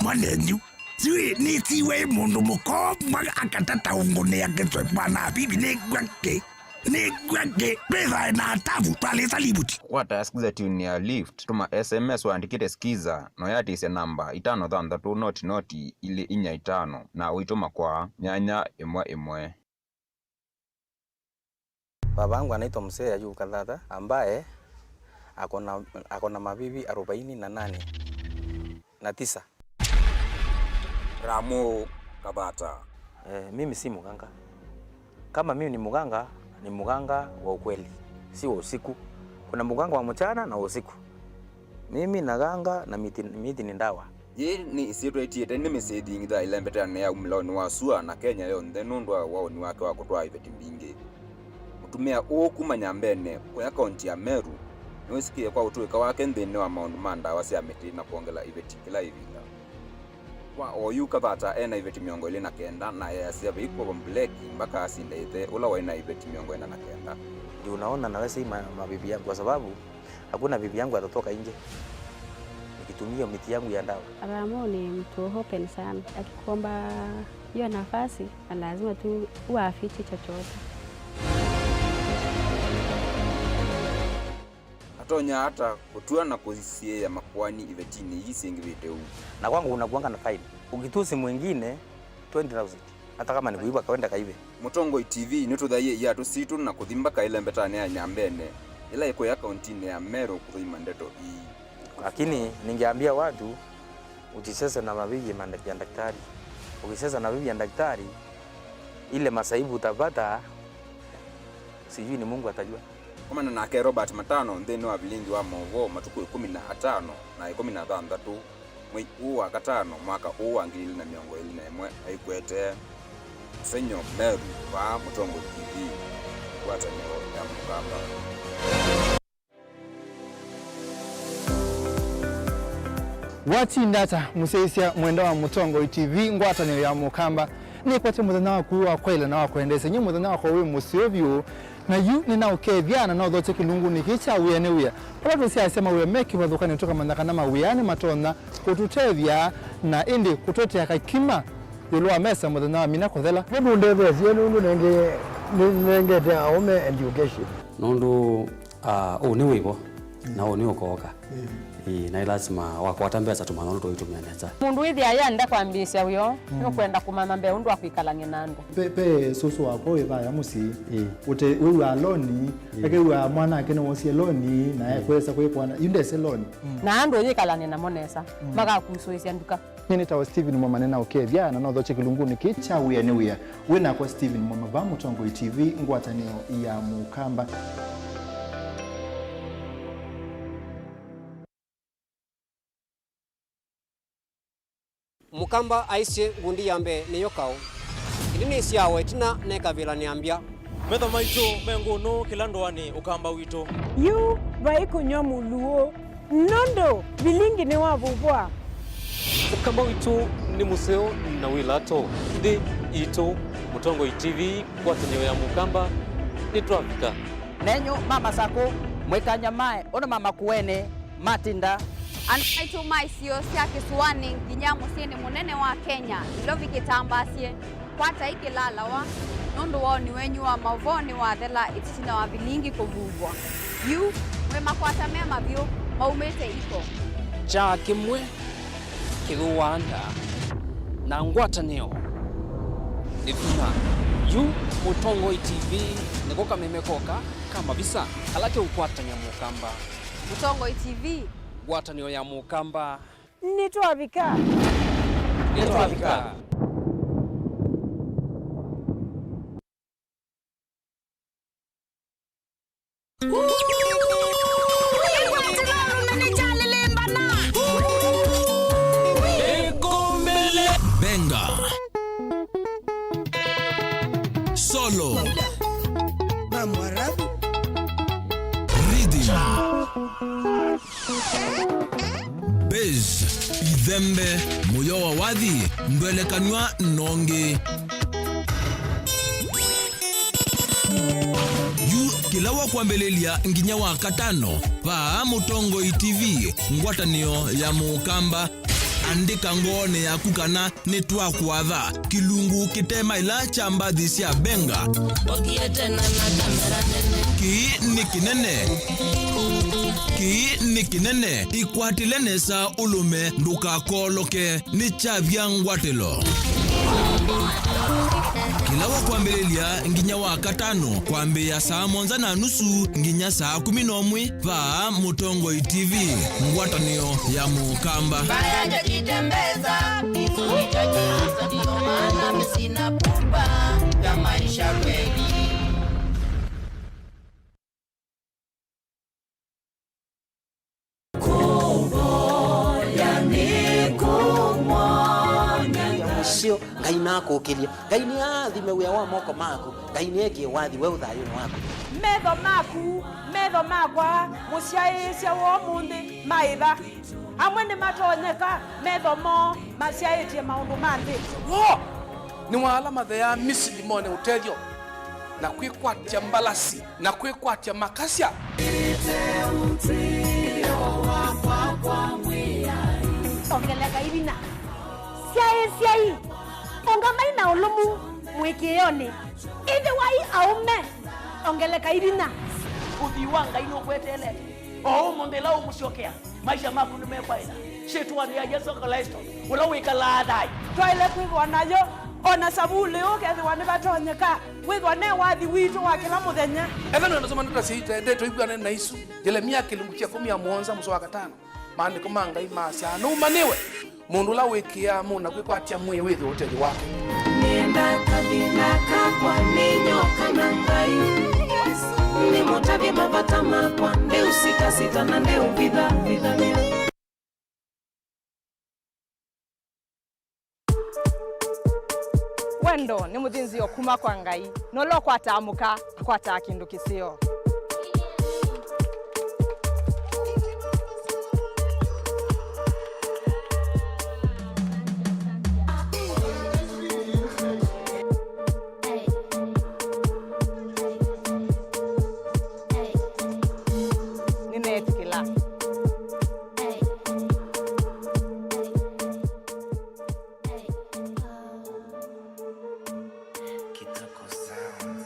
mwanenyu. Sijui nĩsiwe mũndũ mũkomba akatata ũngũnĩa kĩswe mwana bibi nĩngwa kĩ. Nĩngwa kĩ. Twĩthae na atavu twalĩsa livuti. Kwata skiza tune ya Lift, tũma S M S waandĩkĩte skiza, na ũyatĩsya namba itano thanthatũ noti noti ilĩ inya itano, na ũitũma kwa nyanya ĩmwe ĩmwe. Babangu anaitwa Mzee Ayub Kathata, ambaye ako na, ako na mabibi arobaini na nane na tisa. Ramu Kathata. Eh, mimi si mganga. Kama mimi ni mganga, ni mganga wa ukweli, si wa usiku. Kuna mganga wa mchana na wa usiku. Mimi naganga na miti, miti ni ndawa. Yĩĩ nĩ ĩsyĩtwa ĩtiĩte nĩ mĩsĩ ĩthingithaa ĩlembetanĩ ya umĩlaonĩ wa sua na Kenya yonthe nũndũ wa waũni wake wa kũtwaa iveti mbingĩ. Mũtumĩa ũũ kuma Nyambene, kũya kaunti ya Meru, nĩwĩsĩkĩe kwa ũtũĩka wake nthĩnĩ wa maũndũ ma ndawa sya mĩtĩ na kwongela iveti kĩla ĩvinda. Kwa oyu, Kathata e na iveti mĩongo ĩlĩ na kenda na easya vaikw'o mbuleki mbaka asinde ĩthe ũla waĩ na iveti mĩongo ĩna na kenda. Ndio unaona naweza hii ma-, mabibi yangu kwa sababu hakuna bibi yangu atatoka nje nikitumia miti yangu ya ndawa. Ramo ni mtu open sana. Akikuomba hiyo nafasi, na lazima tu huwa hafichi chochote. Atonya ata kũtw'a na kũsiĩĩa makoani ivetinĩ ii syĩngĩvĩte ũu? Na kwangu unakuanga na fine. Ukitusi mwingine, twenty thousand. Hata kama ni kuiba, kaenda kaibe. Mũtongoi T V nĩtũthaie iatũ sitũ na kũthi mbaka ĩlembetanĩ ya Nyambene, ĩla ĩkũya kauntinĩ ya Meru kũthũima ndeto ii. Lakini ningeambia watu, usicheze na mabibi ya daktari. Ukicheza na bibi ya daktari, ile masaibu utapata, sijui ni Mungu atajua. Komana nake Robert Matano nthĩnĩ wa vilingi wa maũvoo matukũ ĩkũmi na atano na ĩkũmi na thanthatũ mwei ũũ wa katano mwaka ũũ wa ngili ilĩ na mĩongo ĩlĩ na ĩmwe aikwete. Mũsengy'o Meru, vaa Mũtongoi T V, ngwatanĩo ya Mũkamba. Watinda ata mũsyaĩĩsya mwenda wa Mũtongoi T V ngwatanĩo ya Mũkamba? Nĩkwete mũthenya waku wa kwaĩla na wa kwendeesya. Nyie mũthenya wakwa wĩ mũseo vyũ, na yu nĩnaũkethya na nothokye kĩlungunĩ kĩĩ kya Wĩa nĩ Wĩa, vala tũsyaasya mawĩa me kĩvathũkanĩo tũkamanya kana mawĩa nĩmatonya kũtũtethya na ĩndĩ kũtũetea kakima ĩũlũ wa mesa mũthenya wa mina kũthela. Nĩmũndetheesye nũndũ nenge-, nĩnengete aũme education. Nũndũ, ah, ũũ nĩ wĩvo, na ũũ nĩ ũkooka. Ĩĩ, na ĩ lasima wakwata mbesa tũmanya ũndũ tũitũmĩa nesa. Mũndũ wĩthĩa yenda kwambĩĩsya wĩoo, nũkwenda kũmanya mbee ũndũ wa kwĩkalany'a na andũ. Pe, pe sũsũ wakwa wĩ vaya mũsyĩ. Ĩĩ. Ũte, wĩw'aa loni, ĩĩ, akew'aa mwana ake nĩwosie loni, na ekwesa kwĩkwana, yu ndese loni. Na andũ ũyĩkalany'a namo nesa, makakusũĩsya nduka. Nyie nĩtawa Stephen Mwama, nĩnaũkethya na nothokye kĩlungunĩ kĩĩ kya Wĩa nĩ Wĩa. Wĩ nakwa Stephen Mwama vaa Mũtongoi T V, ngwatanĩo ya Mũkamba. Mũkamba aisye ngundi ya mbee nĩyo kaũ. Ĩndĩ nĩsyawa ĩtina nekavĩla nĩambya. Metho maitũ me ngũnũ kĩla ndũanĩ Ũkamba witũ. Yu vai kũnyw'a mũluũ. Nũndũ vilingi nĩwavuvwa. Ũkamba witũ nĩ mũseo na wĩ lato. Nthĩ yitũ, Mũtongoi T V, ngwatanĩo ya Mũkamba, nĩtwavika. Nenyu ma Masakũ, mwĩkanyamae ũndũ ma Makueni matinda. Andũ maitũ ma isio sya kĩsũanĩ nginya mũsyĩnĩ mũnene wa Kenya, Nairobi kĩtambaasye. Kwatai kĩlalawa, nũndũ waoni wenyu wa maũvoo nĩwathela ĩtina wa vilingi kũvuvwa. Yu, mwĩ makwata me mavyũ maumĩte iko. Kyaa kĩmwe kĩthũaa nda, na ngwatanĩo nĩ vinya. Yu, Mũtongoi T V nĩko kameme koka ka mavisa kala keũkwatany'a Mũkamba. Mũtongoi T V. Ngwatanĩo ya Mũkamba. Nĩtwavika. Nĩtwavika. Benga. Solo. Rhythm. Bass, ithembe, mũyo wa wathi, ndwelekanw'a nongi. Yu kĩla wa kwambĩlĩlya nginya wa katano, vaa Mũtongoi T V, ngwatanĩo ya Mũkamba. Andĩka ngoonĩ yaku kana nĩtwakwatha kĩlungu kĩte maĩla kya mbathi sya Benga. Okie tena na kamera nene. Kĩĩ nĩ kĩnene. Kĩĩ nĩ kĩnene. Ĩkwatĩle nesa ũlũme, ndũkakooloke. Nĩ kyavya ngwatĩlo. Kĩla wa kwambĩlĩlya nginya wa katano, kwambĩĩa saa mũonza na nusu nginya saa kumi na ũmwe, vaa Mũtongoi T V, ngwatanĩo ya Mũkamba. Mbaya jajitembeza, hizo hicho ndio maana mimi sina pupa ya maisha kweli. Ũseo, Ngai nakũkĩlye. Ngai nĩaathime wĩa wa moko maku. Ngai nĩekĩe wathi weũ thayũnĩ waku. Metho maku, metho makwa, mũsyaĩĩsya wa ũmũnthĩ, maĩva. Amwe nĩmatonyeka, metho moo masyaĩtye maũndũ ma nthĩ. Woo! Nĩ wa ala matheaa Misili mone ũtethyo, na kwĩkwatya mbalasi, na kwĩkwatya makasya. Ongeleka ivina. Syaĩĩsyai, ũngamai na ũlũmu mũĩkĩĩonĩ. Ĩthĩwai aũme, ongeleka ivina. Ũthwii wa Ngai nũkweteelete. O ũmũnthĩ ĩla ũmũsyokea, maisha maku nĩmekwaĩla. Syĩtwanĩ ya Yesũ Klĩsto, ũla wĩkalaa thayũ. Twaĩle kwĩthĩwa nayo, o na savulĩ ũkethĩwa nĩvatonyeka, wĩthwa ne wathi witũ wa kĩla mũthenya. Ethĩwa nĩwenda soma ndeto sya ite, ndeto ivuane na isu. Yelemia kĩlungu kya ĩkũmi na mũonza mũsoa wa katano. Maandĩko ma Ngai maasya, "Nũmanĩwe mũndũ ũla wĩkĩaa mũna kwĩkwatya mwĩĩ wĩthĩwe ũtethyo wake." Nĩenda kavinda kakwa nĩ nyoka na Ngai. Nĩmũtavye mavata makwa, ndeũsitasita na ndeũvithavithany'a. Wendo nĩ mũthĩnzĩo kuma kwa Ngai, na ũla ũkwataa mũka akwataa kĩndũ kĩseo. Nĩneetĩkĩla. Kitoko Sound.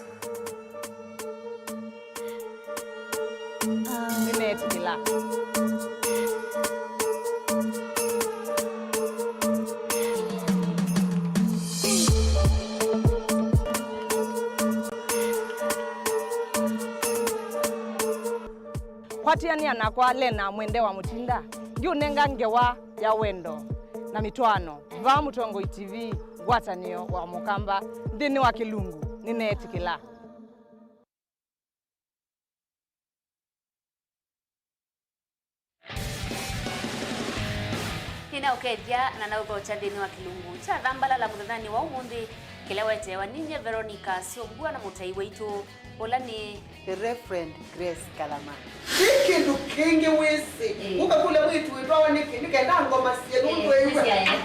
Nĩneetĩkĩla. Kwatĩanĩa nakwa Lena Mwende wa Mũtinda, ndiũnenga ngewa ya wendo na mĩtwaano. Vaa Mũtongoi T V, ngwatanĩo wa Mũkamba, nthĩnĩ wa kĩlungu, nĩneetĩkĩla. Nĩnaũkethya na naũthokya nthĩnĩ wa kĩlungu kya Thambalala mũthenyanĩ wa ũmũnthĩ. Kĩla wetewa ninyie Veronica Syombua na mũtai waitũ, ũla nĩ The Reverend Grace Kalama. Ti kĩndũ kĩngĩ wĩsĩ. Ĩĩ. Ũkakũlya mwĩĩtu wĩtwawa nĩkĩ? Nĩ kenda ngoma sie nũndũ ĩw'a.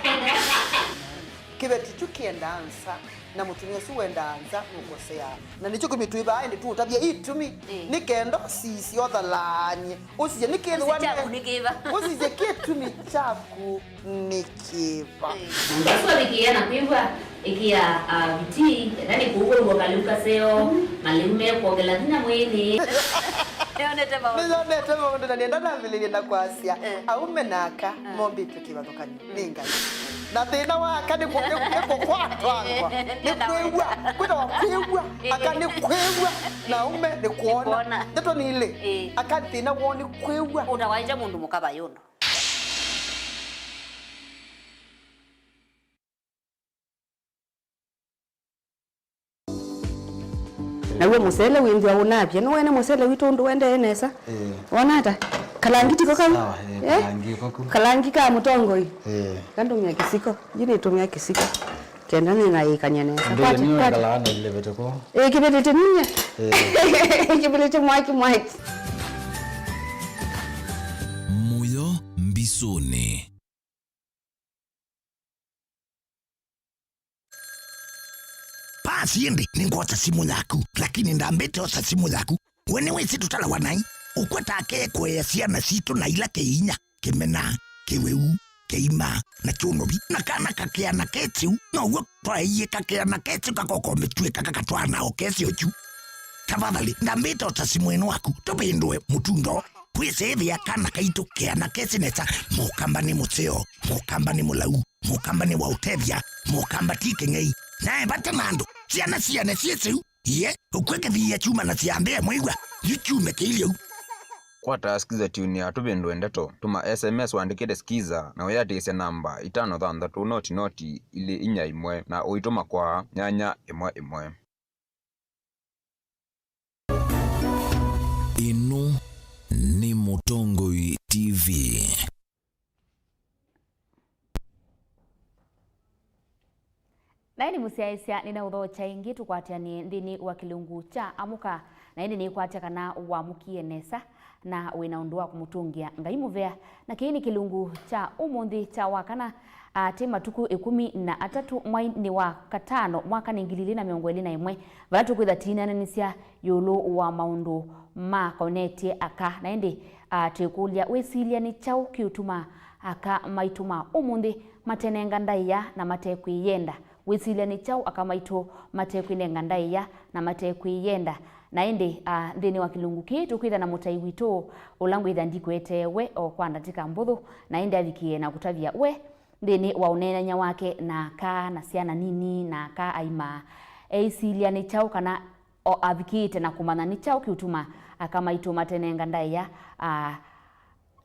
Kĩveti kyu kĩendaa nza, na mũtumĩa ũsu wendaa nza nũkoseaa. Na nĩkyo kĩtumi twĩ vaa ĩndĩ tũũtavya itumi. Ĩĩ. Nĩ kenda ũsisye ũthalaany'e. Ũsisye nĩ kĩthĩwa. Ũsisye kyaku nĩ kĩva. Ũsisye kĩtumi kyaku nĩ kĩva. Ĩĩ. Ũsu avikĩĩa na kwĩw'a, ĩkĩa, ah, vitii, enda nĩ kũu wĩw'a kalĩu kaseo, malĩu mekwongela vinya mwĩĩnĩ. Nĩyonete maũndũ. Nĩyonete maũndũ na nĩenda nambĩlĩlye na kwasya, eh, aume na aka, ah, mombĩtw'e kĩvathũkany'o nĩ Ngai. Na thĩna wa aka nĩ kũ-, nĩ, nĩ kũkwatwangwa, nĩ kwĩw'a, kwĩtawa kwĩw'a, aka nĩ kwĩw'a, na aume nĩ kwona. Nĩ kwona. Ndeto nĩ ilĩ, eh, aka thĩna woo nĩ kwĩw'a. Ũtawaĩte mũndũ mũka vayũndũ. Naw'o mũsele wĩnthĩwa ũnavya. Nĩwene mũsele witũ ũndũ ũendee nesa? Ĩĩ. Wona ata? Kalangi tiko kau? Sawa, ĩĩ, eh? Kalangi koku. Kalangi ka mũtongoi. Ĩĩ. Kandũmĩa kĩsiko. Nji nĩtũmĩa kĩsiko. Kenda nĩnaĩkany'a nesa. Ndĩlĩ. Kwata, niyo kwata. Ngalaa na ilevete ko. Ĩĩ, kĩvĩtĩte ninyie. Ĩĩ. Kĩvĩtĩte mwaki mwaki. Mũyo mbisũnĩ. Pasi ĩndĩ nĩngwosa simũ yaku, lakini ndambĩte osa simũ yaku. We nĩwĩsĩ tũtalawa naĩ? Ũkwata ake kũea syana sitũ na ila kĩinya, kĩmena, kĩwĩu, kĩima, na kyũnũvi. Na kana kakĩana kesĩu, now'o twaeie kakĩana kesĩu kakoko mĩtuĩ kaka katwana o kesĩ ochu. Tafadhali, ndambĩte ota simũ ĩno waku, tũvĩndũe mũtundo. Kwĩsĩĩthĩa kana kaitũ keana kesĩ nesa, mũkamba nĩ mũseo, mũkamba nĩ mũlau. Mũkamba nĩ wa ũtethya, mũkamba ti kĩng'ei. Nae vata na andũ, syana siane syĩsĩu, iye, ũkw'e kĩthiia kyuma na syambĩe mwĩw'a, yu kyume kĩilyĩ u. Kwata Skiza Tune ya Tũvĩndũe Ndeto, tũma S M S ũandĩkĩte Skiza na ũyĩatĩĩsya namba itano thanthatũ noti noti ilĩ inya ĩmwe na ũitũma kwa nyanya ĩmwe ĩmwe. Ĩno nĩ Mũtongoi T V. Naĩ nĩ mũsyaĩĩsya nĩnaũthokya ĩngĩ tũkwatĩanĩe nthĩnĩ wa kĩlungu kya Amũka, na ĩndĩ nĩkwatya kana wamũkie nesa na wĩ na ũndũ wa kũmũtũngĩa Ngai mũvea. Na kĩĩ nĩ kĩlungu kya ũmũnthĩ kya Wakana, a, tĩ matukũ ĩkũmi na atatũ mwai-inĩ wa katano mwaka nĩ ngili ilĩ na mĩongo ĩlĩ na ĩmwe, vala tũkwĩtha tũineenanĩsya ĩũlũ wa maũndũ makonetye aka. Na ĩndĩ, a, twĩkũlya, wĩsilya nĩ kyaũ kĩũtuma aka maitũ ma ũmũnthĩ matenenga ndaĩa na matekwĩyenda? Wĩsilya nĩ kyaũ aka maitũ matekwĩnenga ndaĩa na matekwĩyenda? Na ĩndĩ, a, nthĩnĩ wa kĩlungu kĩĩ tũkwĩtha na mũtai witũ, ũla ngwĩtha ndikũetee we o kwa ndatĩka mbũthũ, na ĩndĩ avikĩe na kũtavya we nthĩnĩ wa ũneenany'a wake na aka na syana nini na aka aima, eisilya nĩ kyaũ kana o avikĩĩte na kũmanya nĩ kyaũ kĩũtuma aka maitũ matenenga ndaĩa, a,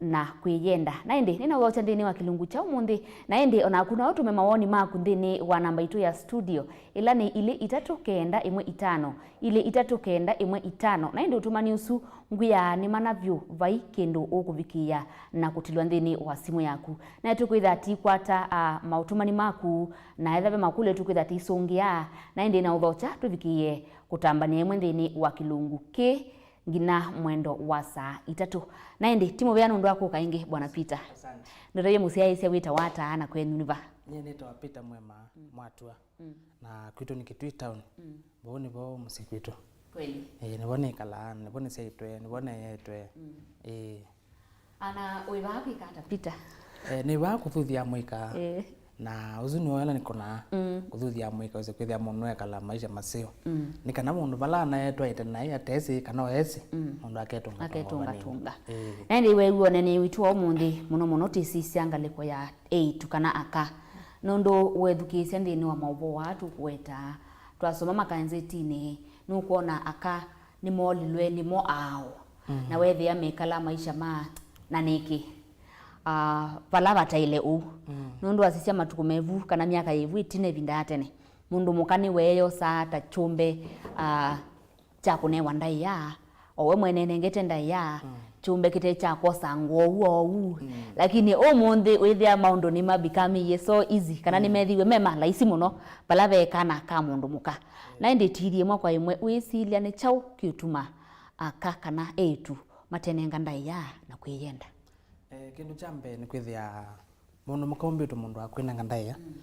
na kwĩyenda. Na ĩndĩ, nĩnaũthokya nthĩnĩ wa kĩlungu kya ũmũnthĩ, na ĩndĩ o naku no ũtũme mawoni maku nthĩnĩ wa namba itũ ya studio, ĩla nĩ ilĩ itatũ kenda ĩmwe itano, ilĩ itatũ kenda ĩmwe itano. Na ĩndĩ ũtũmani ũsu ngwĩaa nĩ mana vyũ, vai kĩndũ ũkũvikĩĩa na kũtilwa nthĩnĩ wa simũ yaku. Na tũkwĩtha tũikwata, a, maũtũmani maku, na ethĩwa ve makũlyo tũkwĩtha tũisũngĩa, na ĩndĩ naũthokya tũvikĩĩe kũtambanĩa ĩmwe nthĩnĩ wa kĩlungu kĩĩ nginya mwendo wa saa itatũ. Na ĩndĩ, ti mũvea nũndũ wa kũka ĩngĩ, Bwana Peter. Asante. Ndũtavye mũsyaĩĩsya wĩtawa ata na kwenyu nĩ va? Nyie nĩtawa Peter Mwema, mm, Mwatua. Mm. Na kwitũ nĩ Kitui Town. Mm. Vau nĩvo mũsyĩ kwitũ. Kweli? Ĩĩ, nĩvo nĩkalaa, nĩvo nĩsyaĩtwe, nĩvo neetwe. Mm. Ĩĩ. Ana wĩ vaa kwĩka ata, Peter? Eh, nĩ vaa kũthuthya mũika. Eh. Na ũsu nĩwe wĩla nĩkonaa, mm, kũthuthya mũika wĩse kwĩthĩa mũndũ ekala maisha maseo. Mm. Nĩ kana mũndũ vala anaetwaĩte naĩ atesĩ kana oesĩ, mm, mũndũ aketũnga. Aketũnga tũnga. Eh. Na ĩndĩ wew'o nene witũ wa ũmũnthĩ mũno mũno twĩsisya ngalĩko ya eĩtu kana aka. Nũndũ wethukĩĩsya nthĩnĩ wa maũvoo aa tũkũwetaa, twasoma makanzetinĩ, nũkwona aka nĩmoolilwe nĩmo aao, mm, na weethĩa mekala maisha ma na nĩkĩ, ah, vala vataĩle ũu. Mm. Nũndũ wasisya matukũ mevu kana myaka yĩvu ĩtina ĩvinda ya tene, mũndũ mũka nĩweeyosaa ta kyũmbe, ah, kya kũnewa ndaĩa, o we mwene enengete ndaĩa, mm, kyũmbe kĩte kya kwosa ngoo ũu ou. Mm. Lakini ũmũnthĩ wĩthĩa maũndũ nĩmabikamĩie so easy, kana mm, nĩmethiwe me ma laisi mũno, vala ve kana ka mũndũ mũka. Na ĩndĩ tithi ĩmwe kwa ĩmwe, wĩsilya nĩ kyaũ kĩũtuma aka kana eĩtu matenenga ndaĩa na kwĩyenda? Eh, kĩndũ kya mbee nĩ kwĩthĩa mũndũ mũka ũmbĩtwe mũndũ wa kwĩnenga ndaĩa, mm,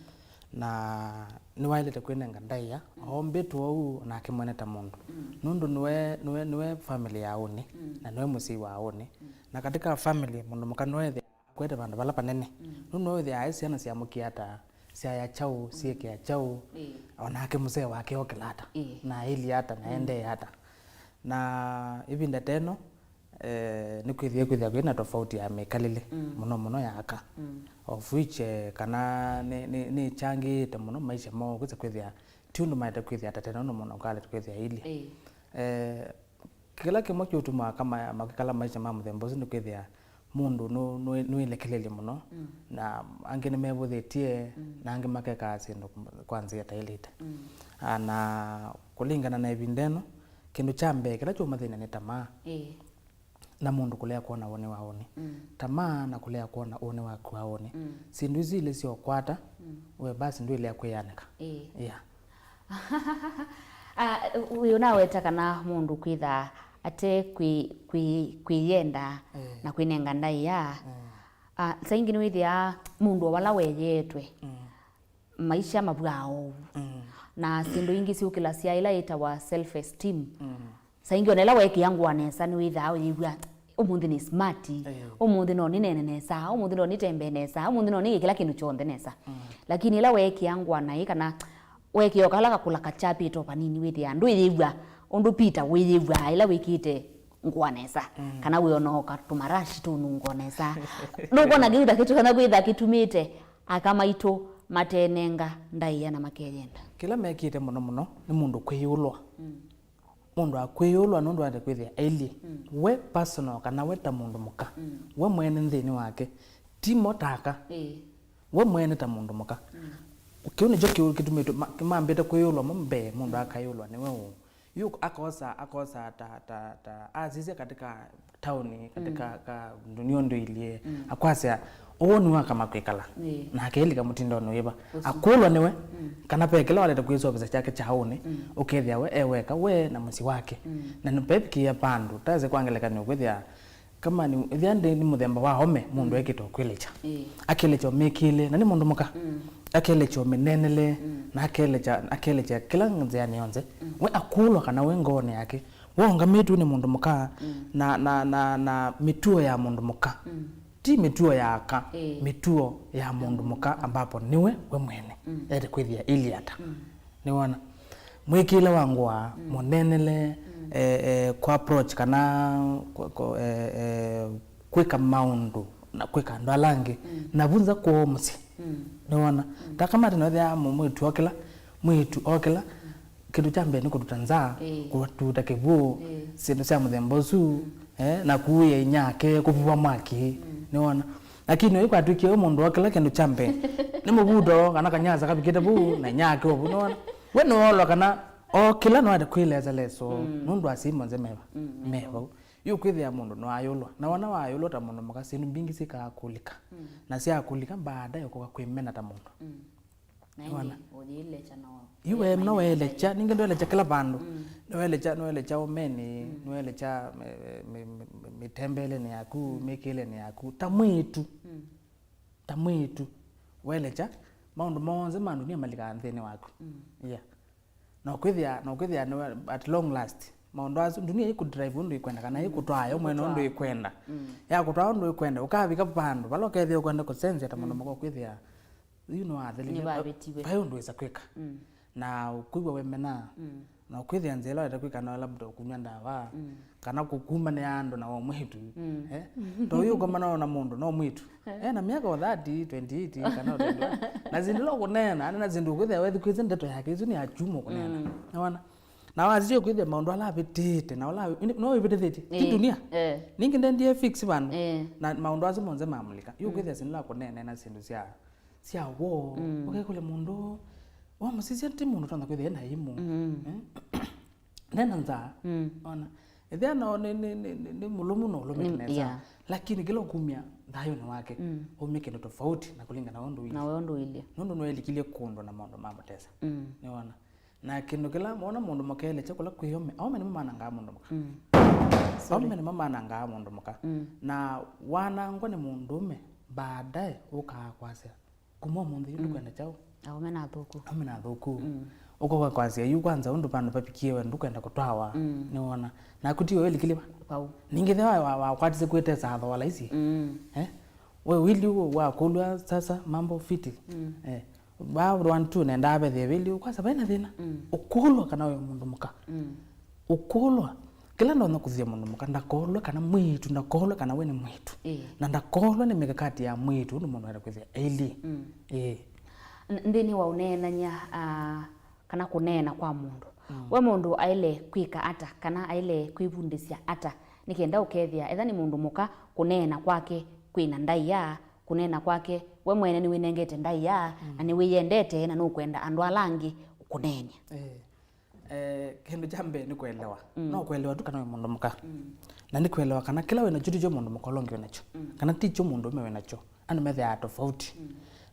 na nĩwaĩlĩte kwĩnenga ndaĩa, mm, ombĩtwe ũu, onake mwene ta mũndũ. Mm. Nũndũ nĩwe, nĩwe, nĩwe family ya ũnĩ, mm, na nĩwe mũsyai wa ũnĩ. Mm. Na katika family, mũndũ mũka nĩwethĩa akwete vandũ vala vanene. Mm. Nũndũ nĩwethĩa aĩ syana syamũkĩa ata, syaya kyaũ, syĩkĩa kyaũ, ĩĩ, onake mũsee wake okĩla ata, ĩĩ, na aĩlye ata, na, mm, endee ata. Na ĩvinda ta ĩno, eh, nĩkwĩthĩe kwĩthĩa kwĩna tofauti ya mĩkalĩle, mm, mũno mũno ya aka. Mm. Of which, eh, kana nĩ, nĩ, nĩkyangĩĩte mũno maisha moo, kwĩsa kwĩthĩa ti ũndũ maete kwĩthĩa ta tene, ũndũ mũndũ ũkalete kwĩthĩa ilye. Ĩĩ. Eh, kĩla kĩmwe kĩũtumaa kama makĩkala maisha ma mũthemba ũsu nĩ kwĩthĩa mũndũ nũ-, nũ-, nũilekelelye mũno, mm, na angĩ nĩmevũthĩtye, mm, na angĩ makekaa syĩndũ kwa nzĩa ĩtaĩlĩte. Mm. Ah, na kũlingana na ĩvinda ĩno, kĩndũ kya mbee kĩla kyũmathĩnĩa nĩ tamaa. Ĩĩ. Na mũndũ kũlea kwona woni wa ũnĩ. Mm. Tamaa na kũlea kwona ũnĩ waku wa ũnĩ. Mm. Syĩndũ isu ilĩ syokwata, mm, we basi ndwĩlea kwĩyanĩka. Ĩĩ. Yeah. Ah, wĩ ũnaweta kana mũndũ kwĩtha ate kwĩ-, kwĩ-, kwĩyenda, eh, na kwĩnenga ndaĩa. Eh. Ah, saa ingĩ nĩwĩthĩaa mũndũ o vala weyeetwe. Mm. Maisha mavwaa oou. Mm. Na syĩndũ ingĩ syũkĩlasya ĩla yĩtawa self esteem. Mm. Saa ingĩ ona ĩla weekĩa ngũa nesa nĩwĩthaa ũyĩw'a, "Ũmũnthĩ nĩ smart, eh, ũmũnthĩ no nĩneene nesa, ũmũnthĩ no nĩtembee nesa, ũmũnthĩ no nĩĩke kĩla kĩndũ kyonthe nesa." Mm. Lakini ĩla weekĩa ngũa naĩ kana weekĩa o kala kakũla kachapĩte o vanini wĩthĩaa ndwĩyĩw'a ũndũ Peter wĩyĩw'aa ĩla wĩkĩte ngũa nesa, mm, kana wĩona o katũmarashi tũnungo nesa. Nũkwona kĩu ta kĩtũkana kwĩtha kĩtumĩte aka maitũ matenenga ndaĩa na makeyenda. Kĩla mekĩte mũno mũno nĩ mũndũ kwĩyũlwa. Mm. Mũndũ akwĩyũlwa nũndũ ate kwĩthĩa ailyĩ. Mm. We personal kana we ta mũndũ mũka. Mm. We mwene nthĩnĩ wake. Ti mo ta aka. Ĩĩ. We mwene ta mũndũ mũka. Mm. Kĩu nĩkyo kĩu kĩtumĩtwe ma-, mambĩte kwĩyũlwa mo mbee, mũndũ, mm, akayũlwa nĩwe ũũ. Yu akosa, akosa ta, ta, ta, asisya katika taoni, katika, mm, ka ndunia ũndũ ilyĩ, mm, akwasya, "Ũũ nĩ wa kama kwĩkala." Ĩĩ. Nake ailika mũtindonĩ wĩva? Ũsu. Akũlwa nĩwe, mm, kana ve kĩla walete kwĩsovesa kyake kya ũnĩ, mm, ũkethĩa we e weka, we na mũsyĩ wake. Mm. Na nĩvevikĩĩa vandũ, tase kwa ngelekany'o kwĩthĩa, kama nĩ, ĩthĩa ndĩ nĩ mũthemba wa ome, mũndũ, mm, ekĩte o kwĩlekya. Ĩĩ. Akĩlekya o mĩkĩle, na nĩ mũndũ mũka. Mm. Akĩlekya o mĩneenele, mm, na akĩlekya, akĩlekya kĩla nzĩanĩ yonthe. Mm. We akũlwa kana we ngoonĩ yake, we ũngamĩtw'e nĩ mũndũ mũka, mm, na, na, na, na mĩtuo ya mũndũ mũka. Mm. Ti mĩtuo ya aka, ĩĩ, mĩtuo ya mũndũ mũka, ambapo nĩwe we mwene. Mm. Ete kwĩthĩa ilye ata. Mm. Nĩwona? Mwĩkĩĩle wa ngũa, mm, mũneenele, mm, eh, eh, kũ approach kana kũ-, kũ-, eh, eh, kwĩka maũndũ na kwĩka andũ ala angĩ, mm, na vunza kwoo mũsyĩ. Mm. Nĩwona? Mm. Ta kama tene wethĩa mũ-, mwĩĩtu okĩla, mwĩĩtu okĩla, mm, kĩndũ kya mbee nĩ kũtuta nzaa, ĩĩ, kũtuta kĩw'ũ, ĩĩ, syĩndũ sya mũthemba ũsu, mm, eh, na kuĩa inyake, kũvuva mwaki, mm, nĩwona? Lakini ũyũ kwatw'ĩkie ũyũ mũndũ okĩla kĩndũ kya mbee nĩ mũvuto kana kanyasa kavikĩte vau na inyake o vau, nĩwona? We nĩwoolwa kana okĩla nĩwaete kwĩlesa leso, mm, nũndũ asyai monthe meva, mm, me vau. Yu kwĩthĩa mũndũ nĩwayũlwa, na wona wayũlwa ta mũndũ mũka, syĩndũ mbingĩ syĩkaa kũlika. Mm. Na syakũlika, baadaye ũkoka kwĩmena ta mũndũ. Mm. Na ĩndĩ ũyĩlekya no yu we mna weelekya, ningĩ ndwelekya kĩla vandũ. Mm. Nĩwelekya, nĩwelekya ũmeni, mm, nĩwelekya, eh, mi-, mi-, mi-, mĩtembeleni yaku, mm, mĩkĩleni yaku, ta mwĩĩtu. Mm. Ta mwĩĩtu. Welekya, maũndũ monthe ma ndunia malikaa nthĩnĩ waku. Mm. Yeah. Na ũkwĩthĩa, na ũkwĩthĩa nĩwe at long last. Maũndũ asu, ndunia ĩkũdrive ũndũ ĩkwenda, kana, mm, ĩkũtwaa yo mwene ũndũ ĩkwenda. Mm. Yakũtwaa ũndũ ĩkwenda, ũkavika vandũ vala ũkethĩa ũkwenda kũsenzya ta mũndũ, mm, mũka ũkwĩthĩa, yu nĩwathelile. Nĩvavĩtiwe. Vai ũndũ wĩsa kwĩka. Mm. Na ũkwĩw'a wemena. Mm. Na ũkwĩthĩa nzĩa ĩla wete kwĩka no labda ũkũnywa ndawa, mm, kana kũkumanĩa andũ na o mwĩĩtu. Mm. Eh? To ũyũ ũkomana na mũndũ no mwĩĩtu. Eh. Ena myaka o thirty, twenty-eight, kana o twenty-one. Na syĩndũ ila ũkũneena, na syĩndũ ũkwĩthĩa wethukĩĩsye ndeto yake, isu nĩ ya kyumwa kũneena. Mm. Nĩwona? Na wasisya ũkwĩthĩa maũndũ ala avĩtĩte, na ũla, no wĩvĩtĩthĩtye. Ti, eh, dunia. Eh. Ningĩ ndendie fix vandũ. Eh. Na maũndũ asu monthe mamũlika. Yu, mm, ũkwĩthĩa syĩndũ ila ũkũneena na syĩndũ sya sya woo. Mm. Ũkekũlya mũndũ, wamũsisya ti mũndũ ũtonya kwĩthĩa ena imũ. Mm. Eh? Nena nzaa. Mm. Ona. Ethĩa no nĩ, nĩ, nĩ, nĩ, nĩ mũlũmu, no ũlũme Nĩ- kĩnesa. Yeah. Lakini kĩla ũkumya thayũnĩ wake, Mm. aumye kĩndũ tofauti na kũlingana na ũndũ Na ũilyĩ. we ũndũ ũilyĩ. Nũndũ nĩwaĩlĩkilye kũndũ na maũndũ mamũtesa. Mm. Nĩwona? Na kĩndũ kĩla wona mũndũ mũka elĩkya kũla kwĩ aũme, aũme nĩmo manangaa mũndũ mũka. Mm. Sorry. Aũme nĩmo manangaa mũndũ mũka. Mm. Na wanangwa nĩ mũndũũme, baadaye ũkaa kwasya, kuma ũmũnthĩ yu Mm. ndũkwenda kyaũ? Aũme na athũku. Aũme na athũku. Mm. Ũkoka kwasya yu kwanza ũndũ vandũ vavikie we ndũkwenda kũtwawa. Mm. Nĩwona? Naku tiwe wĩlikilye va? Vau. Ningĩ the wa- wa- wakwatisye kwĩtesa athoa laisi. Mm. Eh? We wili ũguo wakũlw'a sasa mambo fiti. Mm. Eh. Ba one two nendaa vethie vili kwasa vaina thĩna. Mm. Ũkũlwa kana we mũndũ mũka. Mm. Ũkũlwa. Kĩla ndonya kũthia mũndũ mũka ndakolwe kana mwĩĩtu, ndakolwe kana we nĩ mwĩĩtu. Ĩĩ. Na ndakolwe nĩ mikakati ya mwĩĩtu ũndũ mũndũ aenda kwĩthĩa ailyĩ. Mm. Ĩĩ. N- nthĩnĩ wa ũneenany'a, ah, kana kũneena kwa mũndũ. Mm. We mũndũ aĩle kwĩka ata kana aĩle kwĩvundĩsya ata nĩ kenda ũkethĩa etha nĩ mũndũ mũka kũneena kwake kwĩ na ndaĩa, kũneena kwake we mwene nĩwĩnengete ndaĩa, Mm. na nĩwĩyendete na nũkwenda andũ ala angĩ ũkũneeny'a? Eh, eh, kĩndũ kya mbee nĩ kũelewa. Mm. No kũelewa tu kana wĩ mũndũ mũka. Mm. Na nĩ kũelewa kana kĩla wĩ nakyo tikyo mũndũ mũka ũla ũngĩ wĩ nakyo. Mm. Kana tikyo mũndũ ũme wĩ nakyo. Andũ methĩawa tofauti. Mm.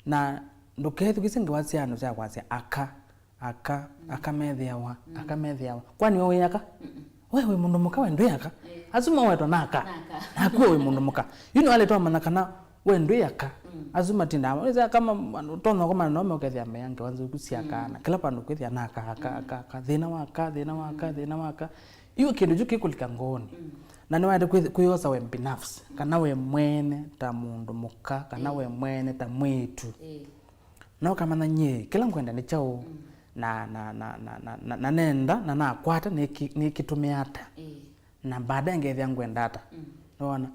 Na ndũkethukĩsye ngewa sya andũ sya kwasya aka, aka, Mm. aka methĩawa, Mm. aka methĩawa. Kwani we wĩ aka? Mm-mm. We wĩ mũndũ mũka, we ndwĩ aka. Eh. Asu mawetwa na aka. Na aka. Naku we wĩ mũndũ mũka. Yu nĩwaletwa manya kana we ndwĩ aka. Mm. Asu matindaa. Wĩsĩ aka ma- ma- ũtonya kũmana nao meũkethĩa mea ngewa nzũku sya aka. Mm. Na kĩla vandũ kwĩthĩa na aka, aka, Mm. aka, aka. Thĩna wa aka, thĩna wa aka, Mm. thĩna wa aka. Yu kĩndũ kyu kĩkũlika ngoonĩ. Mm. Na nĩwaete kwĩ- kwĩyosa we binafsi, kana we mwene ta mũndũ mũka, kana Ĩĩ. we mwene ta mwĩĩtu. Ĩĩ. Na ũkamanya nyie, kĩla ngwenda nĩ kyaũ, Mm. na, na, na, na, na, na, na nenda, na nakwata, nĩkĩ- nĩkĩtũmĩa ata. Ĩĩ. Na baadaye ngethĩa ngwenda ata. Mm. Nĩwona?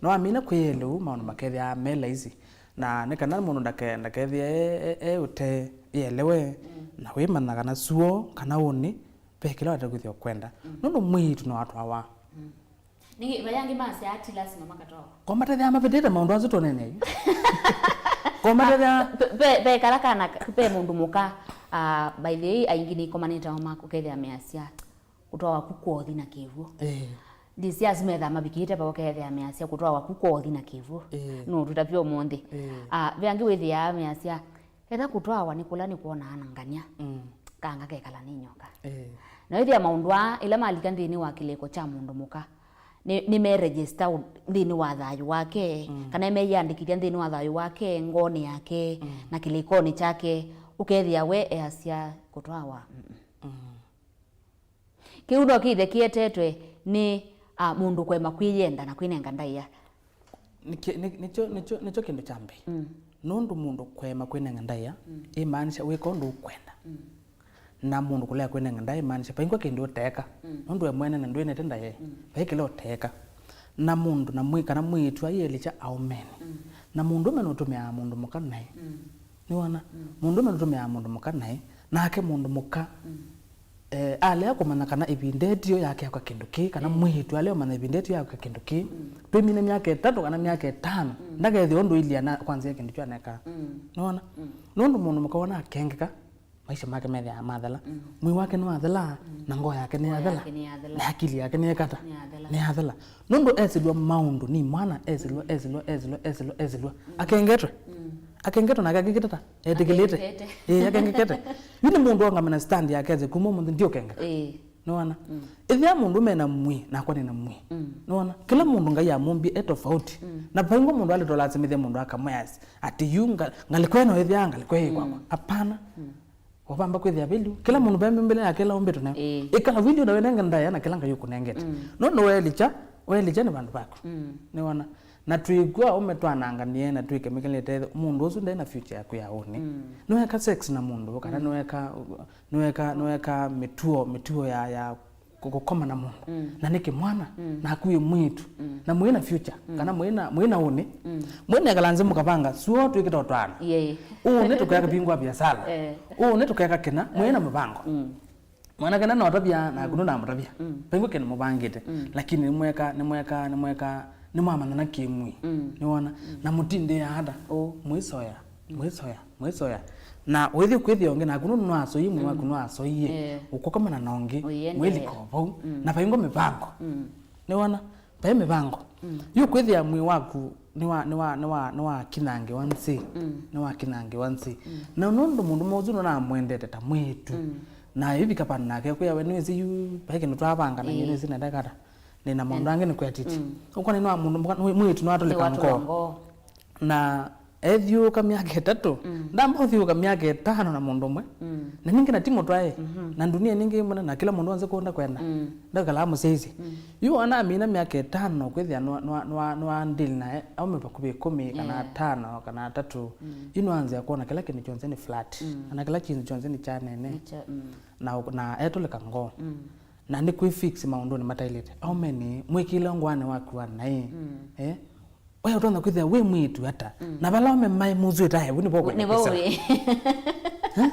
Nĩwamina kwĩyĩelewa maũndũ makethĩa me laisi. Na nĩ kana mũndũ ndake- ndakethĩa e- e- e ũte yĩelewe, Mm. na wĩmanya kana suo, kana ũnĩ, ve kĩla wate kwĩthĩa ũkwenda. Mm. Nũndũ mwĩĩtu no atwawa. Mm. Nĩngĩ, vaya angĩ masyaa ti lasima makatwawa. Kwa matethĩa mavĩtĩte maũndũ asu tũnene yu. Kwa matethĩa Ve- ve- ve kala kana ka- ve mũndũ mũka, ah, by the way, aingĩ nĩikomanĩte ao makũkethĩa measya kũtwawa ku kwothi na kĩw'ũ. Eh. Ndĩsĩ asu methaa mavikĩte vau kethĩa measya kũtwawa ku kwothi na kĩw'ũ. Eh. No tũtavye ũmũnthĩ. Eh. Ah, ve angĩ wĩthĩaa measya etha kũtwawa nĩ kũla nĩkwonaa na ngania. Mm. Kanga kekala nĩ nyoka. Eh. Na wĩthĩa maũndũ aa ĩla malika nthĩnĩ wa kĩlĩko kya mũndũ mũka, nĩ- nĩmeregister ũ- nthĩnĩ wa thayũ wake, Mm. kana nĩmeyĩandĩkĩthya nthĩnĩ wa thayũ wake, ngoonĩ yake, Mm. na kĩlĩkonĩ kyake, ũkethĩa we easya kũtwawa. Mm-mm. Mm. Kĩu no kĩthe kĩetetwe nĩ, ah, mũndũ kũema kwĩyenda na kwĩnenga ndaĩa. Nĩkĩ- nĩ- nĩkyo- nĩkyo- nĩkyo kĩndũ kya mbee. Mm. Nũndũ mũndũ kũema kwĩnenga ndaĩa, Mm. ĩmaanisha wĩka ũndũ ũkwenda. Mm. Na mũndũ kũlea kwĩnenga ndaĩa ĩmaanisha vaingwa kĩndũ ũteeka. Mm. Nũndũ we mwene na ndwĩnete ndaĩa, Mm. vai kĩla ũteeka. Na mũndũ na mwĩ- kana mwĩĩtu aielĩkya aũmeni. Mm. Na mũndũme nũtũmĩaa mũndũ mũka naĩ. Mm. Nĩwona? Mm. Mũndũme nũtũmĩaa mũndũ mũka naĩ, nake mũndũ mũka, Mm. eh, alea kũmanya kana ĩvinda ĩtio yake eka kĩndũ kĩĩ, kana Mm. mwĩĩtu alea ũmanya ĩvinda ĩtio yake kĩndũ kĩĩ, Mm. twĩmine myaka ĩtatũ kana myaka ĩtano, Mm. ndakethĩa ũndũ ilia na kwanzĩa kĩndũ kyu anekaa. Mm. Nĩwona? Mm. Nũndũ mũndũ mũka wona akengeka, maisha make methĩawa mathela. Mm. Mwĩĩ wake nĩwathela, Mm. na ngoo yake Ngoo nĩyathela, yake nĩyathela. Na akili yake nĩyekata, Nĩyathela. Nĩyathela. Nũndũ esĩlwa maũndũ nĩ mwana, esĩlwa, esĩlwa, esĩlwa, esĩlwa, esĩlwa. Mm. Akengetwe. Mm. Akengetwe nake akengete ta etĩkĩlĩte. Akengete. Ĩĩ, akengekete. Yu nĩ mũndũ ongamena stand yake ese kuma ũmũnthĩ ndiũkengeka. Ĩĩ. Nĩwona? Mm. Ĩthĩa mũndũ mena mwĩĩ, nakwa nĩna mwĩĩ. Mm. Nĩwona? Kĩla mũndũ Ngai amũmbie e tofauti. Mm. Na vaingwa mũndũ alĩtolasimĩthya mũndũ akamwĩa atĩ yu nga- ngalĩko ĩno ĩthĩaa ngalĩko ĩĩ kwakwa. Mm. Hapana. Mm. Wavamba kwĩthĩa vĩlyu. Kĩla mũndũ ve mĩmbĩle yake ĩla ũmbĩtwe nayo. Ĩĩ. Ĩkala vĩlyu na wĩnenge ndaĩa na kĩla Ngai ũkũnengete. Mm. No nĩwelikya, welikya nĩ vandũ vaku. Mm. Nĩwona? Na twĩkw'a aũme twananganie na twĩke mĩkelete, mũndũ ũsu ndaĩ na future yaku ya ũnĩ. Mm. Nĩweka sex na mũndũ, kana Mm. nĩweka, nĩweka, nĩweka mĩtuo, mĩtuo ya, ya kũ- kũkoma na mũndũ. Mm. Na nĩ kĩmwana, Mm. naku wĩ mwĩĩtu, Mm. na mwĩ na future, Mm. kana mwĩ na, mwĩ na ũnĩ. Mm. Mwĩ nekala nzĩ mũkavanga, suo twĩkĩte ũtwana. Yee. Ũnĩ tũkeka vingwa biasala. Eh. Ũnĩ tũkeka kĩna, mwĩ na mũvango. Mm. Mwanake na notavya, naku Mm. ndũnamũtavya. Mm. Vaingwa kĩndũ mũvangĩte. Mm. Lakini nĩmweka, nĩmweka, nĩmweka, nĩmwamanyana kĩmwĩĩ. Mm. Nĩwona? Mm. Na mũtindĩaa ata? Oh. Mwĩsoya, Mm. mwĩsoya, mwĩsoya. Na ũithi kwĩthĩa ũngĩ naku nũndũ nwasoie mwĩĩ waku, mm, nwasoie, eh, ũkũkomana na ũngĩ, ũiendeea, mwĩlika o vau, mm, na vaingwa mĩvango. Mm. Nĩwona? Vai mĩvango. Mm. Yu kwĩthĩa mwĩĩ waku nĩwa, nĩwa, nĩwa, nĩwakinangĩwa nzĩ. Mm. Nĩwakinangĩwa nzĩ. Mm. Na nũndũ mũndũũme ũsu nũnamwendete ta mwĩĩtu. Mm. Na ĩvika vandũ nake kwĩa we nĩwĩsĩ yu vai kĩndũ twavanga na, ĩĩ, nĩwĩsĩ nendekata. Nĩ na maũndũ, mm, angĩ nĩkwetĩtye. Mm. Ũkwona nĩ wa mũndũ mũka-, mwĩĩtu nĩwatũlĩka, nĩwatũla ngoo. Ngoo. Na ethiũũka myaka ĩtatũ, mm, ndamba ũthiũũka myaka ĩtano na mũndũ ũmwe. Mm. Na ningĩ na ti mũtwae. Mhm. Na ndunia ningĩ ĩmwe na kĩla mũndũ onze kũnda kwenda. Mm. Ndakalaa mũsyaisye. Mm. Yu anamina myaka ĩtano kwĩthĩa nwa, nwa, nwa, nwa deal nae aume vakuvĩ ĩkũmi kana, yeah, atano kana atatũ. Mm. Yu nwanzĩa kwona kĩla kĩndũ kyonthe nĩ flat. Mm. Kana kĩla kĩndũ kyonthe nĩ kyanene. Nĩ kya, mm. Na, na etũlĩka ngoo. Mm. Na nĩ kwĩ fix maũndũnĩ mataĩlĩte. Aumeni, mwĩkĩle ngwanĩ waku wa naĩ. Mm. Eh? We ũtonya kwĩthĩa wĩ mwĩĩtu ata? Mm. Na vala ome maĩ mũzuĩta evu nĩvo, nĩvo kwenda kwĩsĩla. Wĩ. Eh?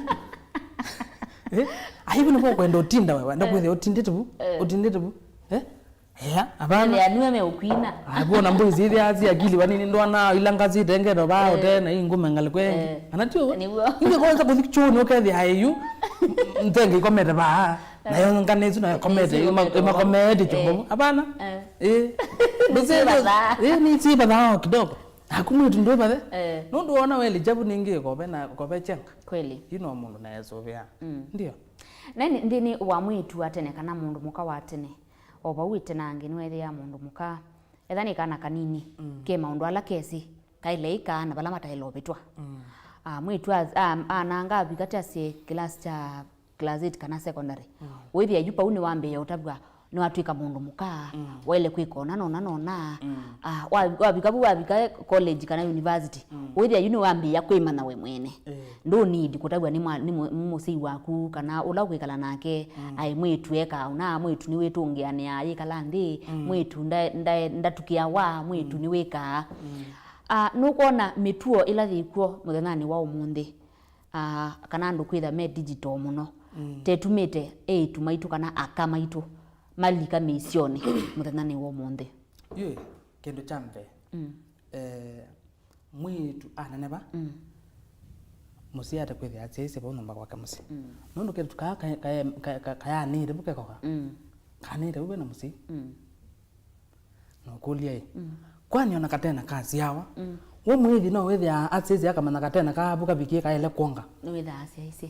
Eh? Aivu nĩvo kwenda ũtinda wewe. Ndakwĩthĩa ũtindĩte vu. Eh. Ũtindĩte vu. Eh? Ea, avana. Ethĩa nue meũkwina. Avuona mbũi syĩthĩa si akili vanini ndwana ila ngasi itengete vaa, eh, ũtee na ingũme ngalĩko ĩngĩ. Eh. Kana tio? Nĩw'o. Ingĩ kwanza kũthi kyũnĩ ũkethĩa ayu. Ntenge ikomete vaa. Nayo ngane isu nayo komete, ima-, imakomete chombo. Eh. Hapana. Eh. Eh. Nisivathaa. Eh, nisivathaa kidogo. Naku mwĩĩtu ndwĩvathe. Eh. Nũndũ wona weli jabu ningĩ kove na kove chenga. Kweli. Yu no mũndũ naesũvĩa. Mm. Ndio. Na nĩ, nthĩnĩ wa mwĩĩtu wa tene kana mũndũ mũka wa tene, o vau ĩtenangĩ nĩwethĩa mũndũ mũka, etha nĩ kana kanini, mm, ke maũndũ ala kesĩ kaĩle ĩkaa na vala mataĩle ũvĩtwa. Mm. Ah, mwĩĩtu a-, a-, ananga avika kyasye kĩlasi kya class eight kana secondary. Mm. Wĩthĩa yu pau nĩwambĩĩa ũtavw'a nĩwatw'ĩka mũndũ mũka, mm, waĩle kwĩka ũna na ũna na ũna. Mm. Ah, wa-, wavika vu, wavika college kana university. Mm. Wĩthĩa yu nĩwambĩĩa kwĩmanya we mwene. Eh. Ndũ need kũtavw'a nĩ mwa-, nĩ mũ-, nĩ mũsyai waku kana ũla ũkwĩkala nake, mm, aĩ mwĩĩtu ekaa ũna, mwĩĩtu nĩwĩtũngĩanĩaa yĩkala nthĩ, mm, mwĩĩtu nda-, nda-, ndatukĩawa, mwĩĩtu, mm, nĩwĩkaa. Mm. Ah, nũkwona mĩtuo ĩla yĩkw'o mũthenyanĩ wa ũmũnthĩ. Ah, kana andũ kwĩtha me digital mũno. Mm. Tetumĩte eĩtu maitũ kana aka maitũ malika mĩisyonĩ mũthenyanĩ wa ũmũnthĩ. Yũĩ, kĩndũ kya mbee, mm, eh, mwĩĩtu aneneva, mm, mũsyai ate kwĩthĩa asyaisye vau nyũmba kwake mũsyĩ. Mm. Nũndũ kĩndũ kaa ka-, ka-, ka-, ka-, kayanĩte vu kekoka. Mm. Kanĩte vu vena mũsyai. Mm. Na ũkũlya ĩ, mm, kwani ona katena kasyawa? Mm. We mwĩĩthi no wĩthĩaa asyaisye akamanya katena kaa vu kavikie kaĩle kwonga? Nĩwĩthaa asyaisye.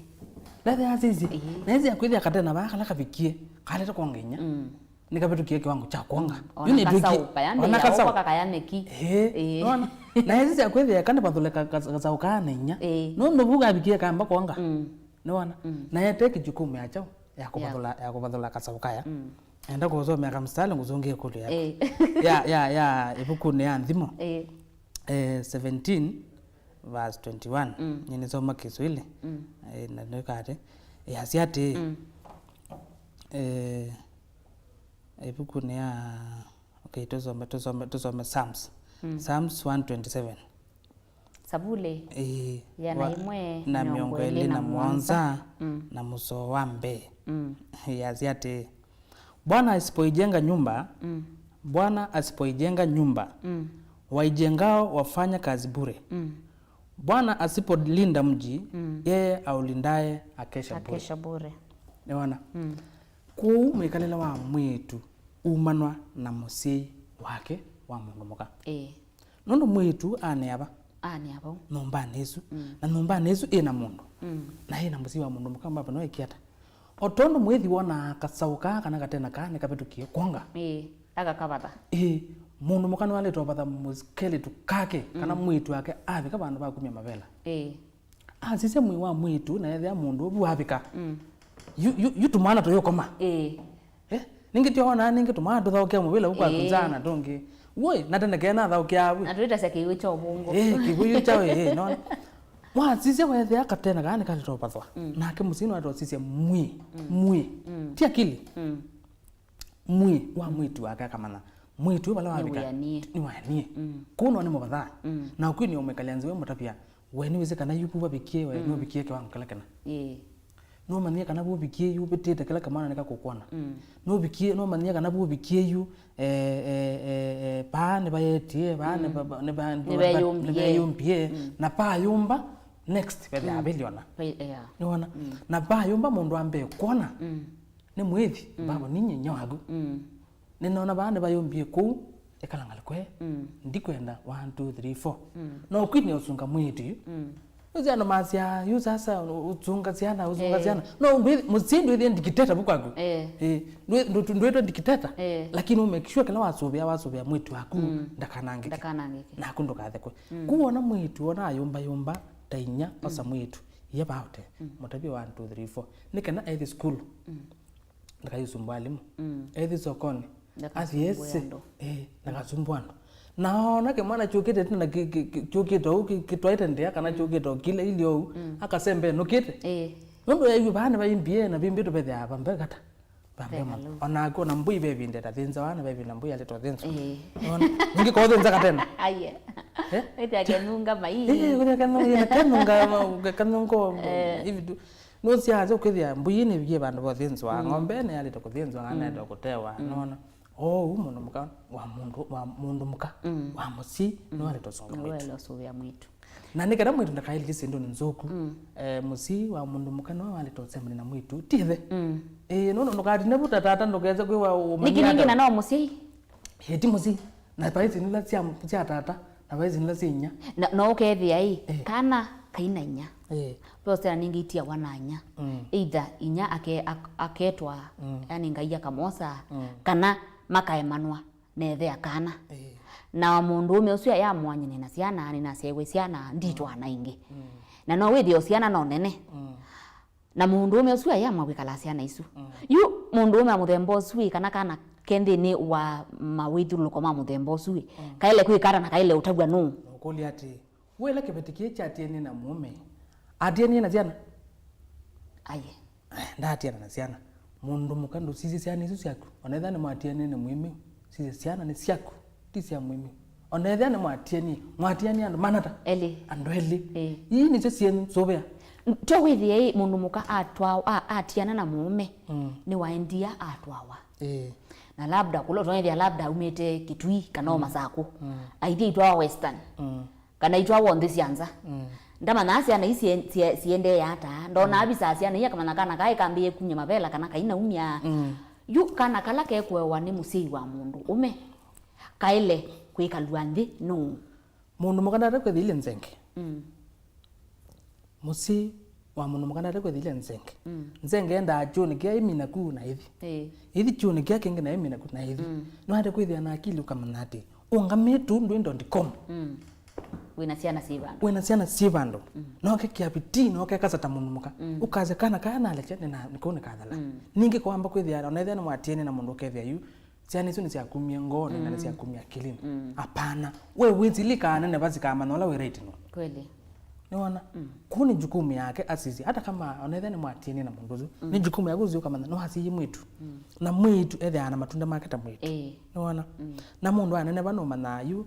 Ndethĩa asyaisye. Ĩĩ. Na ĩsĩ akwĩthĩa katena vaa kala kavikie kalete kwonga inya. Mm. Nĩkavĩtũkie kĩwango kya kwonga. Mm. Yu ona nĩtwĩkie kasaũ kaya ona nĩ kasaũ. Yaũka kakaya nĩki. Ĩĩ. Ĩĩ. Nona? Na ĩsĩ akwĩthĩa kana vathũle ka-, ka-, kasaũ kaa na inya. Ĩĩ. Nũndũ vu kavikie kamba kwonga. Mm. Nĩwona? Mm. Na ete kĩjukumu ya kyaũ ya kũvathũla, ya kũvathũla kasaũ kaya. Mm. Enda kũsomea kamstari ngũsũngĩe ĩkũlyo yaku. Eh. Ya, ya, ya ĩvukunĩ ya Nthimo. Eh. Eh, seventeen, verse twenty-one. Mm. Nĩnĩsoma Kiswahili. Mm. Eh, na nĩkati. Yasya atĩĩ. Mm. Eh, ĩvukunĩ ya, okay, tũsome, tũsome, tũsome Psalms. Mm. Psalms one twenty-seven. Savuli, ĩĩ, ĩana wa-, ĩmwe na mĩongo ĩlĩ na mũonza, mm, na mũsoo wa mbee. Mm. Yasya atĩĩ, "Bwana asipoijenga nyumba, mm, Bwana asipoijenga nyumba, mm, waijengao wafanya kazi bure. Mm. Bwana asipolinda mji, mm, yeye aulindaye akesha bure." Akesha bure. Nĩwona? Mm. Kwoou mwĩkalĩle wa mwĩĩtu umanwa na mũsyai wake wa mũndũ mũka. Ĩĩ. Nũndũ mwĩĩtu anĩa va? Anĩa vau. Nyũmbanĩ ĩsu. Mm. Na nyũmbanĩ ĩsu ĩ na mũndũ. Mm. Na ĩ na mũsyai wa mũndũ mũka mbamba no ĩkĩ ata? O tondũ mwĩĩthi wonaa kasaũ kaa kana katena kaa nĩkavĩtũkie kwonga. Ĩĩ, akakavatha. Ĩĩ, mũndũ mũka nĩwalĩte ũvatha mũs-, kelĩtu kake, kana, mm, mwĩĩtu wake avika vandũ va kumya mavela. Ĩĩ. Asisya mwĩĩ wa mwĩĩtu na ethĩa mũndũ ũvu wavika. Mm. Yu, yu, yu tũmwana tũyũkoma. Ĩĩ. Eh, ningĩ tyo wona ningĩ tũmwana tũthaũkĩa mũvĩla ũkwa, ĩĩ, kũnzaa na tũngĩ. Woi, na tene kena thaũkĩa avu. Na tũitasya kĩw'ũ kya ũvũngũ. Eh, kĩw'ũ kya, eh, no. Wasisya wethĩa katena kana kalitopathwa. Mm. Nake mũsyai no atosisya mwĩĩ, mm, mwĩĩ. Mm. Ti akili. Mm. Mwĩĩ wa, mm, mwĩĩtu wake akamanya. Mwĩĩtu ũyũ vala wavika. Nĩwĩanie. Nĩwĩanie. Mm. Kũu no nĩ mũvathaa. Mm. Na ũkwĩ nĩ ũmwĩkalya nzĩ we mũtavya. We nĩwĩsĩ kana yu vu vavikie, we, mm, nũvikie kĩwango kĩla kĩna. Ĩĩ. Nũmanyie kana vu ũvikie yu ũvĩtĩte kĩla kamwana nĩkakũkwona. Mm. Nũvikie, nũmanyie kana vu ũvikie yu, eh, eh, eh, eh, paa nĩvayetie, paa, mm, nĩva-, nĩva-, nĩveyũmbie. Nĩveyũmbie. Mm. Na paa yũmba, Next, vethĩaa viliona. Vai-, yeah. Nĩwona? Mm. Na vayũmba mũndũ ambee kwona, mm, nĩ mwĩthi, mm, vavo ninye inya waku. Mm. Nĩnona vaa nĩvayũmbie kũu, ĩkala ngalĩko ĩ. Mm. Ndikwenda one, two, three, four. Mm. No kwine ũsunga mwĩĩtu yu. Mm. Nũsĩ andũ masya, yu sasa, ũsunga syana, ũsunga, eh, syana. No, ndwĩ-, mũsyĩ ndwĩthĩe ndikiteta vu kwaku. Eh. Eh, ndwĩ-, ndũ-, ndwĩtwe ndikiteta. Eh. Lakini ũmake sure kĩla wasũvĩa, wasũvĩa mwĩĩtu waku, mm, ndakanangĩke. Ndakanangĩke. Naku ndũkathekwe. Mm. Kũu wona mwĩĩtu, wona ayũmbayũmba ta inya, osa, mm, mwĩĩtu, ia vaote. Mm. Mũtavye one, two, three, four. Nĩ kana ethi sukulu. Mm. Ndakayũsumbwa alimũ. Mm. Ethi sokoni. Ndakasumbwe andũ. Athi ese. Eh, ndakasumbwa andũ. Na ona kĩmwana kyũkĩte tena kĩ-, kĩ-, kĩ-, kyũkĩte ũu kĩ-, kĩtwaĩte ndĩa kana kyũkĩte o kĩla ilĩ ũu, mm, akasembe nũkĩte. Eh. Nũndũ eyu vaa nĩvaimbie na vimbi tũvethea vambe kata. Vambe mũno. Vekalu. Onaku ona mbũi vevinde ta thĩnza wana vevinda mbũi alĩtwa thĩnza. Eh. Ona, ningĩ kwa thĩnza katena. Aye. Eh? Wĩthĩa kenunga mai. Eh, wĩthĩa kenunga, kenunga, ma-, kenunga, eh, hivi tu. Nũsyaasya ũkĩthĩa mbũi nĩvikie vandũ vothĩnzwa, mm, ng'ombe nĩyalĩte kũthĩnzwa, kana, mm, nĩyalĩte kũtewa, mm, nona. Ou mũndũ mũka wa mũndũ, wa mũndũ mũka, mm, wa mũsyĩ, mm, nĩwalĩte ũsũnga mwĩĩtu. Nĩwalĩte ũsũvĩa mwĩĩtu. Na nĩ kana mwĩĩtu ndakaĩlye syĩndũnĩ nzũku, mm, eh, mũsyĩ wa mũndũ mũka nĩwe walĩte ũsemani na mwĩĩtu, ti ĩthe. Mm. Ĩĩ, nũndũ ndũkatinde vu ta tata ndũkese kwĩwa ũmanyie. Nĩkĩ ningĩ ata na no mũsyai? Ĩĩ, ti mũsyai. Na vai syĩndũ ila sya, sya tata, na vai syĩndũ ila sya inya. Na, no ũkethĩa ĩ, eh, kana kaina inya. Eh. Ve ũsena ningĩ itiawa na inya. Mm. Either inya ake-, ak-, aketwa, mm, yani Ngai akamosa, mm, kana makaemanwa na ĩthe akana. Eh. Na mũndũũme ũsu ayamwanyane na syana, nĩnasyaĩwe syana, nditwana ingĩ. Mm. Na no wĩthĩe o syana no nene. Mm. Na mũndũũme ũsu ayamwa kwĩkala syana isu. Mm. Yu mũndũũme wa mũthemba ũsu ĩ, kana kana ke nthĩnĩ wa mawĩthyũlũlũko ma mũthemba ũsu ĩ, mm, kaĩle kwĩka ata na kaĩle ũtavw'a nũũ? Ũkũlya atĩĩ, wĩla kĩveti kĩĩ kyatianie na mũũme, atianie na syana? Aye. Eh, ndaatiana na syana. Mũndũ mũka ndũsisye syana isu syaku. Ona ethĩwa nĩmwatianie na mũĩmĩu, sisya syana nĩ syaku, ti sya mũĩmĩu. Ona ethĩwa nĩmwatianie, mwatianie andũ mana ta? Elĩ. Andũ elĩ. Ĩĩ. Ii nĩsyo syenyu, sũvĩa. N-, tyo wĩthĩe ĩ, mũndũ mũka atwawa, a-, atiana na mũũme, mm, nĩwaendia atwawa. Ĩĩ. Na labda kũla ũtonethĩa labda aumĩte Kitui kana o, mm, Masakũ. Mm. Aithi aitwawa Western. Mm. Kana itwawa nthĩ sya nza. Mm. Ndamanyaa syana ii sie-, sie-, siendeea ata. Ndonaa, mm, visa syana ii akamanya kana kaa ĩkambĩĩe kumya mavela kana kainaumya. Mm. Yu kana kala kekũewa nĩ mũsyai wa mũndũ ũme kaĩle kwĩkalw'a nthĩ nũũ? Mũndũ mũka ndate kwĩthĩile nzenge. Mm. Mũsyĩ wa mũndũ mũka ndate kwĩthĩile nzenge. Mm. Nzenge endaa kyũnĩ kĩa ĩmina ku na ĩthi. Ĩĩ. Ĩthi kyũnĩ kĩa kĩngĩ na ĩmina ku na ĩthi. Mm. Nĩwaete kwĩthĩa na akili ũkamanya atĩ ũngamĩtu ndwĩ dot com. Mm. Wĩna syana syĩ vandũ. Wĩna syana syĩ vandũ. Mm. Noke kĩa vitii, noke kasa ta mũndũ mũka. Mm. Ũkasya kana kaya nalekya, nĩna-, nĩkũu nĩkathala. Mm. Ningĩ kwamba kwĩthĩa, ona ethĩa nĩmwatiene na mũndũ ũkethĩa yu, syana isu nĩsyakumie ngoonĩ na, mm, nĩsyakumie akilini. Mm. Apana. We wĩsilikaa nene vasikamanya ũla wĩ right nũ. Kweli. Nĩwona? Mm. Kũu nĩ jukumu yake asisye. Hata kama onethe nĩmwatienie na mũndũ ũsu, mm, nĩ jukumu yaku ũsisye ũkamanya nĩwasisye mwĩĩtu. Mm. Na mwĩĩtu ethĩawa na matunda make ta mwĩĩtu. Ĩĩ. Nĩwona? Mm. Na mũndũ aneneva nũmanyaa yu,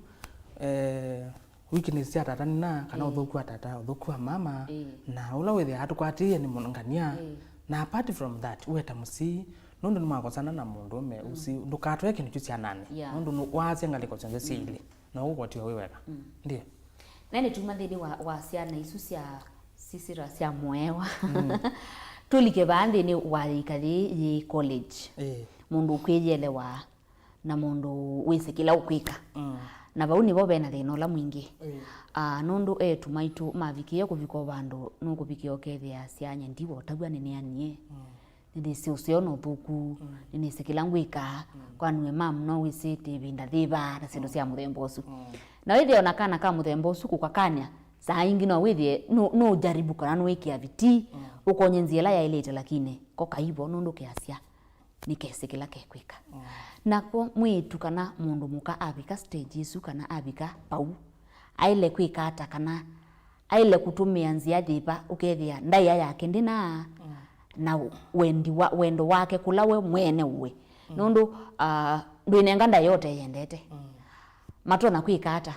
eh, weakness sya tata nĩna, kana, ĩĩ, ũthũku wa tata, ũthũku wa mama, ĩĩ, na ũla wĩthĩawa atũkwatĩĩe nĩ mũngania. Ĩĩ. Na apart from that, we ta mũsyai, nũndũ nĩmwakosana na mũndũũme, mm, ũsu, ndũkatwae kĩndũ kyu syananĩ. Yeah. Nũndũ nũ-, waasya ngalĩko syonthe syĩ, mm, ilĩ, na ũkũkwatiwa wĩ weka. Mm. Ndio. Na nĩtuma nthĩnĩ wa, wa syana isu sya sisira sya mũewa. Mm. Tũlike vaa nthĩnĩ wa yĩika yĩĩ yĩ college. Ĩĩ. Mũndũ ũkwĩyĩelewa na mũndũ wĩsĩ kĩla ũkwĩka. Mm. Na vau nĩvo ve na thĩna ũla mwingĩ. Ĩĩ. Ah, nũndũ eĩtu maitũ mavikĩe kũvika o vandũ, nũkũvikĩa ũkethĩa syanya ndiwa ũtavw'a nĩneanie. Mm. Nĩnĩsĩ ũseo na ũthũku, mm, nĩnĩsĩ kĩla ngwĩka, mm, kwani we mam no wĩsĩ ĩvinda yĩva na syĩndũ, mm, sya mũthemba ũsu. Mm. Na wĩthĩe ona kana ka mũthemba ũsu kũkakany'a, saa ingĩ no wĩthĩe nũ-, nũjaribu kana nũĩkĩa vitii, mm, ũkonye nzĩa ĩla yaĩlĩte, lakini ko kaivo nũndũ keasya nĩkesĩ kĩla kekwĩka. Mm. Nakw'o mwĩĩtu kana mũndũ mũka avika stage ĩsu kana avika vau, aĩle kwĩka ata kana aĩle kũtũmĩa nzĩa yĩva ũkethĩa ndaĩa yake ndĩna, mm, na wendi wa, wendo wake kũla we mwene ũĩ. Mm. Nũndũ, ah, ndwĩnenga ndaĩa ũteyendete. Mm. Matonya kwĩka ata?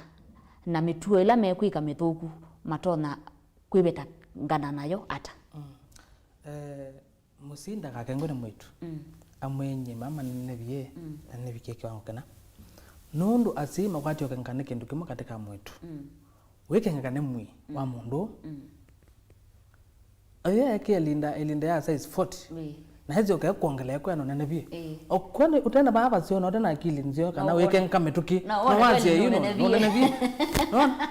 Na mĩtuo ĩla mekwĩka mĩthũku matonya kwĩvetangana nayo ata? Mm. Eh, Mũsyai ndakakengwe nĩ mwĩĩtu. Mm. Amwĩe, nyie mama nĩnenevie, mm, na nĩnĩvikie kĩwango kĩna. Nũndũ asyai makwatĩe ũkengeka nĩ kĩndũ kĩmwe katĩ ka mwĩĩtu. Mm. Wĩkengeka nĩ mwĩĩ, mm, wa mũndũ, mm, Oyo ekie ĩlinda, ĩlinda ya size forty. Ĩĩ. Na ĩsyoka ĩkwongelea kwĩ na ũnene vyũ. Ĩĩ. O kwani ũtena vaa vaseo na ũtena akili nzeo kana no wone. Wĩkenga mĩtũkĩ. No wone no wasye kweli yu no, nũnene vyũ. Nũnene vyũ. Nona?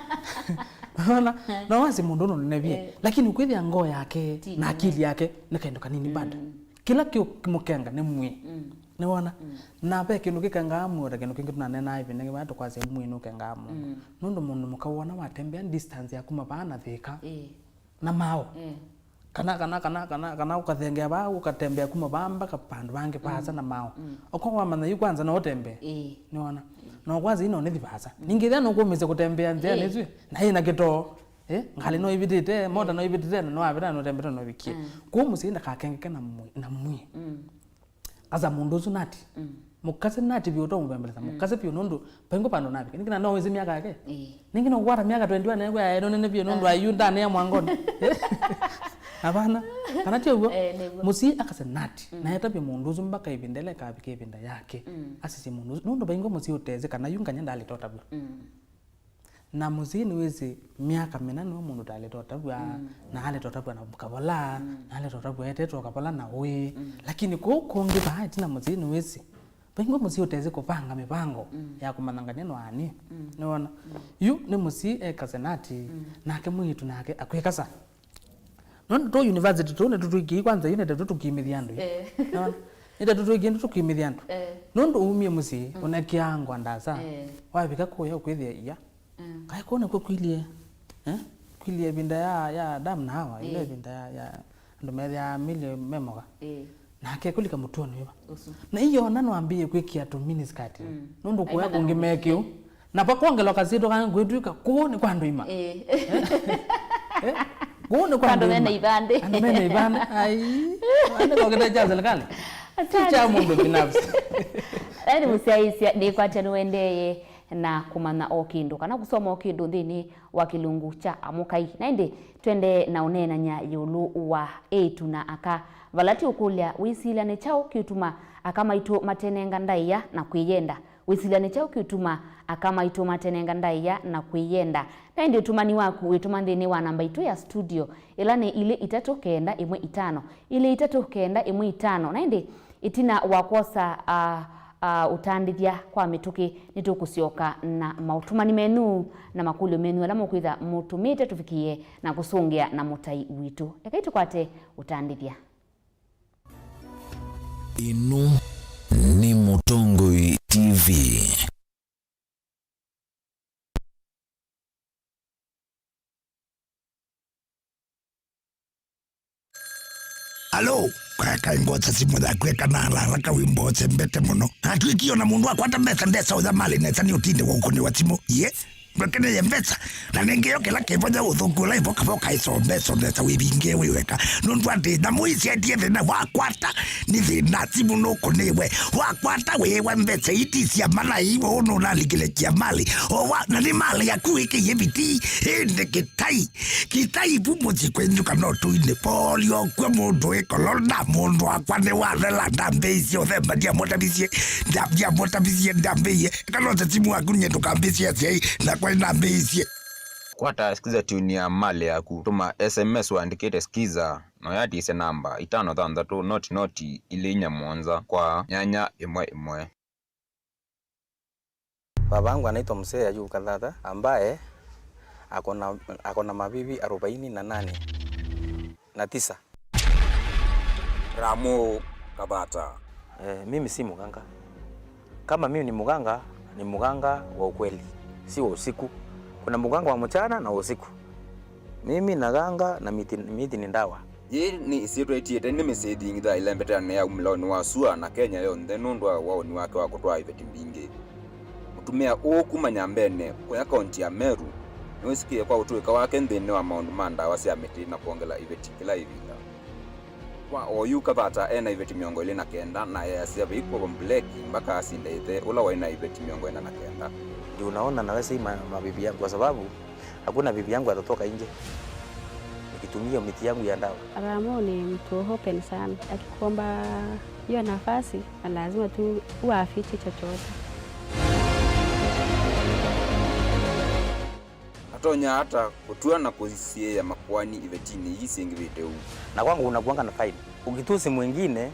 Nona? No wasye mũndũ nũnene vyũ. Ĩĩ. Lakini kwĩthĩa ngoo yake na akili yake nĩ kaĩndũ kanini bado. Mm. Kĩla kĩũmũkenga nĩ mwĩĩ. Mm. Nĩwona? Mm. Na ve kĩndũ kĩkengaa mwĩĩ, o ta kĩndũ kĩngĩ tũnaneenaa ĩvinda ĩngĩ, vaa tũkwasya mwĩĩ nũkengaa mũndũ. Mm. Nũndũ mũndũ mũka wona watembea distance ya kuma vaa na Thĩka. Ĩĩ. Na maũ. Eh. Kana, kana, kana, kana, kana ũkathengea vaa, ũkatembea kuma vaa mpaka vandũ vangĩ vaasa na maũ. Mm. Oko wamanya yu kwanza no ũtembee. Ĩĩ. Nĩwona? No kwanza ino nĩthi vaasa. Mm. Ningĩ ĩthĩa nũkũmĩsya kũtembea nzĩa nĩsu. Na ĩna kĩtoo. Eh? Ngalĩ no ĩvĩtĩte, mota no ĩvĩtĩte, na no avĩta no ũtembete no ĩvikie. Mm. Kwoou mũsyai ndakakengeke na mwĩĩ, na mwĩĩ. Mm. Asa mũndũ ũsu nati. Mm. Mũkase nati vyũ ũtomũvembelesa. Mm. Mũkase vyũ nũndũ vaingũ vandũ navika. Nĩngĩ na no wĩsĩ myaka yake. Ĩĩ. Nĩngĩ no kwata myaka twenty-one yake ya eno nene vyũ nũndũ ayu ndanĩa mwangoni. Hapana. Kana ti ũguo? Eh, nĩguo. Mũsyai akase nati. Mm. Na etavye mũndũ ũsu mpaka ĩvinda ĩla ĩkavika ĩvinda yake. Mm. Asisye mũndũ ũsu. Nũndũ vaingũ mũsyai ũtesĩ kana yu nganya ndalĩtotavw'a. Mm. Na mũsyai nĩwĩsĩ myaka mĩna nĩwe mũndũ ũtalĩtotavw'a, mm, na alĩtotavw'a na kavola, mm, na alĩtotavw'a etetwe o kavola na ũĩ. Mm. Lakini kũu kũngĩ vaa ĩtina mũsyai nĩwĩsĩ. Vaingwa mũsyai ũtesĩ kũvanga mĩvango, mm, ya kũmanyangany'a no ani. Mm. Nĩwona? Mm. Yu nĩ mũsyai ekase nati, mm, nake mwĩĩtu nake akwĩkasa. Nũndũ tũ university tũu nĩtũtwĩkĩi kwanza yu nĩtatũ tũkimĩthya andũ. Eh. Nĩwona? Nĩtatũ twĩkĩi nĩtũkimĩthya andũ. Eh. Nũndũ umie mũsyĩ, mm, ũnekĩaa ngwa ndasa. Eh. Wavika kũya ũkwĩthĩa ia. Mm. Kaĩ kũu nĩkw'o kwilyĩ. Eh? Kwilyĩ ĩvinda ya, ya Adamu na Hawa, ĩla, eh, ĩvinda ya, ya andũ methĩaa mili memoka. Eh. Nake kũlika mũtuonĩ wĩva. Ũsu. Na iyo ona nwambĩĩe kwĩkĩa tũ mini skirt. Mm. Nũndũ kũya kũngĩ mekĩu. Na vakwongelwa kasyĩtwa kangĩ kwĩtw'ĩka, kũũ nĩ kwa andũ ima. Ĩĩ. Eh? Eh? Kũũ nĩ kwa andũ ima. Andũ mena ivandĩ. Andũ mena ivandĩ. Ai. Ivandĩ kokĩte kya serikali. Ti kya mũndũ binafsi. Yaani mũsyaĩĩsya, nĩkwatya nĩwendeeye na kũmanya o kĩndũ, kana kũsoma o kĩndũ nthĩnĩ wa kĩlungu kya amũkai. Na ĩndĩ twende na ũneenany'a ĩũlũ wa eĩtu na aka. Vala tũũkũlya, wĩsilya nĩ kyaũ kĩũtuma aka maitũ matenenga ndaĩa na kwĩyenda? Wĩsilya nĩ kyaũ kĩũtuma aka maitũ matenenga ndaĩa na kwĩyenda? Na ĩndĩ ũtũmani waku wĩtũma nthĩnĩ wa namba itũ ya studio, ĩla nĩ ilĩ itatũ kenda ĩmwe itano, ilĩ itatũ kenda ĩmwe itano. Na ĩndĩ ĩtina wa kwosa, a, a, ũtandĩthya kwa mĩtũkĩ, nĩtũkũsyoka na maũtũmani menyu na makũlyo menyu ala mũkwĩtha mũtũmĩte tũvikĩe na kũsũngĩa na mũtai witũ. Ekai tũkwate ũtandĩthya. Ĩno nĩ Mũtongoi T V. Alo, kaeka ngwata simũ yaku eka na haraka wĩmbo ũsembete mũno. Atwĩkie ona mũndũ akwata mbesa ndesa ũya malĩ nesa nĩ ũtinde wa ũkũnĩwa simũ. Ye? Ndũkeneye mbesa. Na nĩngĩ yo kĩla kĩvonya ũthũku ũla ĩvoka voka ĩsombe, somesa wĩvinge wĩ weka. Nũndũ atĩ nyamũ ici etie thĩna wakwata, nĩ thĩna simũ nũkũnĩwe. Wakwata wĩwa mbesa iti cia mana iwe ũnũnalikile kia mali. Owa, na nĩ mali yaku wĩkĩie viti, ĩndĩ kĩtai. Kĩtai vu mũsyĩ kwenyu kana ũtũinĩ. Polio kwĩ mũndũ wĩ kolona, mũndũ wakwa nĩ wathela, ndambĩisye ũthemba, ndiamũtavisye, nda-, ndiamũtavisye, ndambĩie. Kana ũte simũ waku nye ndũkambĩsye asyai, nakwa nĩnambĩisye. Kwata Skiza tune ya mali yaku, tũma S M S ũandĩkĩte Skiza, na ũyatisye namba itano thanthatũ noti noti ilĩ inya mũonza kwa nyanya ĩmwe ĩmwe. Babangu anaitwa Mzee Ayub Kathata, ambaye ako na, ako na mabibi arobaini na nane na tisa. Ramu Kathata. Eh, mimi si mganga. Kama mimi ni mganga, ni mganga wa ukweli, si wa usiku. Kuna mganga wa mchana na wa usiku. Mimi naganga na miti, miti ni ndawa. Yĩĩ nĩ ĩsyĩtwa ĩtiĩte nĩ mĩsyĩ ĩthingithaa ĩla mbeteanĩ ya umĩlaonĩ wa sua na Kenya yonthe nũndũ wa waũni wake wa kũtwaa iveti mbingĩ. Mũtumĩa ũũ kuma Nyambene, kũya kaunti ya Meru, nĩwĩsĩkĩe kwa ũtũĩka wake nthĩnĩ wa maũndũ ma ndawa sya mĩtĩ na kwongela iveti kĩla ĩvinda. Kwa oyu Kathata ena iveti mĩongo ĩlĩ na kenda na easya vaikw'o mbleki mpaka asinde ĩthe ũla waĩ na iveti mĩongo ĩna na kenda. Ndio unaona naweza hii ma-, mabibi yangu kwa sababu hakuna bibi yangu atatoka nje nikitumia miti yangu ya ndawa. Ramo ni mtu open sana. Akikuomba hiyo nafasi, na lazima tu huwa hafichi chochote. Na Tonya ata kũtw'a na kũsiĩĩa makoani ivetinĩ ii syĩngĩvĩte ũu? Na kwangu unakuanga na fine. Ukitusi mwingine,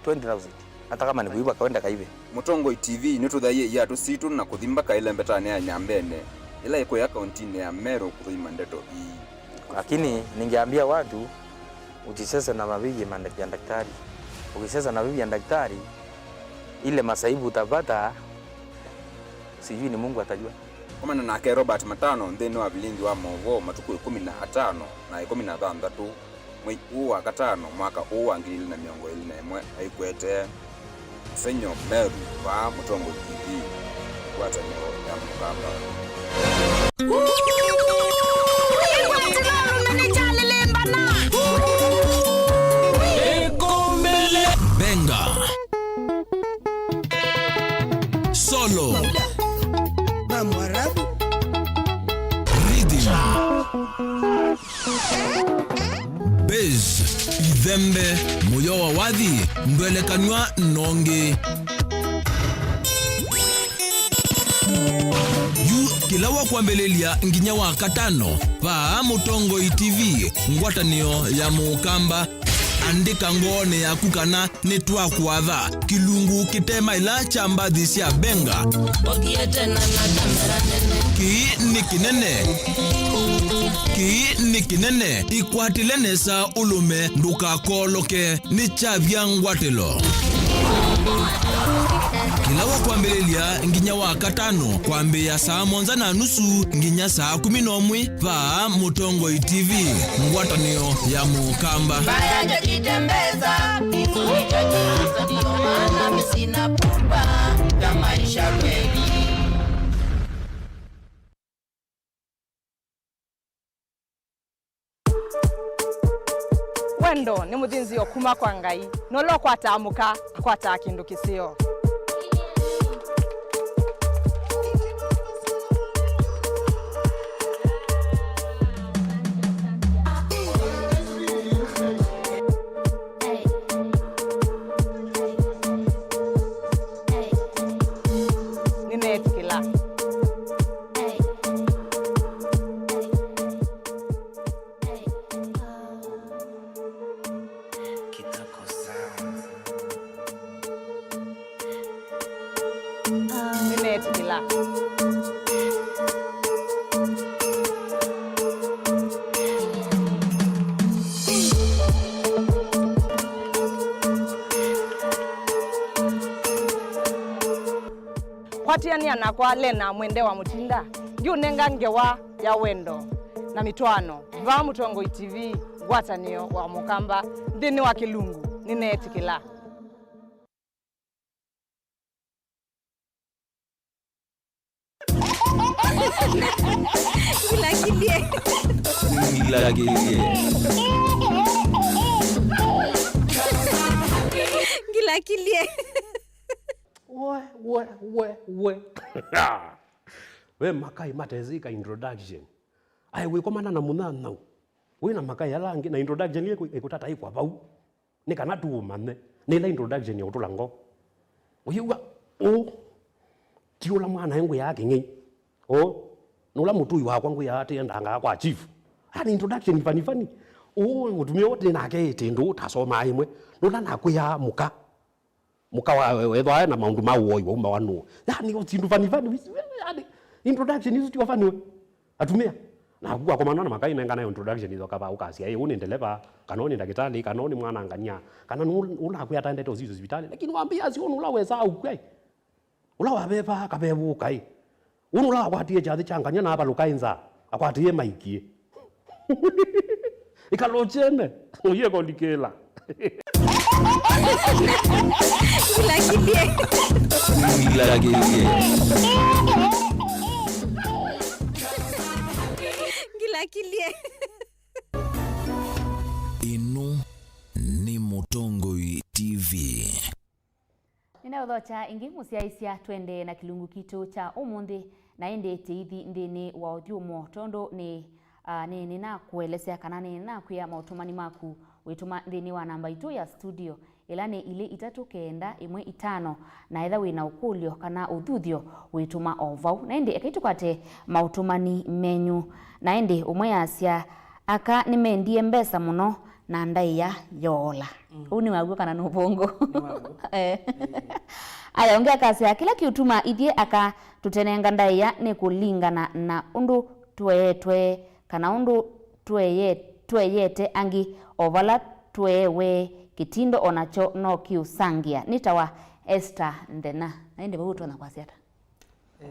twenty thousand. Hata kama ni kuiba, kaenda kaibe. Mũtongoi T V nĩtũthaie iatũ sitũ na kũthi mbaka ĩlembetanĩ ya Nyambene, ĩla ĩkũya kauntinĩ ya Meru kũthũima ndeto ii. Lakini ningeambia watu, usicheze na mabibi ya manda-, ya daktari. Ukicheza na bibi ya daktari, ile masaibu utapata, sijui ni Mungu atajua. Komana nake Robert Matano nthĩnĩ wa vilingi wa maũvoo matukũ ĩkũmi na atano na ĩkũmi na thanthatũ mwei ũũ wa katano mwaka ũũ wa ngili ilĩ na mĩongo ĩlĩ na ĩmwe aikwete. Mũsengy'o Meru, vaa Mũtongoi T V, ngwatanĩo ya Mũkamba. Benga. Solo. Rhythm. Bass, ithembe, mũyo wa wathi, ndwelekanw'a nongi. Yu kĩla wa kwambĩlĩlya nginya wa katano, vaa Mũtongoi T V, ngwatanĩo ya Mũkamba. Andĩka ngoonĩ yaku kana nĩtwakwatha kĩlungu kĩtemaĩla kya mbathi sya Benga. Ũthiĩte na na kamera nene. Kĩĩ nĩ kĩnene. Kĩĩ nĩ kĩnene. Ĩkwatĩle nesa ũlũme, ndũkakooloke. Nĩ kyavya ngwatĩlo. Kĩla wa kwambĩlĩlya nginya wa katano, kwambĩĩa saa mũonza na nusu nginya saa kũmi na ũmwe, vaa Mũtongoi T V, ngwatanĩo ya Mũkamba. Mbaya ndio jitembeza, kifo hicho cha sasa, ndio maana mimi sina pupa ya maisha kweli. Wendo nĩ mũthĩnzĩo kuma kwa Ngai, na ũla ũkwataa mũka akwataa kĩndũ kĩseo. Nĩneetĩkĩla. Nĩneetĩkĩla. Kwatĩanĩa nakwa, Lena Mwende wa Mũtinda, ngiũnenga ngewa ya wendo na mĩtwaano. Vaa Mũtongoi T V, ngwatanĩo wa Mũkamba, nthĩnĩ wa kĩlungu, nĩneetĩkĩla. Ngilakilie. Ngilakilie. Ngilakilie. We, we, we, we. Ve makai matesĩka introduction. Aĩ wĩkomana na mũnyanyaũ wĩ na makai ala angĩ, na introduction ĩkũ-, ĩkũtata ĩkwa vau. Nĩ kana tũũmanye. Nĩ ĩla introduction ya ũtũla ngo. Ũyĩw'a ũũ ti ũla mwanae ngwĩaa kĩng'ei. Ũũ nĩ ũla mũtũi wakwa ngwĩaa tĩendangaa kwa chief. Aa nĩ introduction funny funny. Ũũ mũtumĩa ũũ tĩ nake ĩtĩ ndũ ũtasomaa ĩmwe. Nũla nakwĩaa mũka. Mũka wa, wethwa na maũndũ ma ũoi waumawa nũũ? Yani, o syĩndũ funny funny, yani, introduction isu ti funny we. Atumĩa. Na kuka komana na makai nengana introduction itho kava ũkasya, "Ĩ, ũũ nĩ ndeleva, kana ũũ nĩ ndakĩtalĩ, kana ũũ nĩ mwana ngania, kana nũ-, ũnakwĩa atendete ũsisyo sivitali." Lakini wambĩa acio ũũ nũla wesa ũkwai. Ũla waveva akavevũka ĩ. Ũũ nũla wakwatie kyathĩ kya ngania na avalũka ĩ nza, akwatie maiki ĩ. Ĩkala ũkyene, ũyĩeka ũlikĩla. Ngilakilie. Ngilakilie. Ngilakilie. Ĩno nĩ Mũtongoi T V. Nĩneũthokya ĩngĩ mũsyaĩĩsya, twendee na kĩlungu kitũ kya ũmũnthĩ, na ĩndĩ tĩithi nthĩnĩ wa ũthyũmũo, tondũ nĩ, ah, nĩ, nĩnakũelesya kana nĩnakwĩa maũtũmani maku wĩtũma nthĩnĩ wa namba itũ ya studio Ĩla nĩ ilĩ itatũ kenda ĩmwe itano, na etha wĩ na ũkũlyo kana ũthuthyo, wĩtũma o vau. Na ĩndĩ ekai tũkwate maũtũmani menyu. Na ĩndĩ ũmwe asya, "Aka nĩmendie mbesa mũno, na ndaĩa yoola." Mm. Ũu nĩ waw'o kana nĩ ũvũngũ? Nĩ waw'o. Eh. Eh. Aya, ũngĩ akasya, "Kĩla kĩũtuma ithyĩ aka tũtenenga ndaĩa nĩ kũlingana na ũndũ tweetwe, kana ũndũ tweye-, tweyete angĩ, o vala tweewe kĩtindo o nakyo no kĩũsangĩa." Nĩ ta wa Esther Nthena. Na ĩndĩ vau ũtonya kwasya ata? Eh.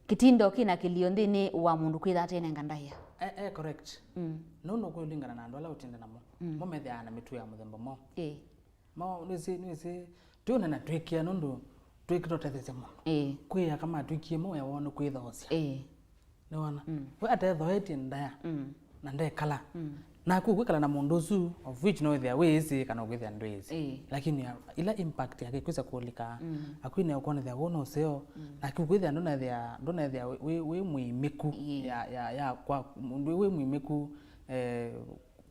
Kĩtindo kĩ na kĩlio nthĩnĩ wa mũndũ kwĩtha atenenga ndaĩa. Eh, eh, correct. Mm. Nũndũ kwĩlingana na andũ ala ũtinde namo. Mm. Mo methĩawa na mĩtuo ya mũthemba mwaũ. Ĩĩ. Mo, nĩsĩ, nĩsĩ, twĩona na twĩkĩa nũndũ twĩkĩtwa tũtetheesya mũndũ. Ĩĩ. Kwĩ aka matwĩkie mo wĩa woo nĩ kwĩthoosya. Ĩĩ. Nĩwona? Mm. We atethoetye ndaya, mm, na ndekala. Mm. Naku ũkwĩkala na mũndũ ũsu, of which no wĩthĩa wĩĩsĩ kana ũkwĩthĩa ndwĩĩsĩ. Ĩĩ. Lakini ya, ila impact yake kwĩsa kũlika, mm, akwine ũkwonethĩa wũ nũseo, mm, naku ũkwĩthĩa ndũnethĩa, ndũnethĩa wĩ, wĩ, wĩ mwĩmĩku, ĩĩ, ya, ya, ya kwa, ndwĩ wĩ mwĩmĩku, eh,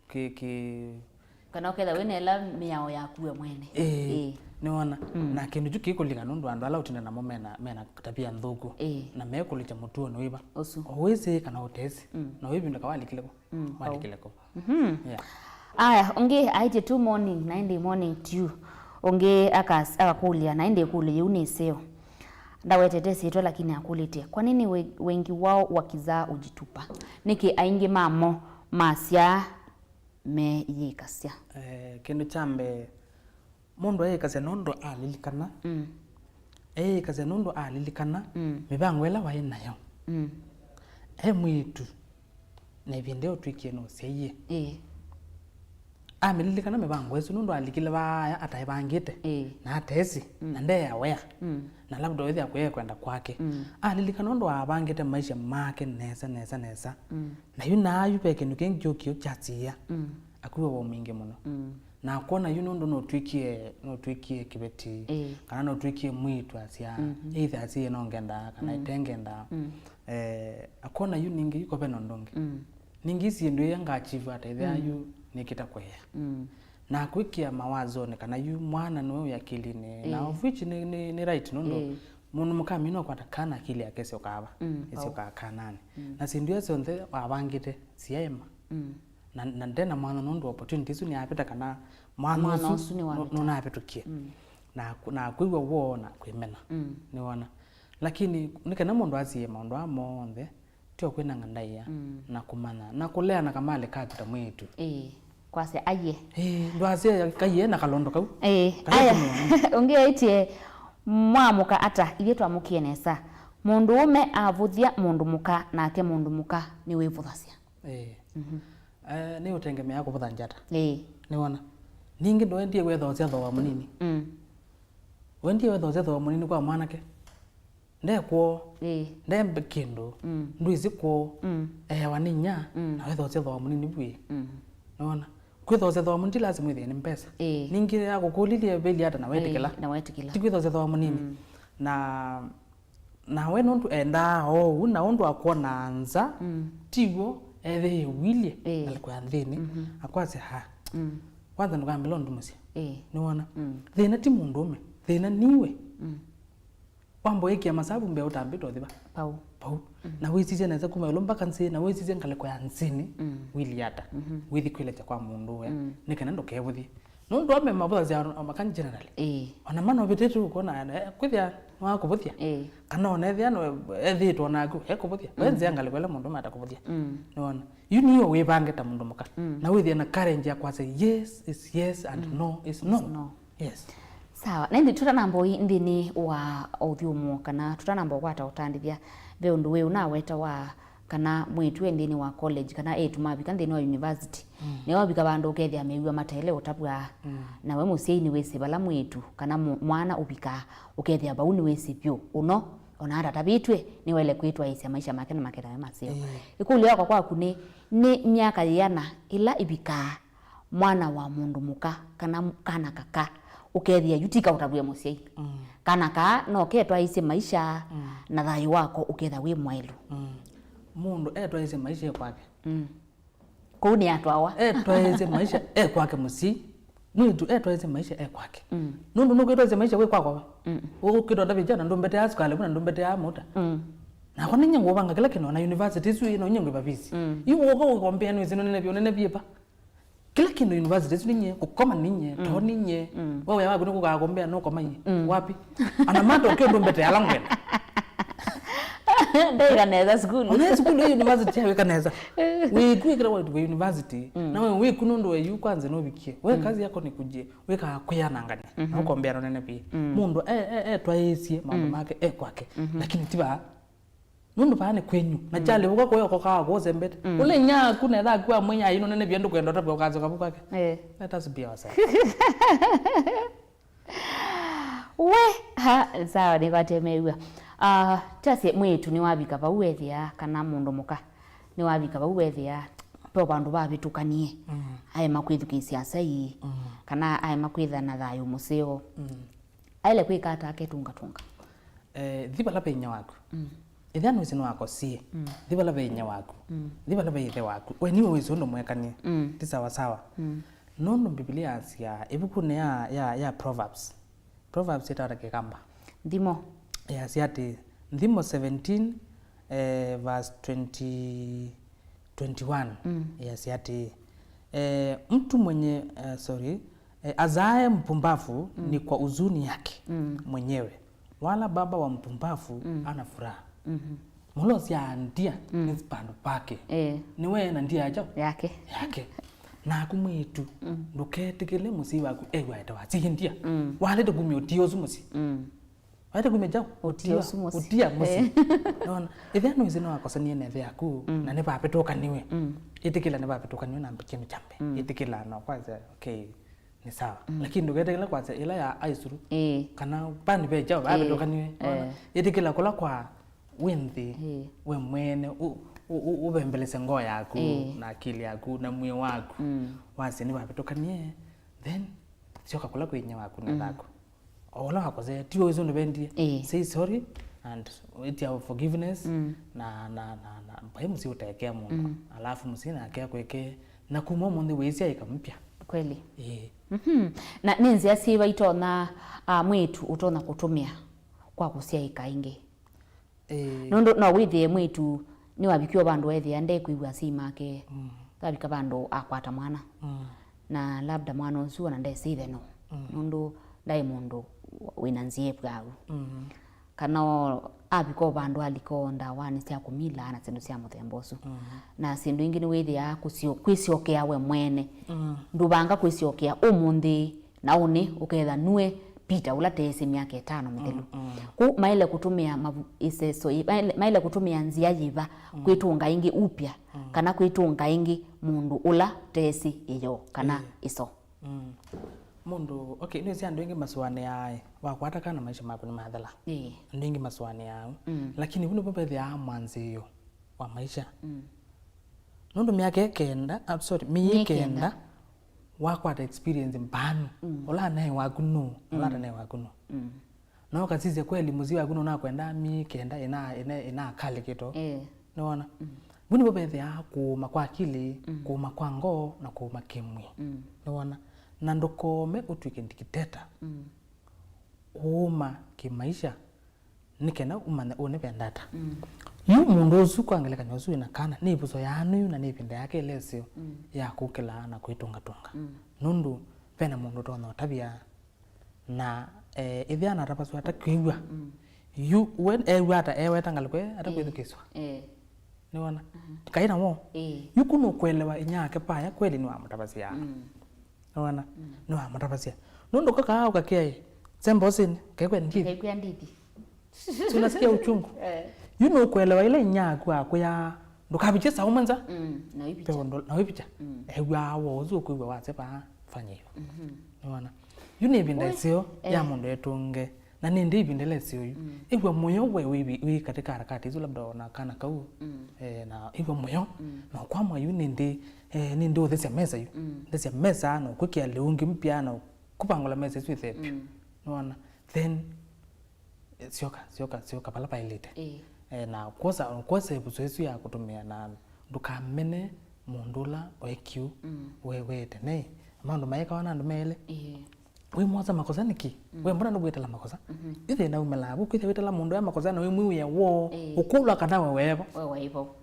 kĩ, kĩ, kana ũketha wĩ na ĩla mĩao yaku we mwene. Ĩĩ, ĩĩ, nĩwona? Mm. Na kĩndũ kyu kĩkũlika nũndũ andũ ala ũtinda namo mena, mena tabia nthũku. Ĩĩ. Na mekũlĩkya mũtuonĩ wĩva. Ũsu. O wĩsĩ kana ũtesĩ. Mm. Na wĩvindũka walikile kũ? Mm, walikile kũ? Mhm. Yeah. Aya, ũngĩ aĩtye tu morning, na ĩndĩ morning to you. Ũngĩ akas-, akakũlya, na ĩndĩ ĩkũlyo yĩu nĩ ĩseo. Ndawetete syĩtwa lakini akũlĩtye, "Kwa nini we-, wengi wao wakizaa hujitupa?" Nĩkĩ aingĩ mamo masyaa meyĩkasya? Eh, kĩndũ kya mbee, mũndũ eyĩkasya nũndũ alilikana. Mm. Eyĩkasya nũndũ alilikana, mm, mĩvango ĩla waĩ nayo. Mm. E mwĩĩtu, na ĩvinda ĩyo ũtw'ĩkie nũsyaie. Ĩĩ. Amĩlilikana mĩvango ĩsu nũndũ alikile vaaya ataĩvangĩte, ĩĩ, na atesĩ, mm, na nde aware. Mm. Na labda wĩthĩa kwĩ ekwenda kwake. Mm. Alilikana ũndũ waavangĩte maisha make nesa, nesa, nesa. Mm. Na yu naayu ve kĩndũ kĩngĩ kyũkie kyasiĩa. Mm. Akwĩwa woo mwingĩ mũno. Mm. Na akwona yu nũndũ nũtw'ĩkie, nũtw'ĩkie kĩveti, ĩĩ, kana nũtw'ĩkie mwĩĩtu asya, mhm, either asya no ngendaa, kana, mm, ĩte ngendaa. Mm. Eh, akwona yu ningĩ yu ko ve na ũndũ ũngĩ. Mm. Ningĩ syĩndũ ĩya ngachivu ata ĩthĩa, mm, yu nĩkĩta kũea. Mm. Na kwĩkĩa mawazonĩ kana yu mwana nĩwe wĩ akilinĩ, na, ĩĩ, of which nĩ, nĩ, nĩ right nũndũ, ĩĩ, mũndũ mũka amina ũkwata kana akili yake ĩsyokaa va, mm, ĩsyokaa kananĩ. Mm. Na syĩndũ ĩya syonthe wavangĩte syaema. Mm. Na, na ndena mwanya nũndũ opportunity ĩsu nĩyavĩta kana mwanya, mwanya ũsu, ũsu nĩwavĩta, nũ-, nũnavĩtũkie. Mm. Na ku-, na kwĩw'a woo na kwĩmena. Mm. Nĩwona? Lakini nĩ kana mũndũ asiĩe maũndũ aa monthe, tyo kwĩnanga ndaĩa, mm, na kũmanya, na kũleana kamalĩ kaku ta mwĩĩtu. Ĩĩ, kwasya aiye. Ĩĩ, ndwasya kaiye na kalondo kau. Ĩĩ, kaiye aya, kũmũona. Ũngĩ aĩtye, "Mwamũka ata? Ithyĩ twamũkie nesa. Mũndũũme avũthya mũndũ mũka, nake mũndũ mũka nĩwĩvũthasya." Ĩĩ. Mhm. Eh, nĩ ũtengemea kũvũtha njata. Ĩĩ. Nĩwona? Ningĩ ndwendie wethoosya thooa mũnini. Mm. Wendie wethoosya thooa mũnini kwa mwanake. Nde kwoo. Ĩĩ. Nde mbe kĩndũ. Mm. Ndwĩsĩ kwoo. Mm. Eewa nĩ inya, mm, na wethoosya thooa mũnini vwĩ. Mm. Nĩwona? Kwĩthoosya thooa mũnini ti lazima wĩthĩe nĩ mbesa. Ĩĩ. Ningĩ ya kũkũlilye veli ata na wetĩkĩla. Ĩĩ, na wetĩkĩla. Ti kwĩthoosya thooa mũnini. Mm. Na, na we nũndũ endaa oou, na ũndũ akwonaa nza, mm, tiw'o ethĩe wilye, ĩĩ, ngalĩko ya nthĩnĩ, mhm, akwasya, "Ha. Mm. Kwanza ndũkambĩla ũndũ mũsyĩ." Ĩĩ. Nĩwona? Mm. Thĩna ti mũndũũme. Thĩna niwe. Mm. Wamba wĩkĩa masavu mbee ũtambĩte ũthi va? Pau. Pau. Mm. Na wĩsisye nesa kuma ĩũlũ mpaka nzĩ, na wĩsisye ngalĩko ya nzĩnĩ, mm, wĩli ata? Mhm. Wĩthi kwĩlekya kwa mũndũ ũya. Mm. Nĩ kana ndũkevũthye. Nũndũ ame mavũthasya andũ, o maka generally. Ĩĩ. Ona mana ũvĩtĩte ũkona, eh, kwĩthĩa nĩwakũvũthya. Ĩĩ. Kana ona ethĩa no ethĩĩtwe naku, ekũvũthya. Mm. We nzĩa ngalĩko ĩla mũndũ mata kũvũthya. Mm. Nĩwona? Yu nĩwe wĩvange ta mũndũ mũka. Mm. Na wĩthĩe na courage ya kwasya yes is yes and, mm, no is no. Is no. Yes. Sawa. Na ĩndĩ tũtanamba ũi nthĩnĩ wa ũthyũmũo kana tũtanamba ũkwata ũtandĩthya, ve ũndũ wĩ ũnaweta wa kana mwĩĩtu e nthĩnĩ wa college kana eĩtu mavika nthĩnĩ wa university. Mm. Nĩwe wavika vandũ ũkethĩa mew'a matele ũtavw'a. Mm. Na we mũsyai nĩwĩsĩ vala mwĩĩtu kana mũ-, mwana ũvikaa ũkethĩa vau nĩwĩsĩ vyũ ũno ona atatavĩtw'e nĩwaĩle kwĩtwaĩĩsya maisha make na makethĩa me maseo. Ĩĩ. Ĩkũlyo yakwa kwaku nĩ, nĩ myaka yĩana ĩla ĩvikaa mwana wa mũndũ mũka, kana m-, kana kaka, ũkethĩa yu ti kaũtavw'e mũsyai. Mm. Kana kaa no ketwaĩĩsye maisha, mm, na thayũ wako ũketha wĩ mwaĩlu. Mm. Mũndũ etwaĩĩsye maisha e kwake. Mm. Kũu nĩ atwawa. Etwaĩĩsye maisha e kwake mũsyai. Mwĩĩtu etwaĩsye maisha e kwake. Mm. Nũndũ nũkwĩtwaĩsya maisha wĩ kwakwa we. Mm. Ũkĩtwa ndavĩkya na ndũmbetea sukali na ndũmbetea mauta. Mm. Nakwa nĩnyie ngũvanga kĩla kĩndũ na university ĩsu ĩno nyie ngwĩva visi. Mm. Yu ũka ũkombea nĩwĩsĩ nũnene vyũ, nene vyĩva. Kĩla kĩndũ university ĩsu nĩnyie, kũkoma nĩnyie, mm, too nĩnyie. Mm. We wĩa waku nĩ kũkaa kũmbea nũkoma nyie. Mm. Wapi? Ana mata ũkĩndũmbetea ala ngwenda. Ndaika nesa sukulu. Ona sukulu ya university yawĩka nesa. Wĩku ĩkĩla wĩtu wa university. Mm. Na we wĩku nũndũ we yu kwanza nũvikie. We, mm, kazi yako nĩ kujie. Wĩkaa kwĩanangany'a. Mhm. Na ũkombea nũnene vyũ. Mm. Mũndũ e, e, etwaĩĩsye maũndũ, mm, make e kwake. Mhm. Lakini ti vaa. Nũndũ vaa nĩ kwenyu. Na, mm, kyalĩ ũka kũya ũkokaa kũsembete. Mm. Ũle nyaku na ĩthaku wa mwĩnyai nũnene vyũ ndũkwenda ũtavya ũkazoka vu kwake. Eh. Let us be ourselves. We, ha, sawa, nĩkwatĩe mew'a. Ah, tasye mwĩĩtu nĩwavika vau wethĩa, kana mũndũ mũka nĩwavika vau wethĩa, ve vandũ vavĩtũkanie. Mm. Aema kwĩthukĩĩsya asai, mm, kana aema kwĩtha na thayũ mũseo. Mm. Aĩle kwĩka ata aketũngatũnga? Eh, thi vala ve inyia waku. Mm. Ethĩa nũĩsĩ nĩwakosie, mm, thi vala ve inyia waku. Mm. Thi vala ve ĩthe waku. We nĩwe wĩsĩ ũndũ mwekanie. Mm. Ti sawa sawa. Mm. Nũndũ Mbivilia yasya, ĩvukunĩ ya, ya, ya Proverbs. Proverbs ĩtawa na Kĩkamba? Nthimo. Yasya atĩ, Nthimo seventeen, eh, verse twenty, twenty-one, mm, yasya atĩ, eh, mtu mwenye, eh, sorry, eh, azae mpumbavu, mm, ni kwa huzuni yake, mm, mwenyewe, wala baba wa mpumbavu, mm, hana furaha. Mhm. Mũla ũsyaa ndia, mm, nĩ vandũ vake. Eh. Nĩwe na ndia ya kyaũ? Yake. Yake. Naku mwĩĩtu, mm, ndũketĩkĩle mũsyai waku ew'a etawa asyai ndia. Mm. Walete kumya ũtia ũsu mũsyĩ. Mm. Walete kumya kyaũ? Ũtia ũsu mũsyĩ. Ũtia mũsyĩ. Eh. Nona, ethĩa nũĩsĩ nĩwakosanie na ĩthe yaku, mm, na nĩvavĩtũkaniwe. Mm. Ĩtĩkĩla nĩvavĩtũkaniwe na mbĩkĩnĩ kyambe. Mm. Ĩtĩkĩla no kwanza, okay, nĩ sawa. Mm. Lakini ndũketĩkĩle kwanza ĩla ya aisuru. Ĩĩ. Kana pani ve kyaũ, ĩĩ, vavĩtũkaniwe. Nona, eh, ĩtĩkĩla kũla kwa wĩ nthĩ, ĩĩ, we mwene, ũ-, ũ-, ũ-, ũvembelese ngoo yaku, ĩĩ, na akili yaku, na mwĩĩ waku. Mm. Wasye nĩvavĩtũkanie, then syoka kũla kwĩ inyia waku na, mm, thaku. O ũla wakosea, ti we wĩsĩ ũndũ vendie. Ĩĩ. Say sorry and ĩtya forgiveness, mm, na, na, na, na mbai mũsyĩ ũtekea mũndũ. Mm. Alafu mũsyĩ nake akwĩkee, na kuma ũmũnthĩ wĩsya ĩka mpya. Kweli. Ĩĩ. Mhm. Na nĩ nzĩa syĩva itonya, ah, mwĩĩtu ũtonya kũtũmĩa kwa kũsyaĩka ĩngĩ? Ĩĩ. Nũndũ no wĩthĩe mwĩĩtu nĩwavikie o vandũ weethĩa ndekwĩw'a asyai make, mm, avika vandũ akwata mwana. Mm. Na labda mwana ũsu ona ndesĩ ĩthe no. Mm. Nũndũ ndaĩ mũndũ wĩna nzĩa ĩvw'au. Mm. Kana o avika o vandũ alika o ndawanĩ sya kũmila na syĩndũ sya mũthemba ũsu. Mm. Na syĩndũ ingĩ nĩwĩthĩaa kũsyo-, kwĩsyokea we mwene. Mm. Ndũvanga kwĩsyokea ũmũnthĩ. Na ũnĩ ũketha nue Peter ũla teesĩ myaka ĩtano mĩthelu. Mm, mm. Kũu maĩle kũtũmĩa mavu-, ĩseso yĩ-, maĩle, maĩle kũtũmĩa nzĩa yĩva, mm, kwĩtũnga ĩngĩ upya, mm, kana kwĩtũnga ĩngĩ mũndũ ũla teesĩ ĩyoo kana, ĩĩ, ĩso? Mm. Mũndũ, okay, nĩwĩsĩ andũ aingĩ masũanĩaa, ĩ, wakwata kana maisha maku nĩmathela. Ĩĩ. Andũ aingĩ masũanĩaa ũu. Mm. Lakini vu nĩvo vethĩaa mwanzĩĩo wa maisha. Mm. Nũndũ myaka ĩkenda, ah, sorry, mĩĩ ĩkenda, ĩkenda, wakwata experience mbanu. Mm. Ũla anaĩ waku nũ, ũla, mm, atanaĩ waku nũ. Mm. Na ũkasisya kweli mũsyĩ waku nũnakwendaa mĩĩ ĩkenda ĩna, ĩna, ĩnakalĩkĩto. Eh. Nĩwona? Mm. Vu nĩvo vethĩaa kũũma kwa akili, mm, kũũma kwa ngoo, na kũũma kĩmwĩĩ. Mm. Nĩwona? Na ndũkome ũtw'ĩke dictator. Mm. Kũũma kĩmaisha, nĩ kenda ũmanye ũnĩvenda ata. Mm. Yu mũndũ ũsu, kwa ngelekany'o, ũsu wĩna kana, nĩ ĩvuso yaanu yu na nĩ ĩvinda yake ĩla ĩseo, mm, ya kũkĩla na kwĩtũngatũnga. Mm. Nũndũ ve na mũndũ ũtonya ũtavya, na, eh, ĩthĩa anatavasw'a atakwĩw'a. Mm. Yu we ew'a ata, eweta ngalĩko ĩ atakwĩthukĩĩswa? Eh. Nĩwona? Mhm. Kaĩ na wo? Eh. Yu kũnũkũelewa inyia wake paya kweli nĩwamũtavasya. Mm. Nĩwona? Mm. Nĩwamũtavasya. Nũndũ kakaa ũkakĩa ĩ, semba ũsĩnĩ, kaikw'a ndithi. Kaikw'a ndithi. Si unasikia uchungu? Eh. Yu nũkũelewa ĩla inyia waku akwĩaa, ndũkavikye saa ũmwe nza. Mm, na ũivikya. Pe ũndũ, na ũivikya. Mm. Ew'aa woo ũsu ũkwĩw'a wasya vaa, fanya hivyo. Mhm. Nĩwona? Yu nĩ ĩvinda, ui, ĩseo ya, eh, mũndũ etũnge. Na nĩ ndĩ ĩvinda ĩla ĩseo yu. Mm. Ĩw'a mũyo we wĩ, wĩ katĩ ka harakati isu, labda ona kana kau. Mm. Eh, na ĩw'a mũyo. Mm. Na ũkwamwa yu nĩ ndĩ, eh, nĩ ndĩ ũthesya mesa yu. Mm. Thesya mesa na ũkwĩkĩa lĩu ũngĩ mpya na kũvangũla mesa ĩsu ĩthepyo. Mm. Nĩwona? Then, eh, syoka, syoka, syoka vala vaĩlĩte. Ĩĩ. Eh, na kwosa, kwosa ĩvuso ĩsu ya kũtũmĩa na ndũkamene mũndũ ũla wekiu, mm, we, we tene. Maũndũ maĩkawa na andũ me elĩ. Ĩĩ. Wĩmwosa makosa nĩkĩ? Mm. We mbona nũkwĩtala makosa? Mhm. Ĩthĩ naumĩlaa vu, kwĩthĩa wĩtala mũndũ ya makosa na wĩmwiwĩa woo, Ĩĩ. ũkũlwa kana we wevo. We waivo.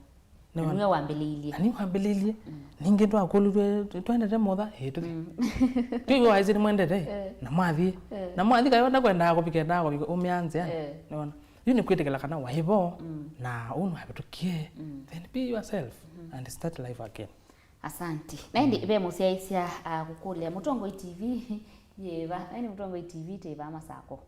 Nĩ Na wa- nĩwe wambĩlĩilyĩ. Na nĩ wambĩlĩilyĩ. Mm. Ningĩ twakũlilwe, "Twendete mũtha?" "Ĩĩ, tũthi." Mm. Twĩw'e waĩsĩ nĩmwendete? Eh. Na mwathi. Eh. Na mwathi kayo ndakwendaa kũvika, endaa kũvika, ũmĩa nzĩa. Eh. Nĩwona? Yu nĩ kwĩtĩkĩla kana waivo, Mm. na ũũ nĩwavĩtũkie. Mm. Then be yourself Mm-hmm. and start life again. Asanti. Na ĩndĩ ve mũsyaĩĩsya, ah, kũkũlya, Mũtongoi T V yĩva? Ĩndĩ Mũtongoi T V tĩva Masako.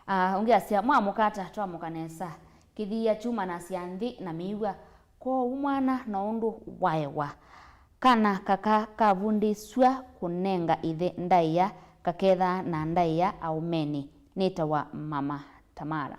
Ah, ũngĩ asya, "Mwamũka ata?" "Twamũka nesa. Kĩthia kyumanasya nthĩ na mĩw'a, kwoou mwana no ũndũ waewa. Kana kaka kavundĩsw'a kũnenga ĩthe ndaĩa, kakethaa na ndaĩa aũmenĩ." Nĩtawa Mama Tamara.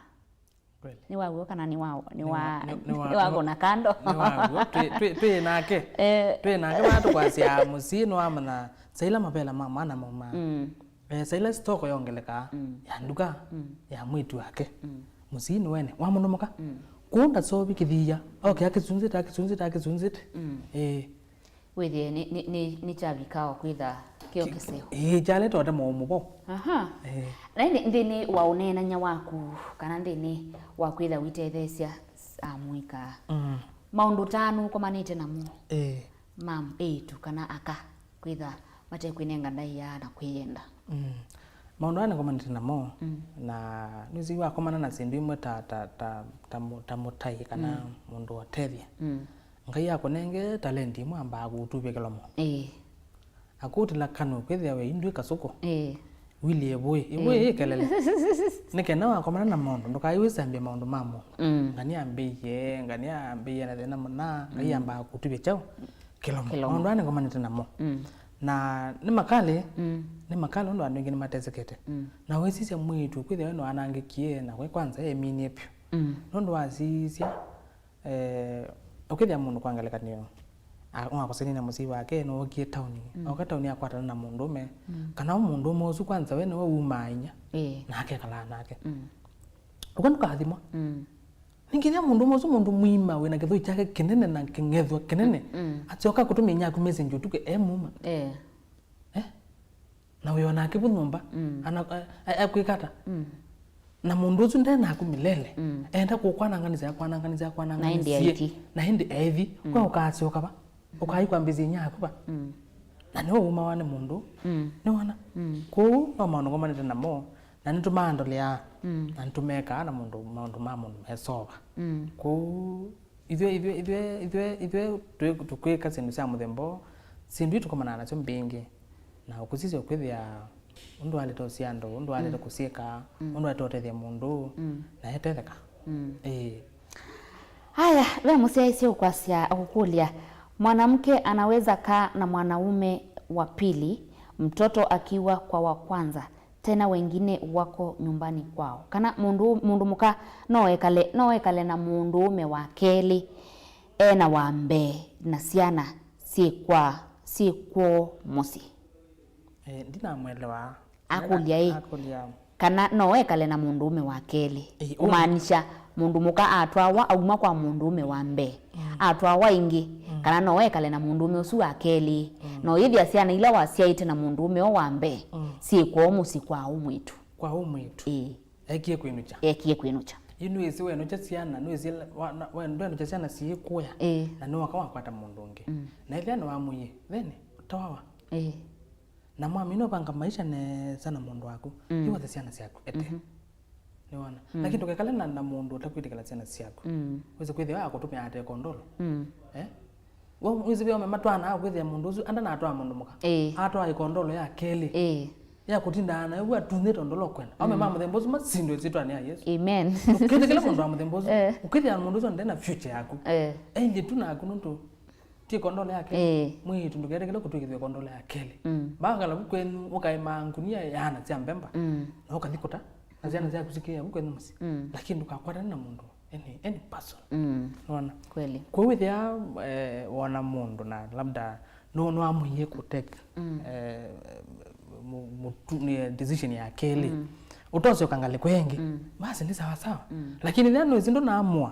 Kweli. Nĩ wa w'o kana nĩ wa, nĩ Nĩ wa, wa, nĩ, nĩ wa, nĩ wa nĩ wa, kũna kando? Nĩ wa w'o. Twĩ, twĩ, twĩ nake. Eh. Twĩ nake vaa tũkwasya mũsyĩ nĩwamanya saila mavela ma mwana mauma. Mm. Eh, saila stock yongelekaa Mm. ya nduka Mm. ya mwĩtu wake. Mm. Mũsyĩ nĩ wene. Wa mũndũ mũka. Mm. Kũu ndasovi kĩthia. Okay, akĩsunzĩte, akĩsunzĩte, akĩsunzĩte. Mm. Eh. Wĩthĩe nĩ, nĩ, nĩ, nĩkyavika o kwĩtha kĩo Ki- kĩseo. Ĩĩ, kyaleta ũtema ũmũvo. Aha. Ĩĩ. Na ĩndĩ nthĩnĩ wa ũneenany'a waku, kana nthĩnĩ wa kwĩtha ũitetheesya amũika, Mm. maũndũ ta nũkomanĩte namo Ĩĩ. ma eĩtu kana aka kwĩtha matekwĩnenga ndaĩa na kwĩyenda? Mm. Maũndũ aa nĩkomanĩte namo, Mm. na nĩsĩ wakomana na syĩndũ imwe ta, ta, ta, ta, mũ- ta mũtai kana Mm. mũndũ ũtethya. Mm. Ngai akũnenge talenti ĩmwe ambaa kũũtuvya kĩlomo. Ĩĩ. Akũtĩla kanũ kwĩthĩa we indwĩ kasũkũ. Ĩĩ. Wilie ĩvũĩ. Ĩvũĩ Ĩĩ. ĩ kelele. Nĩ kenda wakomana na maũndũ, ndũkaiwĩsambya maũndũ ma mũndũ. Mm. Ngani ambĩie, ngani ambĩie na thĩna mũna, Ngai Mm. ambaa kũtuvya kyaũ? Kĩlomo. Kĩlomo. Maũndũ aa nĩkomanĩte namo. Mm. Na nĩ makalĩ, Mm. nĩ makalĩ ũndũ andũ aingĩ nĩmatesekete. Mm. Na wĩsisya mwĩĩtu kwĩthĩa we nĩwanangĩkie na we kwanza eminie vyũ. Mm. Nũndũ wasisya Eh, ũkĩthĩa mũndũ kwa ngelekany'o, a- wakosanie na mũsyai wake, nĩwookie taoni. Mm. Oka taoni akwatana na mũndũũme. Mm. Kana ũ mũndũũme ũsu kwanza we nĩwe wumaa inya, Ĩĩ. na akekalaa nake. Mm. Ũka ndũkathimwa. Mm. Nĩ nginya mũndũũme ũsu mũndũ mũima wĩna kĩthũi kyake kĩnene na kĩng'ethwa kĩnene, Mm. asyoka kũtũmĩa nyaku message ũtukũ e mũma. Eh. Eh? Na wĩ o nake vu nyũmba, Mm. ana- a- a- akwĩka ata? Mm. Na mũndũ ũsu nde naku milele. Mm. Enda kũkwananganĩsya, akwananganĩsya, Na ĩndĩ akwananganĩsye. Aiti. Na ĩndĩ aithi. Mm. Kwa ũkaasyoka va? Ũkaikwambĩsya inya yaku va? Mm. Na nĩwe umawa nĩ mũndũ. Mm. Nĩwona? Mm. Kwoou no maũndũ ngomanĩte namo, na nĩtũmaandolea, Mm. na nĩtũmekaa na mũndũ, maũndũ ma mũndũ mesova. Mm. Kwoou Ithyĩ, ithyĩ, ithyĩ, ithyĩ, ithyĩ twĩ- tũkwĩka syĩndũ sya mũthemba ũũ, syĩndũ ii tũkomanaga nasyo mbingĩ, na ũkũsisya ũkwĩthĩa ũndũ waleta ũsya andũ, ũndũ waleta Mm. kũsyĩka, Mm. ũndũ waleta ũtethya mũndũ, Mm. na etetheka. Mm. Ĩĩ. Haya, ve mũsyaĩĩsya ũkwasya, akũkũlya, mwanamke anaweza kaa na mwanaume wa pili, mtoto akiwa kwa wa kwanza, tena wengine wako nyumbani kwao. Kana mũndũ, mũndũ mũka no ekale, no ekale na mũndũũme wa kelĩ e na wa mbee, na syana syĩ kwa, syĩ kwoo mũsyĩ. Eh, ndinamwelewa. Akũlya ĩ, Akũlya. Kana no ekale na mũndũũme wa kelĩ. Ĩ, ũ- Kũmaanisha mũndũ mũka atwawa auma kwa mũndũũme wa mbee, Mm. atwawa ĩngĩ, Mm. kana no ekale na mũndũũme ũsu wa kelĩ. Mm. No yĩthĩa syana ila wasyaĩte na mũndũũme o wa mbee, Mm. syĩ kwoo mũsyĩ kwa ũ mwĩĩtu. Kwa ũ mwĩĩtu. Ĩĩ. Ekie kwĩnũkya. Ekie kwĩnũkya. Yu nĩwĩsĩ wenũkya syana, nĩwĩsĩ la- wa- na- we- ndwenũkya syana syĩkũya. Ĩĩ. Na nĩwoka wakwata mũndũ ũngĩ. Mm. Na ĩthĩa nĩwamwĩie, then, tawawa. Ĩĩ. Na mwamina ũvanga maisha nesa na mũndũ waku, Mm. yu wothe syana syaku ete. Mhm. Nĩwona? Mm. Lakini ndũkekale na, na mũndũ ũtakwĩtĩkĩla syana syaku. Mm. Wĩsĩ kwĩthĩwa akũtũmĩa ate kondolo. Mm. Eh? Wa- wĩsĩ ve aume matwanaa kwĩthĩa mũndũ ũsu anda natwaa mũndũ mũka. Ĩĩ. Atwaa ĩkondolo ya kelĩ. Ĩĩ. Ya kũtindaa nayo vu atunyĩte ũndũ ũla ũkwenda. Aume Mm. ma mũthemba ũsu masindwe ĩsyĩtwanĩ ya Yesu. Amen. Ndũkĩtĩkĩle mũndũ wa mũthemba ũsu. Eh. Ũkĩthĩa mũndũ ũsu nde na future yaku. Eh. Ailye tu naku nũndũ Ti kondolo ya kelĩ. Ĩĩ. Mwĩĩtu ndũketĩkĩle kũtw'ĩkĩthw'a kondolo ya kelĩ. Mm. Mbaa kala vu kwenyu ũkaĩmaa ngunia ya ana sya mbemba. Mm. Na ũkathi kũta. Na syana syaku sikĩĩa vu kwenyu mũsyĩ. Mm. Lakini ndũkakwatane na mũndũ. Any, any person. Mm. Nona? Kweli. Kwoou wĩthĩa, eh, wona mũndũ na labda no nĩwamũie kũtake, Mm. eh, mu- mutu- ni- decision ya kelĩ. Mm. Ũtosyoka ngalĩko ĩngĩ. Mm. Basi nĩ sawa sawa. Mm. Lakini thĩa nũĩsĩ ndũnaamũa.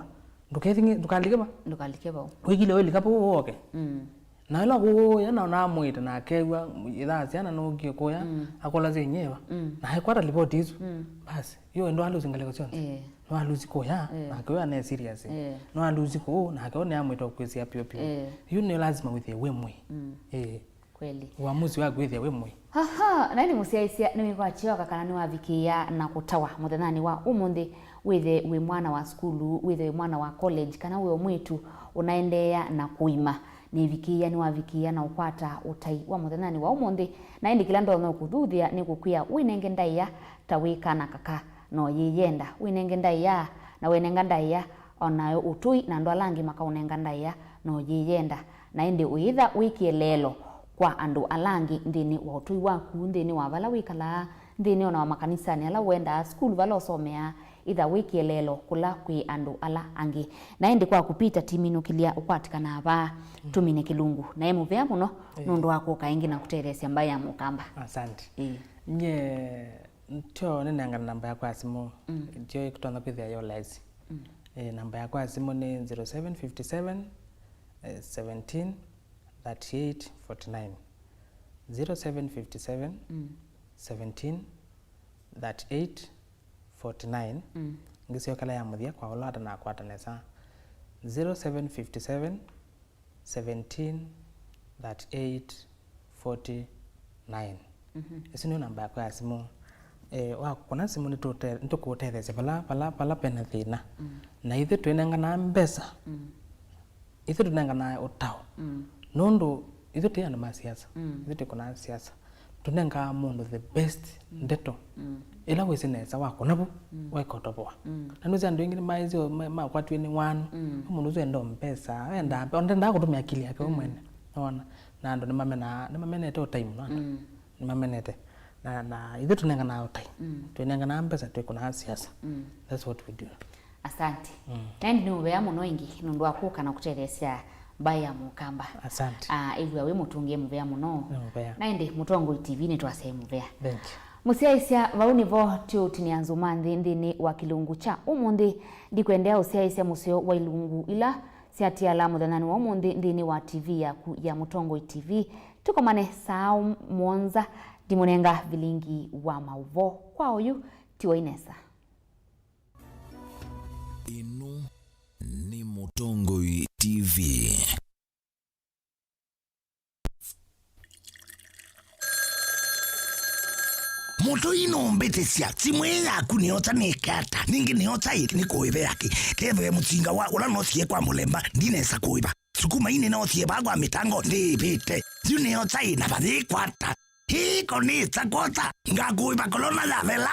Ndũkething'e, ndũkalike va? Ndũkalike vau. Wĩkile ũilika vau ũoke. Mm. Na ĩla kũya na namwĩta na akew'a ithaa syana nũkie kũya, mm, akũlasya inyeva. Mm. Na ekwata livoti isu. Mm. Basi, yu endo alusi ngalĩko syonthe. Eh. Nwalusi kũya, eh, nake ũyũ ane serious. Eh. Nwalusi kũu, nake ũyũ nĩamwĩta ũkwĩsĩa pio pio. Eh. Yu nĩ lazima wĩthĩe wĩ mwĩi. Mm. Eh. Kweli. Uamuzi waku wĩthĩe wĩ mwĩi. Haha, na nĩ mũsyaĩĩsya nĩwĩkwatyoka kana nĩwavikĩĩa na kũtawa mũthenyanĩ wa ũmũnthĩ, wĩthĩe wĩ mwana wa sukulu, wĩthĩe wĩ mwana wa college, kana wĩ o mwĩĩtu ũnaendeea na kũima. Nĩvikĩĩa nĩwavikĩĩa na ũkwata ũtai wa mũthenyanĩ wa ũmũnthĩ, na ĩndĩ kĩla ndonya ũkũthuthya nĩ kũkwĩa wĩnenge ndaĩa ta wĩ kana kaka na ũyĩyenda. Wĩnenge ndaĩa, na wenenga ndaĩa, o nayo ũtũi na andũ ala angĩ makaũnenga ndaĩa na ũyĩyenda. Na ĩndĩ ũyĩtha wĩ kĩeleelo kwa andũ ala angĩ nthĩnĩ wa ũtũi waku, nthĩnĩ wa vala wĩkalaa, nthĩnĩ ona wa makanisanĩ ala ũendaa, sukulu vala ũsomeaa, ĩtha wĩ kĩeleelo kũla kwĩ andũ ala angĩ. Na ĩndĩ kwa kũpita timinũkĩlya ũkwatĩkanaa vaa, mm, tũmine kĩlungu. Na ĩ mũvea mũno, ĩĩ, nũndũ wa kũka ĩngĩ na kũtetheesya mbaĩ ya Mũkamba. Asante. Ĩĩ. Nye, tyo nĩnengana namba yakwa ya simũ, mm, tyo ĩkũtonya kwĩthĩa yo laisi. Mm. Ĩĩ, namba yakwa ya simũ nĩ zero seven fifty seven, eh, seventeen, thirty-eight forty-nine. Zero seven fifty seven, mm, seventeen, thirty-eight forty-nine. Mm. Ngĩsyokela ya mũthya kwa ũla atanakwata nesa. Zero seven fifty seven, seventeen, thirty-eight forty-nine. Mhm. Ĩsu nĩyo namba yakwa ya simũ. Eh, wakũna simũ nĩtũte-, nĩtũkũũtetheesya vala, vala, vala pena thĩna. Mm. Na ithyĩ twĩnenganaa mbesa. Mm. Ithyĩ tũnenganaa ũtao. Mm. Nũndũ ithyĩ tĩ andũ ma siasa. Mm. Ithyĩ twĩkũnaa siasa. Tũnengaa mũndũ the best, mm, ndeto. Mm. Ĩla wĩsĩ nesa wakũna vu, mm, weka ũtovoa. Mm. Na nũsĩ andũ aingĩ nĩmaĩsĩ ma-, makwatiwe nĩ wanu. Mm. Mũndũ ũsu enda mbesa, enda, mm, ndendaa kũtũmĩa akili yake we, mm, mwene. Nĩwona? Na andũ nĩmamenaa, nĩmamenete ũtai mũno andũ. Mm. Nĩmamenete. Na, na ithyĩ tũnenganaa ũtai. Mm. Twĩnenganaa mbesa, twĩkũnaa siasa. Mm. That's what we do. Asante. Mm. Na ĩndĩ nĩ mũvea mũno ĩngĩ nũndũ wa kũka na kũtetheesya mbaĩ ya Mũkamba. Asante. Ah, ĩw'a wĩ mũtũngĩe mũvea mũno. Nĩ mũvea. Na ĩndĩ Mũtongoi T V nĩtwasya ĩ mũvea. Thank you. Mũsyaĩĩsya, vau nĩvo tũũtinĩa nzuma nthĩ nthĩnĩ wa kĩlungu kya ũmũnthĩ. Ndikwendea ũsyaĩĩsya mũseo wa ilungu ila syatiala mũthenyanĩ wa ũmũnthĩ nthĩnĩ wa T V yaku ya Mũtongoi T V. Tũkomane saa mũonza, ndimũnenga vilingi wa maũvoo. Kwa oyu, tiwai nesa. Ĩno nĩ Mũtongoi T V. Mũtũi nũmbĩtĩsya, simũ ĩĩ yaku nĩyosa nĩke ata? Ningĩ nĩyosa ĩ nĩ kũĩve yake? Kethĩwe mũsinga wa ũla nosie kwa mũlemba, ndinesa kũĩva. Sukuma ii nĩnosie vaa kwa mĩtango, ndĩĩvĩte. Yu nĩyosa ĩ na vayĩkwata. Hĩko nĩsa kwosa, ngakũĩva kolona yavela.